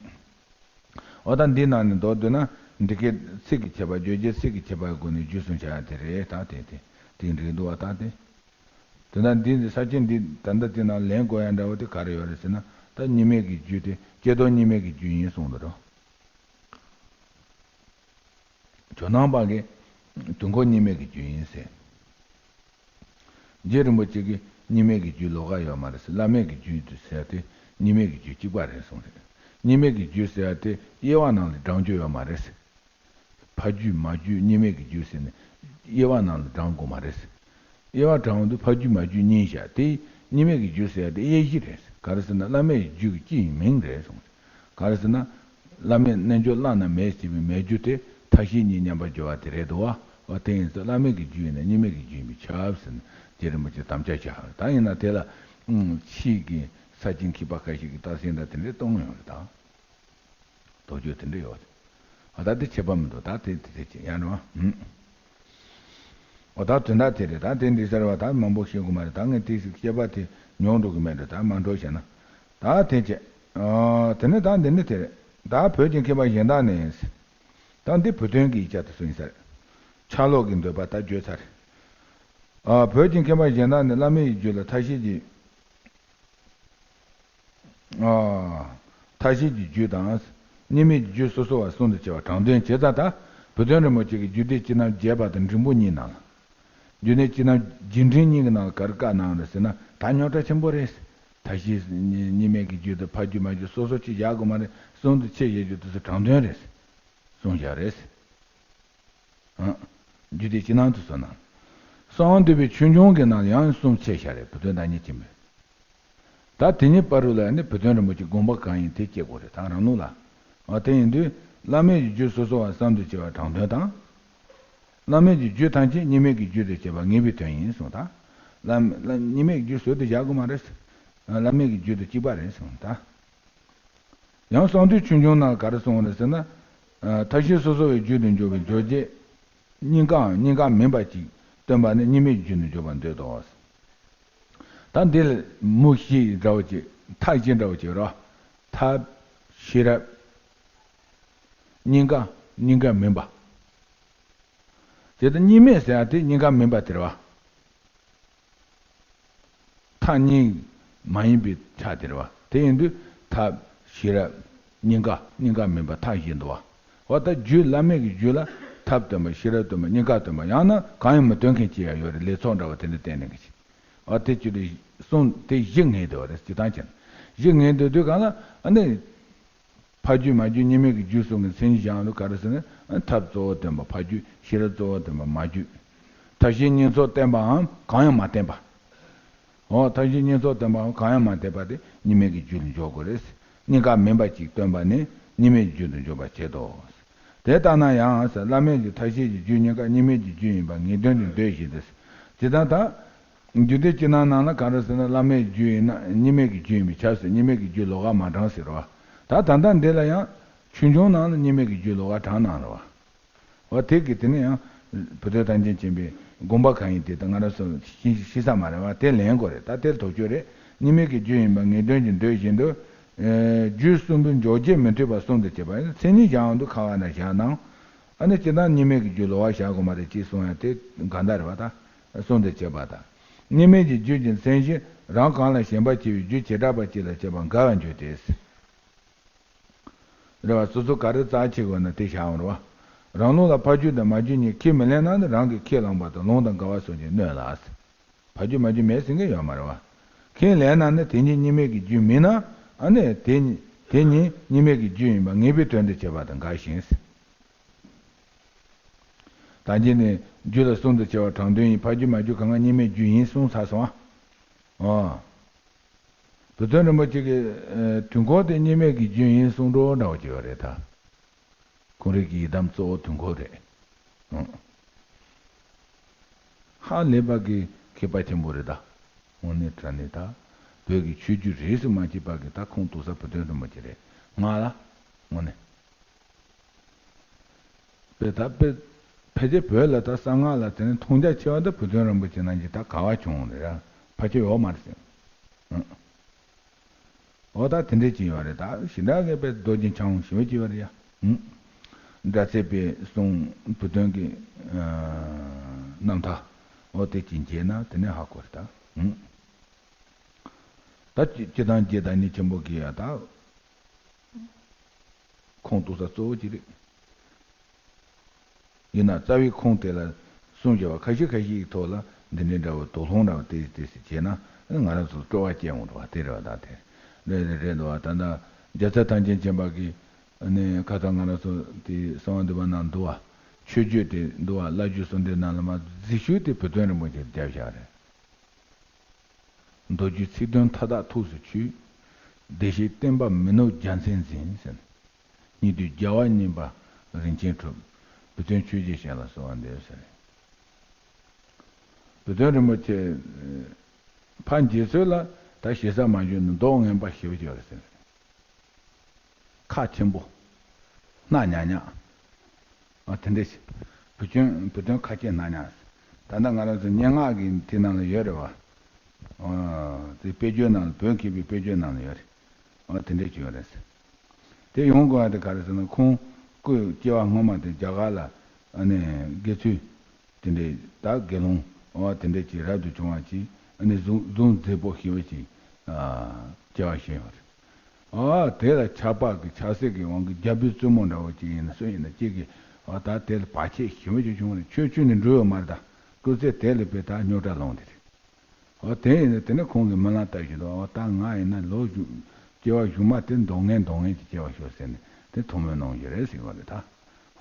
འོ་ད་འདི་ནང་ནས་མདོར་བསྡུས་ན་འདི་སྐད་ཚིག་གི་ཁྱད་པར་བརྗོད་བྱའི་ཚིག་གི་ཁྱད་པར་སྒོ་ནས་རྒྱུ་གསུམ་བྱ་ཡ་དེ་རེད་ད་དེ་དེ་དེ་འགྲིག་འདུག་བ་ད་དེ། དེ་ན་འདི་འདི་ས་བཅད་འདི་ད་ལྟ་དེ་ནང་ལན་གོ་ཡ་འདྲ་བོ་དེ་ག་རེ་ཡོད་རེད་ཟེར་ན་ད་གཉིས་མེད་ཀྱི་རྒྱུ་དེ་ཀྱེ་རྡོར་གཉིས་མེད་ཀྱི་རྒྱུ་ཡིན་གསུངས་འདུག་རོ། ཇོ་ནང་པ་གིས་དུས་འཁོར་གཉིས་མེད་ཀྱི་རྒྱུ་ཡིན་ཟེར། རྗེ་རིན་པོ་ཆེ་གིས་གཉིས་མེད་ཀྱི་རྒྱུ་ལོགས་ཀ་ཡོད་མ་རེད་ཟེར། བླ་མེད་ཀྱི་རྒྱུ་དུ་ཟེར་ཏེ་གཉིས་མེད་ཀྱི་རྒྱུ་གཅིག་པ་རེད་གསུངས་རེད། གཉིས་མེད་ཀྱི་རྒྱུ་ཟེར་ཏེ་དབྱེ་བ་ནང་ལ་བགྲང་རྒྱུ་ཡོད་མ་རེད་ཟེར། ཕ་རྒྱུད་མ་རྒྱུད་གཉིས་མེད་ཀྱི་རྒྱུད་ཟེར་ནས་དབྱེ་བ་ནང་ལ་བགྲང་དགོས་མ་རེད། དབྱེ་བ་བགྲང་དུས་ཕ་རྒྱུད་མ་རྒྱུད་གཉིས་བཞག་དེ་གཉིས་མེད་ཀྱི་རྒྱུད་ཟེར་ཡ་དེ་དབྱེ་གཞི་རེད། ག་རེ་ཟེར་ན་བླ་མེད་ཀྱི་རྒྱུད་ཀྱི་སྤྱི་ཡི་མིང་རེད་གསུངས། ག་རེ་ཟེར་ན། བླ་མེད་རྣལ་འབྱོར་བླ་ན་མེད་ཟེར་བའི་མེད་རྒྱུ་དེ་མཐའ་བཞི་གཉིས་མཉམ་པར་སྦྱོར་བ་དེ་རེད་དོ། འོ་དེ་ཡིན་ཙང་བླ་མེད་ཀྱི་རྒྱུད་ཡིན་ན་གཉིས་མེད་ཀྱི་རྒྱུད་ཡིན་པས་ཁྱབ་ཟེར་ནས་རྗེ་རིན་པོ་ཆེས་དམ་བཅའ་བཞག་ད་ཡིན་ན་དེ་ལ་ཕྱིས་ཀྱི་ས་བཅད་མཁས་པ་ཁ་ཤས་ཀྱིས་རྟགས་གསལ་འདྲ་དེ་འདྲས་གཏོང་ཡོང་རེད་ད། དོགས་གཅོད་དེ་འདྲ་ཡོད་རེད། འོ་ད་དེ་ཁྱད་པར་མི་འདུག་ད་དེ་དེ་དེ་ཅི་ཡང་རེད་བ། འོ་ད་དོན་དག་དེ་རེད། ད་དེ་འདི་ཟེར་བ་ད་མང་པོ་ཤེས་དགོས་མ་རེད། ད་ངས་དེ་ཞིག་བཤད་པ་དེ་ཉུང་འགྲོ་གི་མེད་འགྲོ། ད་མ་འགྲོ་བྱས་ན། ད་དེ་བྱས། དེ་ནས་ད་འདི་ནི་དེ་རེད། ད་བོད་ཀྱི་མཁས་པ་གཞན་དག་ནས། ད་འདི་བུ་སྟོན་གྱི་ཡིག་ཆ་དེ་ཚོ་ཡིན་ས་རེད། ཆ་ལོག་གི་འདོད་པ་ད་བརྗོད་ཚར་རེད། བོད་ཀྱི་མཁས་པ་གཞན་དག་ནས་བླ་མེད་ཀྱི་རྒྱུད་ལ་མཐའ་བཞི་གི། མཐའ་བཞི་གི་རྒྱུད་དང་། གཉིས་མེད་ཀྱི་རྒྱུད་སོ་སོ་བ་གསུམ་དུ་ཕྱེ་བ་དྲང་དོན་བྱས་ཙང་ད། བུ་སྟོན་རིན་པོ་ཆེ་གིས་རྒྱུད་སྡེ་བཅུ་རྣམས་རྒྱས་པ་དང་འབྲིང་པོ་གཉིས་ནང་ལ། རྒྱུད་སྡེ་བཅུ་རྣམས་རྒྱས་འབྲིང་གཉིས་ཀྱི་ནང་ལ་ག་རེ་བཀའ་གནང་རེད་ཟེར་ན་ད་རྙོག་དྲ་ཆེན་པོ་རེད། མཐའ་བཞི་གཉིས་མེད་ཀྱི་རྒྱུད་དང་ཕ་རྒྱུད་མ་རྒྱུད་སོ་སོ་གཅིག་བཞག་དགོས་མ་རེད། གསུམ་དུ་ཕྱེ་བཞག་རྒྱུ་དེ་ཚོ་དྲང་དོན་རེད། གསུངས་བཞག་རེད། རྒྱུད་སྡེ་བཅུ་རྣམས་དུ་སོང་ན། གསང་འདུས་པའི་ཆོས་འབྱུང་གི་ནང་ཡང་གསུམ་ཕྱེ་བཞག་རེད། བུ་སྟོན་བདག་ཉིད་ཅན་པའི། ད་དེ་ཉིད་བར་དུ་ལ་ནི་བུ་སྟོན་རིན་པོ་ཆེ་དགོངས་པ་གང་ཡིན་དེ་སྐྱེ་དགོས་རེད་ད་རང་ལུགས་ལ། འོ་དེ་ཡིན་དུས་བླ་མེད་ཀྱི་རྒྱུད་སོ་སོ་བ་གསུམ་དུ་ཕྱེ་བ་དྲང་དོན་དང་། བླ་མེད་ཀྱི་རྒྱུད་ཐམས་ཅད་གཉིས་མེད་ཀྱི་རྒྱུད་དུ་བྱེད་པ་ངེས་པའི་དོན་ཡིན་གསུངས་ད། བླ་བླ་གཉིས་མེད་ཀྱི་རྒྱུད་ཟུར་དུ་བཞག་དགོས་མ་རེད། བླ་མེད་ཀྱི་རྒྱུད་དུ་གཅིག་པ་རེད་གསུངས་ད། ཡང་གསང་འདུས་ཆོས་འབྱུང་ནང་ག་རེ་གསུངས་པ་རེད་ཟེར་ན། མཐའ་བཞི་སོ་སོ་བའི་རྒྱུད་དུ་འཇོག་པའི་རྗོད་བྱེད་གཉིས་ཀའང་གཉིས་ཀ་མིན་པ་ཅིག་སྟོན་པ་ནི་གཉིས་མེད་ཀྱི་རྒྱུད་དུ་འཇོག་པར་འདོད་དོ། ད་འདི་ལ་མུ་བཞི་འདྲ་བོ་ཅིག་མཐའ་བཞི་འདྲ་བོ་ཅིག་རོ། ཐབས། ཤེས་རབ། གཉིས་ཀ་གཉིས་ཀ་མིན་པ། དེ་ལྟར་གཉིས་མེད་ཟེར་ཡ་དེ་གཉིས་ཀ་མིན་པ་དེ་རེད་བ། མཐའ་གཉིས་མ་ཡིན་པའི་ཆ་དེ་རེད་བ། དེ་ཡིན་དུས་ཐབས་ཤེས་རབ་གཉིས་ཀ། གཉིས་ཀ་མིན་པ་མཐའ་བཞི་འདུག་བ། འོ་ད་རྒྱུད་བླ་མེད་ཀྱི་རྒྱུད་ལ་ཐབས་སྟོན་པ་ཤེས་རབ་སྟོན་པ་གཉིས་ཀ་སྟོན་པ། ཡང་ན་གང་ཡང་མི་སྟོན་མཁན་ཅིག་ཡང་ཡོད་རེད། ལས་ཚོགས་འདྲ་བ་དེ་འདྲ་བསྟན་ནས་གི་ཅིག་འོ་དེ་ཅི་རེད་གསུངས། དེ་བཞི་ངེས་འདུག་བ་རེད། སྤྱིར་བཏང་བྱས་ན་བཞི་ངེས་འདུག་དུས་གང་ལ་ཨ་ནི། ཕ་རྒྱུད་མ་རྒྱུད་གཉིས་མེད་ཀྱི་རྒྱུད་གསུམ་གྱི་མཚན་ཉིད་སྦྱང་དུས་ག་རེ་ཟེར་ན། ཐབས་གཙོ་བོ་སྟོན་པ་ཕ་རྒྱུད། ཤེས་རབ་གཙོ་བོ་སྟོན་པ་མ་རྒྱུད། མཐའ་བཞི་གཉིས་ཚོགས་བསྟན་པའམ་གང་ཡང་མ་བསྟན་པ། འོ་མཐའ་བཞི་གཉིས་ཚོགས་བསྟན་པའམ་གང་ཡང་མ་བསྟན་པ་དེ་གཉིས་མེད་ཀྱི་རྒྱུད་ལ་འཇོག་དགོས་རེད། གཉིས་ཀ་མིན་པ་ཅིག་སྟོན་པ་ནི་གཉིས་མེད་ཀྱི་རྒྱུད་དུ་འཇོག་པར་བྱེད་དོ། དེ་ལྟ་ན་ཡང་ཟེར། བླ་མེད་ཀྱི་མཐའ་བཞི་གི་རྒྱུད་གཉིས་ཀ་གཉིས་མེད་ཀྱི་རྒྱུད་ཡིན་པ་ངེས་དོན་དུ་འདོད་བཞིན་དུ། ཇི་ལྟར་ད། རྒྱུད་སྡེ་སྤྱི་ནང་ནང་ལ་ག་རེ་ཟེར་ན། བླ་མེད་རྒྱུད་ཡིན་ན་གཉིས་མེད་ཀྱི་རྒྱུད་ཡིན་པས་ཁྱབ་ཟེར། གཉིས་མེད་ཀྱི་རྒྱུད་ལོགས་ཀ་མ་དྲངས་ཟེར་བ། ད་ད་ལྟ་འདི་ལ་ཡང་ཆོས་འབྱུང་ནང་ལ་གཉིས་མེད་ཀྱི་རྒྱུད་ལོགས་ཀ་དྲངས་གནང་རེད་བ། འོ་དེ་གི་དེ་ནས་ཡང་བུ་སྟོན་ཐམས་ཅད་མཁྱེན་པའི་དགོངས་པ་གང་ཡིན་དེ་ད་ང་རང་ཚོ་ཤེས་ཤེས་ས་མ་རེད་བ། དེ་ལེན་དགོས་རེད། ད་དེར་དོགས་གཅོད་རེད། གཉིས་མེད་ཀྱི་རྒྱུད་ཡིན་པ་ངེས་དོན་གྱི་འདོད་བཞིན་དུ། ཨེ། རྒྱུད་གསུམ་པོའི་འཇོག་བྱེད་མི་མཐུན་པ་གསུམ་དུ་བྱེད་པ་ཡིན་ན་མཚན་ཉིད་སྦྱང་དུས་ཁ་བ་ན་བཞག་ན། ཨ་ནི་སྤྱིར་བཏང་གཉིས་མེད་ཀྱི་རྒྱུད་ལོགས་ཀ་བཞག་དགོས་མ་རེད་ཅེས་གསུངས་ཡ་དེ་གང་ལྟར་རེད་བ། ད་གསུམ་དུ་བྱེད་པ་དང་། གཉིས་མེད་ཀྱི་རྒྱུད་ཀྱི་མཚན་གཞི་རང་གང་ལ་ཞེན་པ་སྐྱེ་བའི་རྒྱུ་བྱེ་བྲག་པ་གཅིག་ལ་བྱེད་པ་འགལ་བར་འགྱུར་ཏེ། རེད་བ། སོ་སོ་ག་རེ་རྩ་ཆེ་དགོས་ན་དེ་བཞག་འོང་རེད་བ། རང་ལུགས་ལ་ཕ་རྒྱུད་དང་མ་རྒྱུད་གཉིས་ཁས་མི་ལེན་ན་ནི་རང་གིས་ཁས་བླངས་པ་དང་ལུང་དང་འགལ་བ་སོགས་ཀྱིས་གནོད་ལ། ཕ་རྒྱུད་མ་རྒྱུད་མེད་ཟེར་མཁན་ཡོད་མ་རེད་བ། ཁས་ལེན་ན་ནི་དེ་ཉིད་གཉིས་མེད་ཀྱི་རྒྱུད་མིན་ན། ཨ་ནི་དེ་ཉིད་དེ་ཉིད་གཉིས་མེད་ཀྱི་རྒྱུད་ཡིན་པ་ངེས་པའི་དོན་དུ་བྱེད་པ་དང་འགལ་ཞིང་། ད་གིན་ནས་རྒྱུད་ལ་གསུམ་དུ་ཕྱེ་བ་དྲངས་དོན་ཡིན། ཕ་རྒྱུད་མ་རྒྱུད་གང་ག་གཉིས་མེད་རྒྱུད་ཡིན་གསུངས་ཚར་སོང་ཨ། ཨོ། བུ་སྟོན་རིན་པོ་ཆེ་གིས་ཨ་དུས་འཁོར་དེ་གཉིས་མེད་ཀྱི་རྒྱུད་ཡིན་གསུང་འདྲ་བོ་འདྲ་བོ་ཅིག་ཡོད་རེད་ད། ཁོང་རང་གི་ཡི་དམ་གཙོ་བོ་དུས་འཁོར་རེད། ཨང་། ཧ་ལས་པ་གི་མཁས་པ་ཆེན་པོ་རེད་ད། དངོས་གནས་དྲང་གནས་ད། བོད་ཀྱི་ཆོས་བརྒྱུད་རིས་སུ་མ་ཆད་པ་གི་ད་ཁུངས་གཏུགས་ས་བུ་སྟོན་རིན་པོ་ཆེ་རེད་ང་ལ། དངོས་གནས། དཔེ་ད་དཔེ། ཕལ་ཆེར་བོད་ལ་ད་གསང་སྔགས་ལ་དེ་ནས་མཐོང་རྒྱ་ཆེ་བ་ད་བུ་སྟོན་རིན་པོ་ཆེ་ནང་གི་ད་ག་བ་བྱུང་རེད་ར། ཕལ་ཆེར་ཡོད་མ་རེད་ཟེར། ཨང་། འོ་ད་དེ་འདྲས་ཅིག་ཡོད་རེད། ད་ཞེ་དྲག་གི་དཔེ་རྡོ་རྗེ་འཆང་ཞེ་པོ་ཅིག་ཡོད་རེད་ཡ། ཨང་། སྒྲ་ཚད་པའི་གསུང་བུ་སྟོན་གྱི་ཨ་རྣམ་ཐར། འོ་དེ་ཅིག་མཇལ་ན་དེ་ནས་ཧ་གོ་རེད་ད། ཨང་། ད་སྤྱི་སྤྱི་བཏང་རྗེ་བདག་ཉིད་ཆེན་པོ་གི་ཡ་ད། ཁུངས་གཏུགས་ས་གཙོ་བོ་ཅིག་རེད། ཡིན་ན་རྩ་བའི་ཁུངས་དེ་ལ་གསུངས་བཞག་པ་ཁ་ཤས་ཁ་ཤས་ཀྱི་ཐོག་ལ་འདི་འདྲའི་འདྲ་བོ་དོགས་སློང་འདྲ་བོ་དེ་དེ་སྲིད་བྱས་ན་ང་རང་ཚོ་སྤྲོ་བ་སྐྱེ་འོང་འགྲོ་བ་དེ་རེད་བ། ད་དེ་རེད་རེད་རེད་འདུག་བ། ད་ལྟ་རྒྱལ་ཚབ་ཐམས་ཅད་མཁྱེན་པ་གིས་ནས་ཁ་ཚ་ང་རང་ཚོ་དེ་གསང་བ་འདུས་པ་ནང་འདུག་བ། མཆོད་བརྗོད་དེ་འདུག་བ། བླ་བརྒྱུད་གསུང་འདུས་ནང་ལ་མ་གཟིགས་ཤུལ་དེ་བུ་སྟོན་རིན་པོ་ཆེར་བརྒྱབ་བཞག་རེད། མདོ་རྒྱུད་ཚིག་དོན་མཐའ་དག་ཐུགས་སུ་ཆུད། བདེ་གཤེགས་བསྟན་པ་མི་ནུབ་རྒྱལ་མཚན་འཛིན་ཟེར། སྙིགས་དུས་རྒྱལ་བ་བསྙེན་པ་རིན་ཆེན་གྲུབ། བུ་སྟོན་ཆོས་རྗེ་ཞལ་ལ་གསོལ་བ་འདེབས་ཟེར། བུ་སྟོན་རིན་པོ་ཆེ་ཕར་མཇལ་ཚུལ་ལ་ད་ཞེ་ས་མ་བྱུང་ནས་མདོག་ངན་པ་ཞེ་པོ་ཅིག་ཡོད་རེད་ཟེར། ཁ་ཆེན་པོ། སྣ་ཉག་ཉག་ཨ་དེ་འདྲས་ཤིག་བུ་སྟོན་བུ་སྟོན་ཁ་ཆེ་སྣ་ཉག་ད་ལྟ་ང་རང་ཚོ་སྙན་ངག་གི་དེ་ནང་ལ་ཡོད་རེད་བ། ཨ་དེ་དཔེ་བརྗོད་ནང་ལ་བོད་མཁས་པའི་དཔེ་བརྗོད་ནང་ལ་ཡོད་རེད། ཨ་དེ་འདྲས་ཅིག་ཡོད་རེད་ཟེར། དེ་ཡོང་དགོས་པ་དེ་ག་རེ་ཟེར་ན་ཁོང་སྐུ་སྐྱེ་བ་སྔོན་མ་དེ་རྒྱ་གར་ལ་ཨ་ནི་དགེ་ཚུལ། དེ་འདྲའི་ད་དགེ་སློང་། འོ་དེ་འདྲའི་ཅིག་རབ་ཏུ་བྱུང་བ་ཅིག་ཨ་ནི་གཟུགས་གཟུགས་མཛེས་པོ་ཞེ་པོ་ཅིག་ཨ་སྐྱེ་བ་བཞེས་པ་རེད། ཨ་དེ་ལ་ཆགས་པ་གི་ཆགས་སྲེད་ཀྱི་དབང་གིས་རྒྱལ་པོའི་བཙུན་མོ་འདྲ་བོ་ཅིག་ཡིན་ན་སུ་ཡིན་ན་གཅིག་གིས་ཨ་ད་དེ་ལ་བར་ཆད་ཞེ་པོ་ཅིག་བྱུང་བ་རེད། ཆོས་ཆོས་ནས་འགྲོ་ཡོད་མ་རེད། ད་སྐུ་ཚེ་དེ་ལ་དཔེ་ད་རྙོག་དྲ་ལངས་དེ་རེད། འོ་དེ་ཡིན་ན་དེ་ནས་ཁོང་གིས་སྨོན་ལམ་བཏབ་བཞིན་དུ་འོ་ད་ང་ཡིན་ན་ལོ་བཞུགས་སྐྱེ་བ་གཞུག་མ་དེ་མདོག་ངན་མདོག་ངན་གྱི་སྐྱེ་བ་ཤོག་ཟེར་ནས་དེ་ཐུགས་སྨོན་གནང་རྒྱུ་རེད་ཟེར་བ་རེད་ད།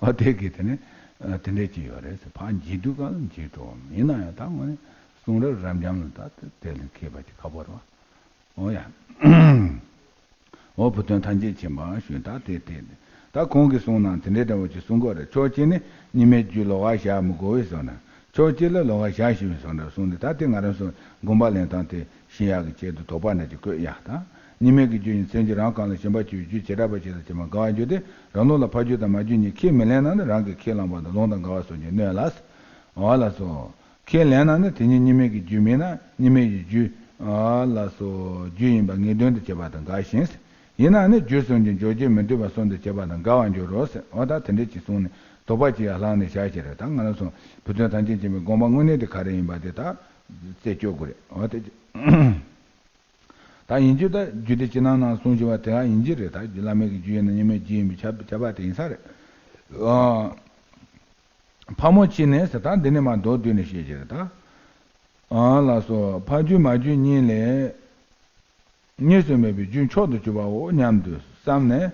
འོ་དེ་གི་དེ་ནས་ཨ་དེ་འདྲས་ཅིག་ཡོད་རེད་ཟེར། ཕར་འཇིགས་སྡུག་ག་ལ་འཇིགས་འགྲོ་བ་ཡིན་ན་ཡང་ད་དངོས་གནས་གསུང་རབ་རབ་འབྱམས་ལ་ད་དེ་ལས་མཁས་པ་ཅིག་ཁག་པོ་རེད་བ། འོ་ཡ། འོ་བུ་སྟོན་ཐམས་ཅད་མཁྱེན་པ་ཞུས་ད་དེ་དེ་ད་ཁོང་གིས་གསུངས་ན་དེ་འདྲའི་འདྲ་བོ་ཅིག་གསུང་གི་རེད། ཕྱོགས་གཅིག་ནས་གཉིས་མེད་རྒྱུད་ལོགས་ཀ་བཞག་མི་དགོས་པའི་བཟོ་འདྲ། ཕྱོགས་གཅིག་ལ་ལོགས་ཀ་བཞག་ཤེས་པའི་བཟོ་འདྲ་གསུངས་ཏེ་ད་དེ་ང་རང་ཚོ་དགོངས་པ་ལེན་སྟངས་དེ་ཤེས་ཡག་གི་ཆེད་དུ་དོགས་པ་འདྲ་ཅིག་བཀོད་ཡ་ད། གཉིས་མེད་ཀྱི་རྒྱུ་ཡི་མཚན་གཞི་རང་གང་ལ་ཞེན་པ་སྐྱེ་བའི་རྒྱུ་བྱེ་བྲག་པ་ཞིག་ལ་བྱེད་པ་འགལ་བར་འགྱུར་ཏེ་རང་ལུགས་ལ་ཕ་རྒྱུད་དང་མ་རྒྱུད་གཉིས་ཁས་མི་ལེན་ན་ནི་རང་གིས་ཁས་བླངས་པ་དང་ལུང་དང་འགལ་བ་སོགས་ཀྱིས་གནོད་ལ། འོ་ལགས་སོ། ཁས་ལེན་ན་ནི་དེ་ཉིད་གཉིས་མེད་ཀྱི་རྒྱུ་མིན་ན་གཉིས་མེད་ཀྱི་རྒྱུ། འོ་ལགས་སོ། རྒྱུ་ཡིན་པ་ངེས་དོན་དུ་བྱེད་པ་དང་འགལ་ཞིང་། ཡིན་ན་ནི་རྒྱུ་གསུམ་གྱི་འཇོག་བྱེད་མི་མཐུན་པ་གསུམ་དུ་བྱེད་པ་དང་འགལ་བར་འགྱུར་རོ་ཟེར། འོ་ད་དེ་འདྲས་ཅིག་གསུངས་ནས་དོགས་པ་ཅིག་ཡར་ལངས་ནས་བཞག་བྱས་རེད། ད་ང་རང་ཚོ་བུ་སྟོན་ཐམས་ཅད་མཁྱེན་པའི་དགོངས་པ་དངོས་གནས་དེ་ག་རེ་ཡིན་པ་དེ་ད་རྩད་གཅོད་དགོས་རེད། འོ་དེ། ད་ཡིན་རྒྱུ་ད་རྒྱུད་སྡེ་ཕྱི་ནང་ནང་གསུངས་བཞིན་པ་དེ་ག་ཡིན་གྱི་རེད། ད་བླ་མེད་ཀྱི་རྒྱུད་ཡིན་ན་གཉིས་མེད་རྒྱུད་ཡིན་པའི་ཁྱབ་ཁྱབ་པ་དེ་ཡིན་ས་རེད། ཨ། ཕག་མོ་ཆེ་ནས་ཟེར། ད་འདི་ནས་མར་མདོ་བསྡུས་ནས་བཤད་ཀྱི་རེད་ད། ཨ་ལགས་སོ། ཕ་རྒྱུད་མ་རྒྱུད་གཉིས་ལས། གཉིས་སུ་མེད་པའི་རྒྱུད་མཆོག་ཏུ་གྱུར་པའོ་སྙམ་དུ་བསམས་ནས།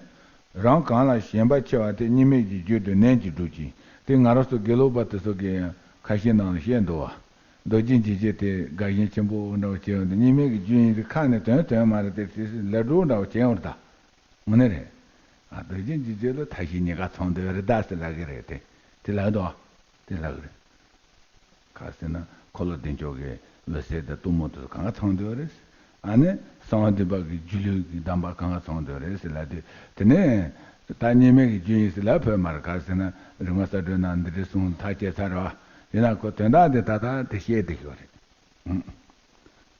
རང་གང་ལ་ཞེན་པ་ཆེ་བ་དེ་གཉིས་མེད་ཀྱི་རྒྱུད་དུ་ནན་གྱིས་སྒྲུབ་ཅིང་། དེ་ང་རང་ཚོ་དགེ་ལུགས་པ་དེ་ཚོ་གི་ཁ་ཤས་ནང་ལ་བཤད་འདུག་བ། རྡོ་རྗེ་འཇིགས་བྱེད་དེ་དགའ་ཞེན་ཆེན་པོ་འདྲ་བོ་བྱས་ཡོང་དུས་གཉིས་མེད་ཀྱི་རྒྱུད་ཡིན་ཟེར་ཁ་ནས་དོན་དོན་མ་རེད་དེ། དེ་ལས་སྒྲུབ་འདྲ་བོ་བྱས་ཡོང་རེད་ད། དངོས་གནས་རེད། ཨ། རྡོ་རྗེ་འཇིགས་བྱེད་ལ་ཐབས་ཤེས་གཉིས་ཀ་ཚང་འདོད་རེད་ད་ཟེར་ལབ་གི་རེད་དེ། དེ་ལབ་འདུག་བ། དེ་ལབ་གི་རེད། ག་ཟེར་ན་འཁོར་ལོ་བདེ་མཆོག་གི་འོད་གསལ་དང་གཏུམ་མོ་དེ་ཚོ་གང་ག་ཚང་འདོད་རེད། ཨ་ནི་གསང་བ་འདུས་པ་གི་སྒྱུ་ལུས་ཀྱི་གདམས་པ་གང་ག་ཚང་འདོད་རེད་ཟེར་ལབ་དུས། དེ་ནས་ད་གཉིས་མེད་ཀྱི་རྒྱུད་ཡིན་ཟེར་ལབ་ཕོད་མ་རེད། ག་ཟེར་ན་རིམ་ལྔ་གསལ་སྒྲོན་ནང་འདི་འདྲའི་གསུངས་ཐག་བཅད་ཚར་བ་ཡིན་ན། ཁོ་དོན་དག་དེ་ད་ལྟ་དེ་བཤད་བསྡད་ཀྱི་ཡོད་རེད།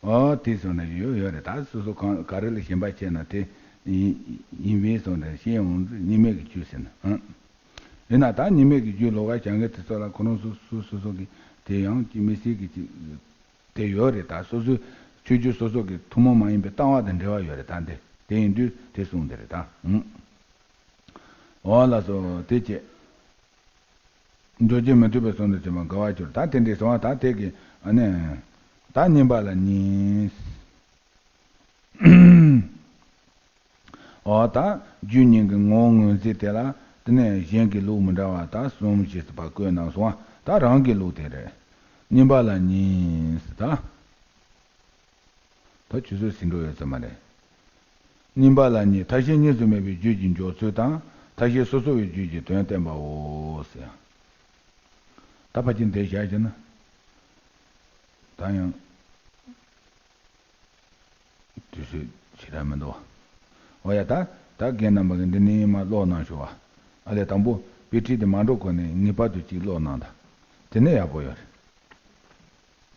ཨོ། དེ་སོང་ན་ཡོད་ཡོད་རེད། ད་སོ་སོ་གང་ག་རེ་ལ་ཞེན་པ་བྱས་ན་དེ་ཡིན་ཡིན་པས་སོང་ནས་ཤེས་ཡོང་། གཉིས་མེད་ཀྱི་རྒྱུད་ཟེར་ན། ཨང་། ཡིན་ན་ད་གཉིས་མེད་ཀྱི་རྒྱུད་ལོགས་ཀ་སྦྱང་མཁན་དེ་ཚོ་ལ་ཁོ་རང་སོ་སོ་སོ་སོ་གི་དེ་ཡང་གཅིག་མི་སྲིད་ཀྱི་གཅིག་དེ་ཡོད་རེད། ད་སོ་སོའི་ཆོས་བརྒྱུད་སོ་སོ་གི་ཐུན་མོང་མ་ཡིན་པའི་ལྟ་བ་དང་འབྲེལ་བ་ཡོད་རེད། ད་འདི་དེ་ཡིན་དུས་དེ་གསུངས་དེ་རེད་ད། ཨང་། ཨོ་ལགས་སོ། དེ་བྱས། འཇོག་བྱེད་མི་ཐུབ་པའི་གསུང་དུ་བྱེད་པ་འགལ་བར་གྱུར། ད་དེ་འདྲའི་གསུང་བ་ད་དེ་གི་ཨ་ནི། ད་གཉིས་པ་ལ་གཉིས། འོ་ད་རྒྱུད་གཉིས་ཀྱི་ངོ་བོ་ངོས་འཛིན་དེ་ལ་དེ་ནས་གཞན་གྱི་ལུགས་མི་འདྲ་བ་ད་གསུམ་ཞེས་པ་བཀོད་གནང་སོང་བ། ད་རང་གི་ལུགས་དེ་རེད། གཉིས་པ་ལ་གཉིས་ད། ད་ཆུ་ཚོད་ཟིན་འགྲོ་ཡོད་ཚོད་མ་རེད། གཉིས་པ་ལ་གཉིས། ཐ་ཤལ་གཉིས་སུ་མེད་པའི་རྒྱུད་ཀྱི་འཇོག་ཚུལ་དང་། ཐ་ཤལ་སོ་སོ་བའི་རྒྱུད་ཀྱི་དོན་བསྟན་པའོ་ཟེར། ད་ཕལ་ཆེར་འདི་བཞག་བྱས་ན། ད་ཡང་དུས་ཚོད་ཞེ་དྲག་མི་འདུག་བ། འོ་ཡ། ད་ད་རྒན་རྣམ་པ་གིས་འདི་ནས་མར་ཀློག་གནང་ཤོག་བ། ཨ་ལས། དང་པོ་དཔེ་ཁྲིད་དེ་མ་འགྲོ་གོང་ནས་ངེས་པར་དུ་གཅིག་ཀློག་གནང་དང་། དེ་ནས་ཡག་པོ་ཡོད་རེད།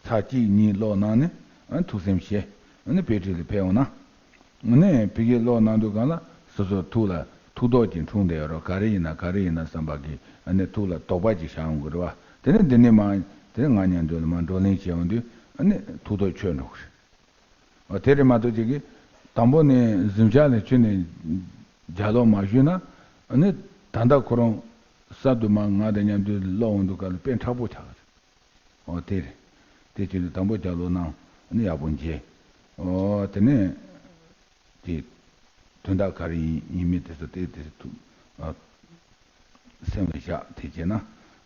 ཚར་གཅིག་གཉིས་ཀློག་གནང་ནས། ཨ། ཐུགས་སེམས་བཞེས། ཨ་ནི་དཔེ་ཁྲིད་ལ་ཕེབས་འོང་ན། ཨ་ནི་ཕ་གིར་ཀློག་གནང་དུས་སྒང་ལ་སོ་སོ་ཐུགས་ལ་ཐུགས་དོགས་ཀྱི་འཁྲུངས་བསྡད་ཡོད་རོགས། ག་རེ་ཡིན་ན་ག་རེ་ཡིན་ན་བསམ་པ་གིས་ཨ་ནི་ཐུགས་ལ་དོགས་པ་ཅིག་ཤར་འོང་གི་རེད་བ། དེ་ནས་འདི་ནས་མར་དེ་ང་མཉམ་དུ་ལ་མར་བགྲོ་གླེང་བྱེད་འོང་དུས་ཨ་ནི་ཐུགས་དོགས་ཆོད་འགྲོ་གི་རེད། འོ། དེ་རེད་མ་གཏོགས་ཅིག་གིས་དང་པོ་ནས་གཟིམ་ཤག་ལ་ཁྱོན་ནས་ལྗགས་ཀློག་མ་ཞུས་ན། ཨ་ནི་ད་ལྟ་ཁོ་རང་གསར་དུ་མར་ང་དང་མཉམ་དུ་ཀློག་འོང་དུས་སྐབས་ལ་དཔེ་མཁྲེགས་པོ་ཆགས་ཀྱི་རེད། འོ། དེ་རེད། དེ་བྱས་ནས་དང་པོ་ལྗགས་ཀློག་གནང་། ཨ་ནི་ཡག་པོ་མཇལ། འོ། དེ་ནས་དེ་དོན་དག་ག་རེ་ཡིན་ཡིན་མིན་དེ་ཚོ་དེ་དེ་ཐུགས་ཨ་སེམས་ལ་བཞག་དེ་བྱས་ན།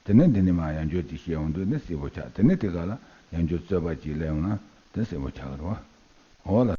དེ་ནས་འདི་ནས་མར་ཡང་བསྐྱར་ཅིག་བཤད་འོང་དུས་ནི་གསལ་པོ་ཆགས། དེ་ནས་དེ་ག་ལ་ཡང་བསྐྱར་རྩོད་པ་ཅིག་སླེབས་འོང་ན་དེ་གསལ་པོ་ཆགས་ཀྱི་རེད་བ། འོ་ལགས།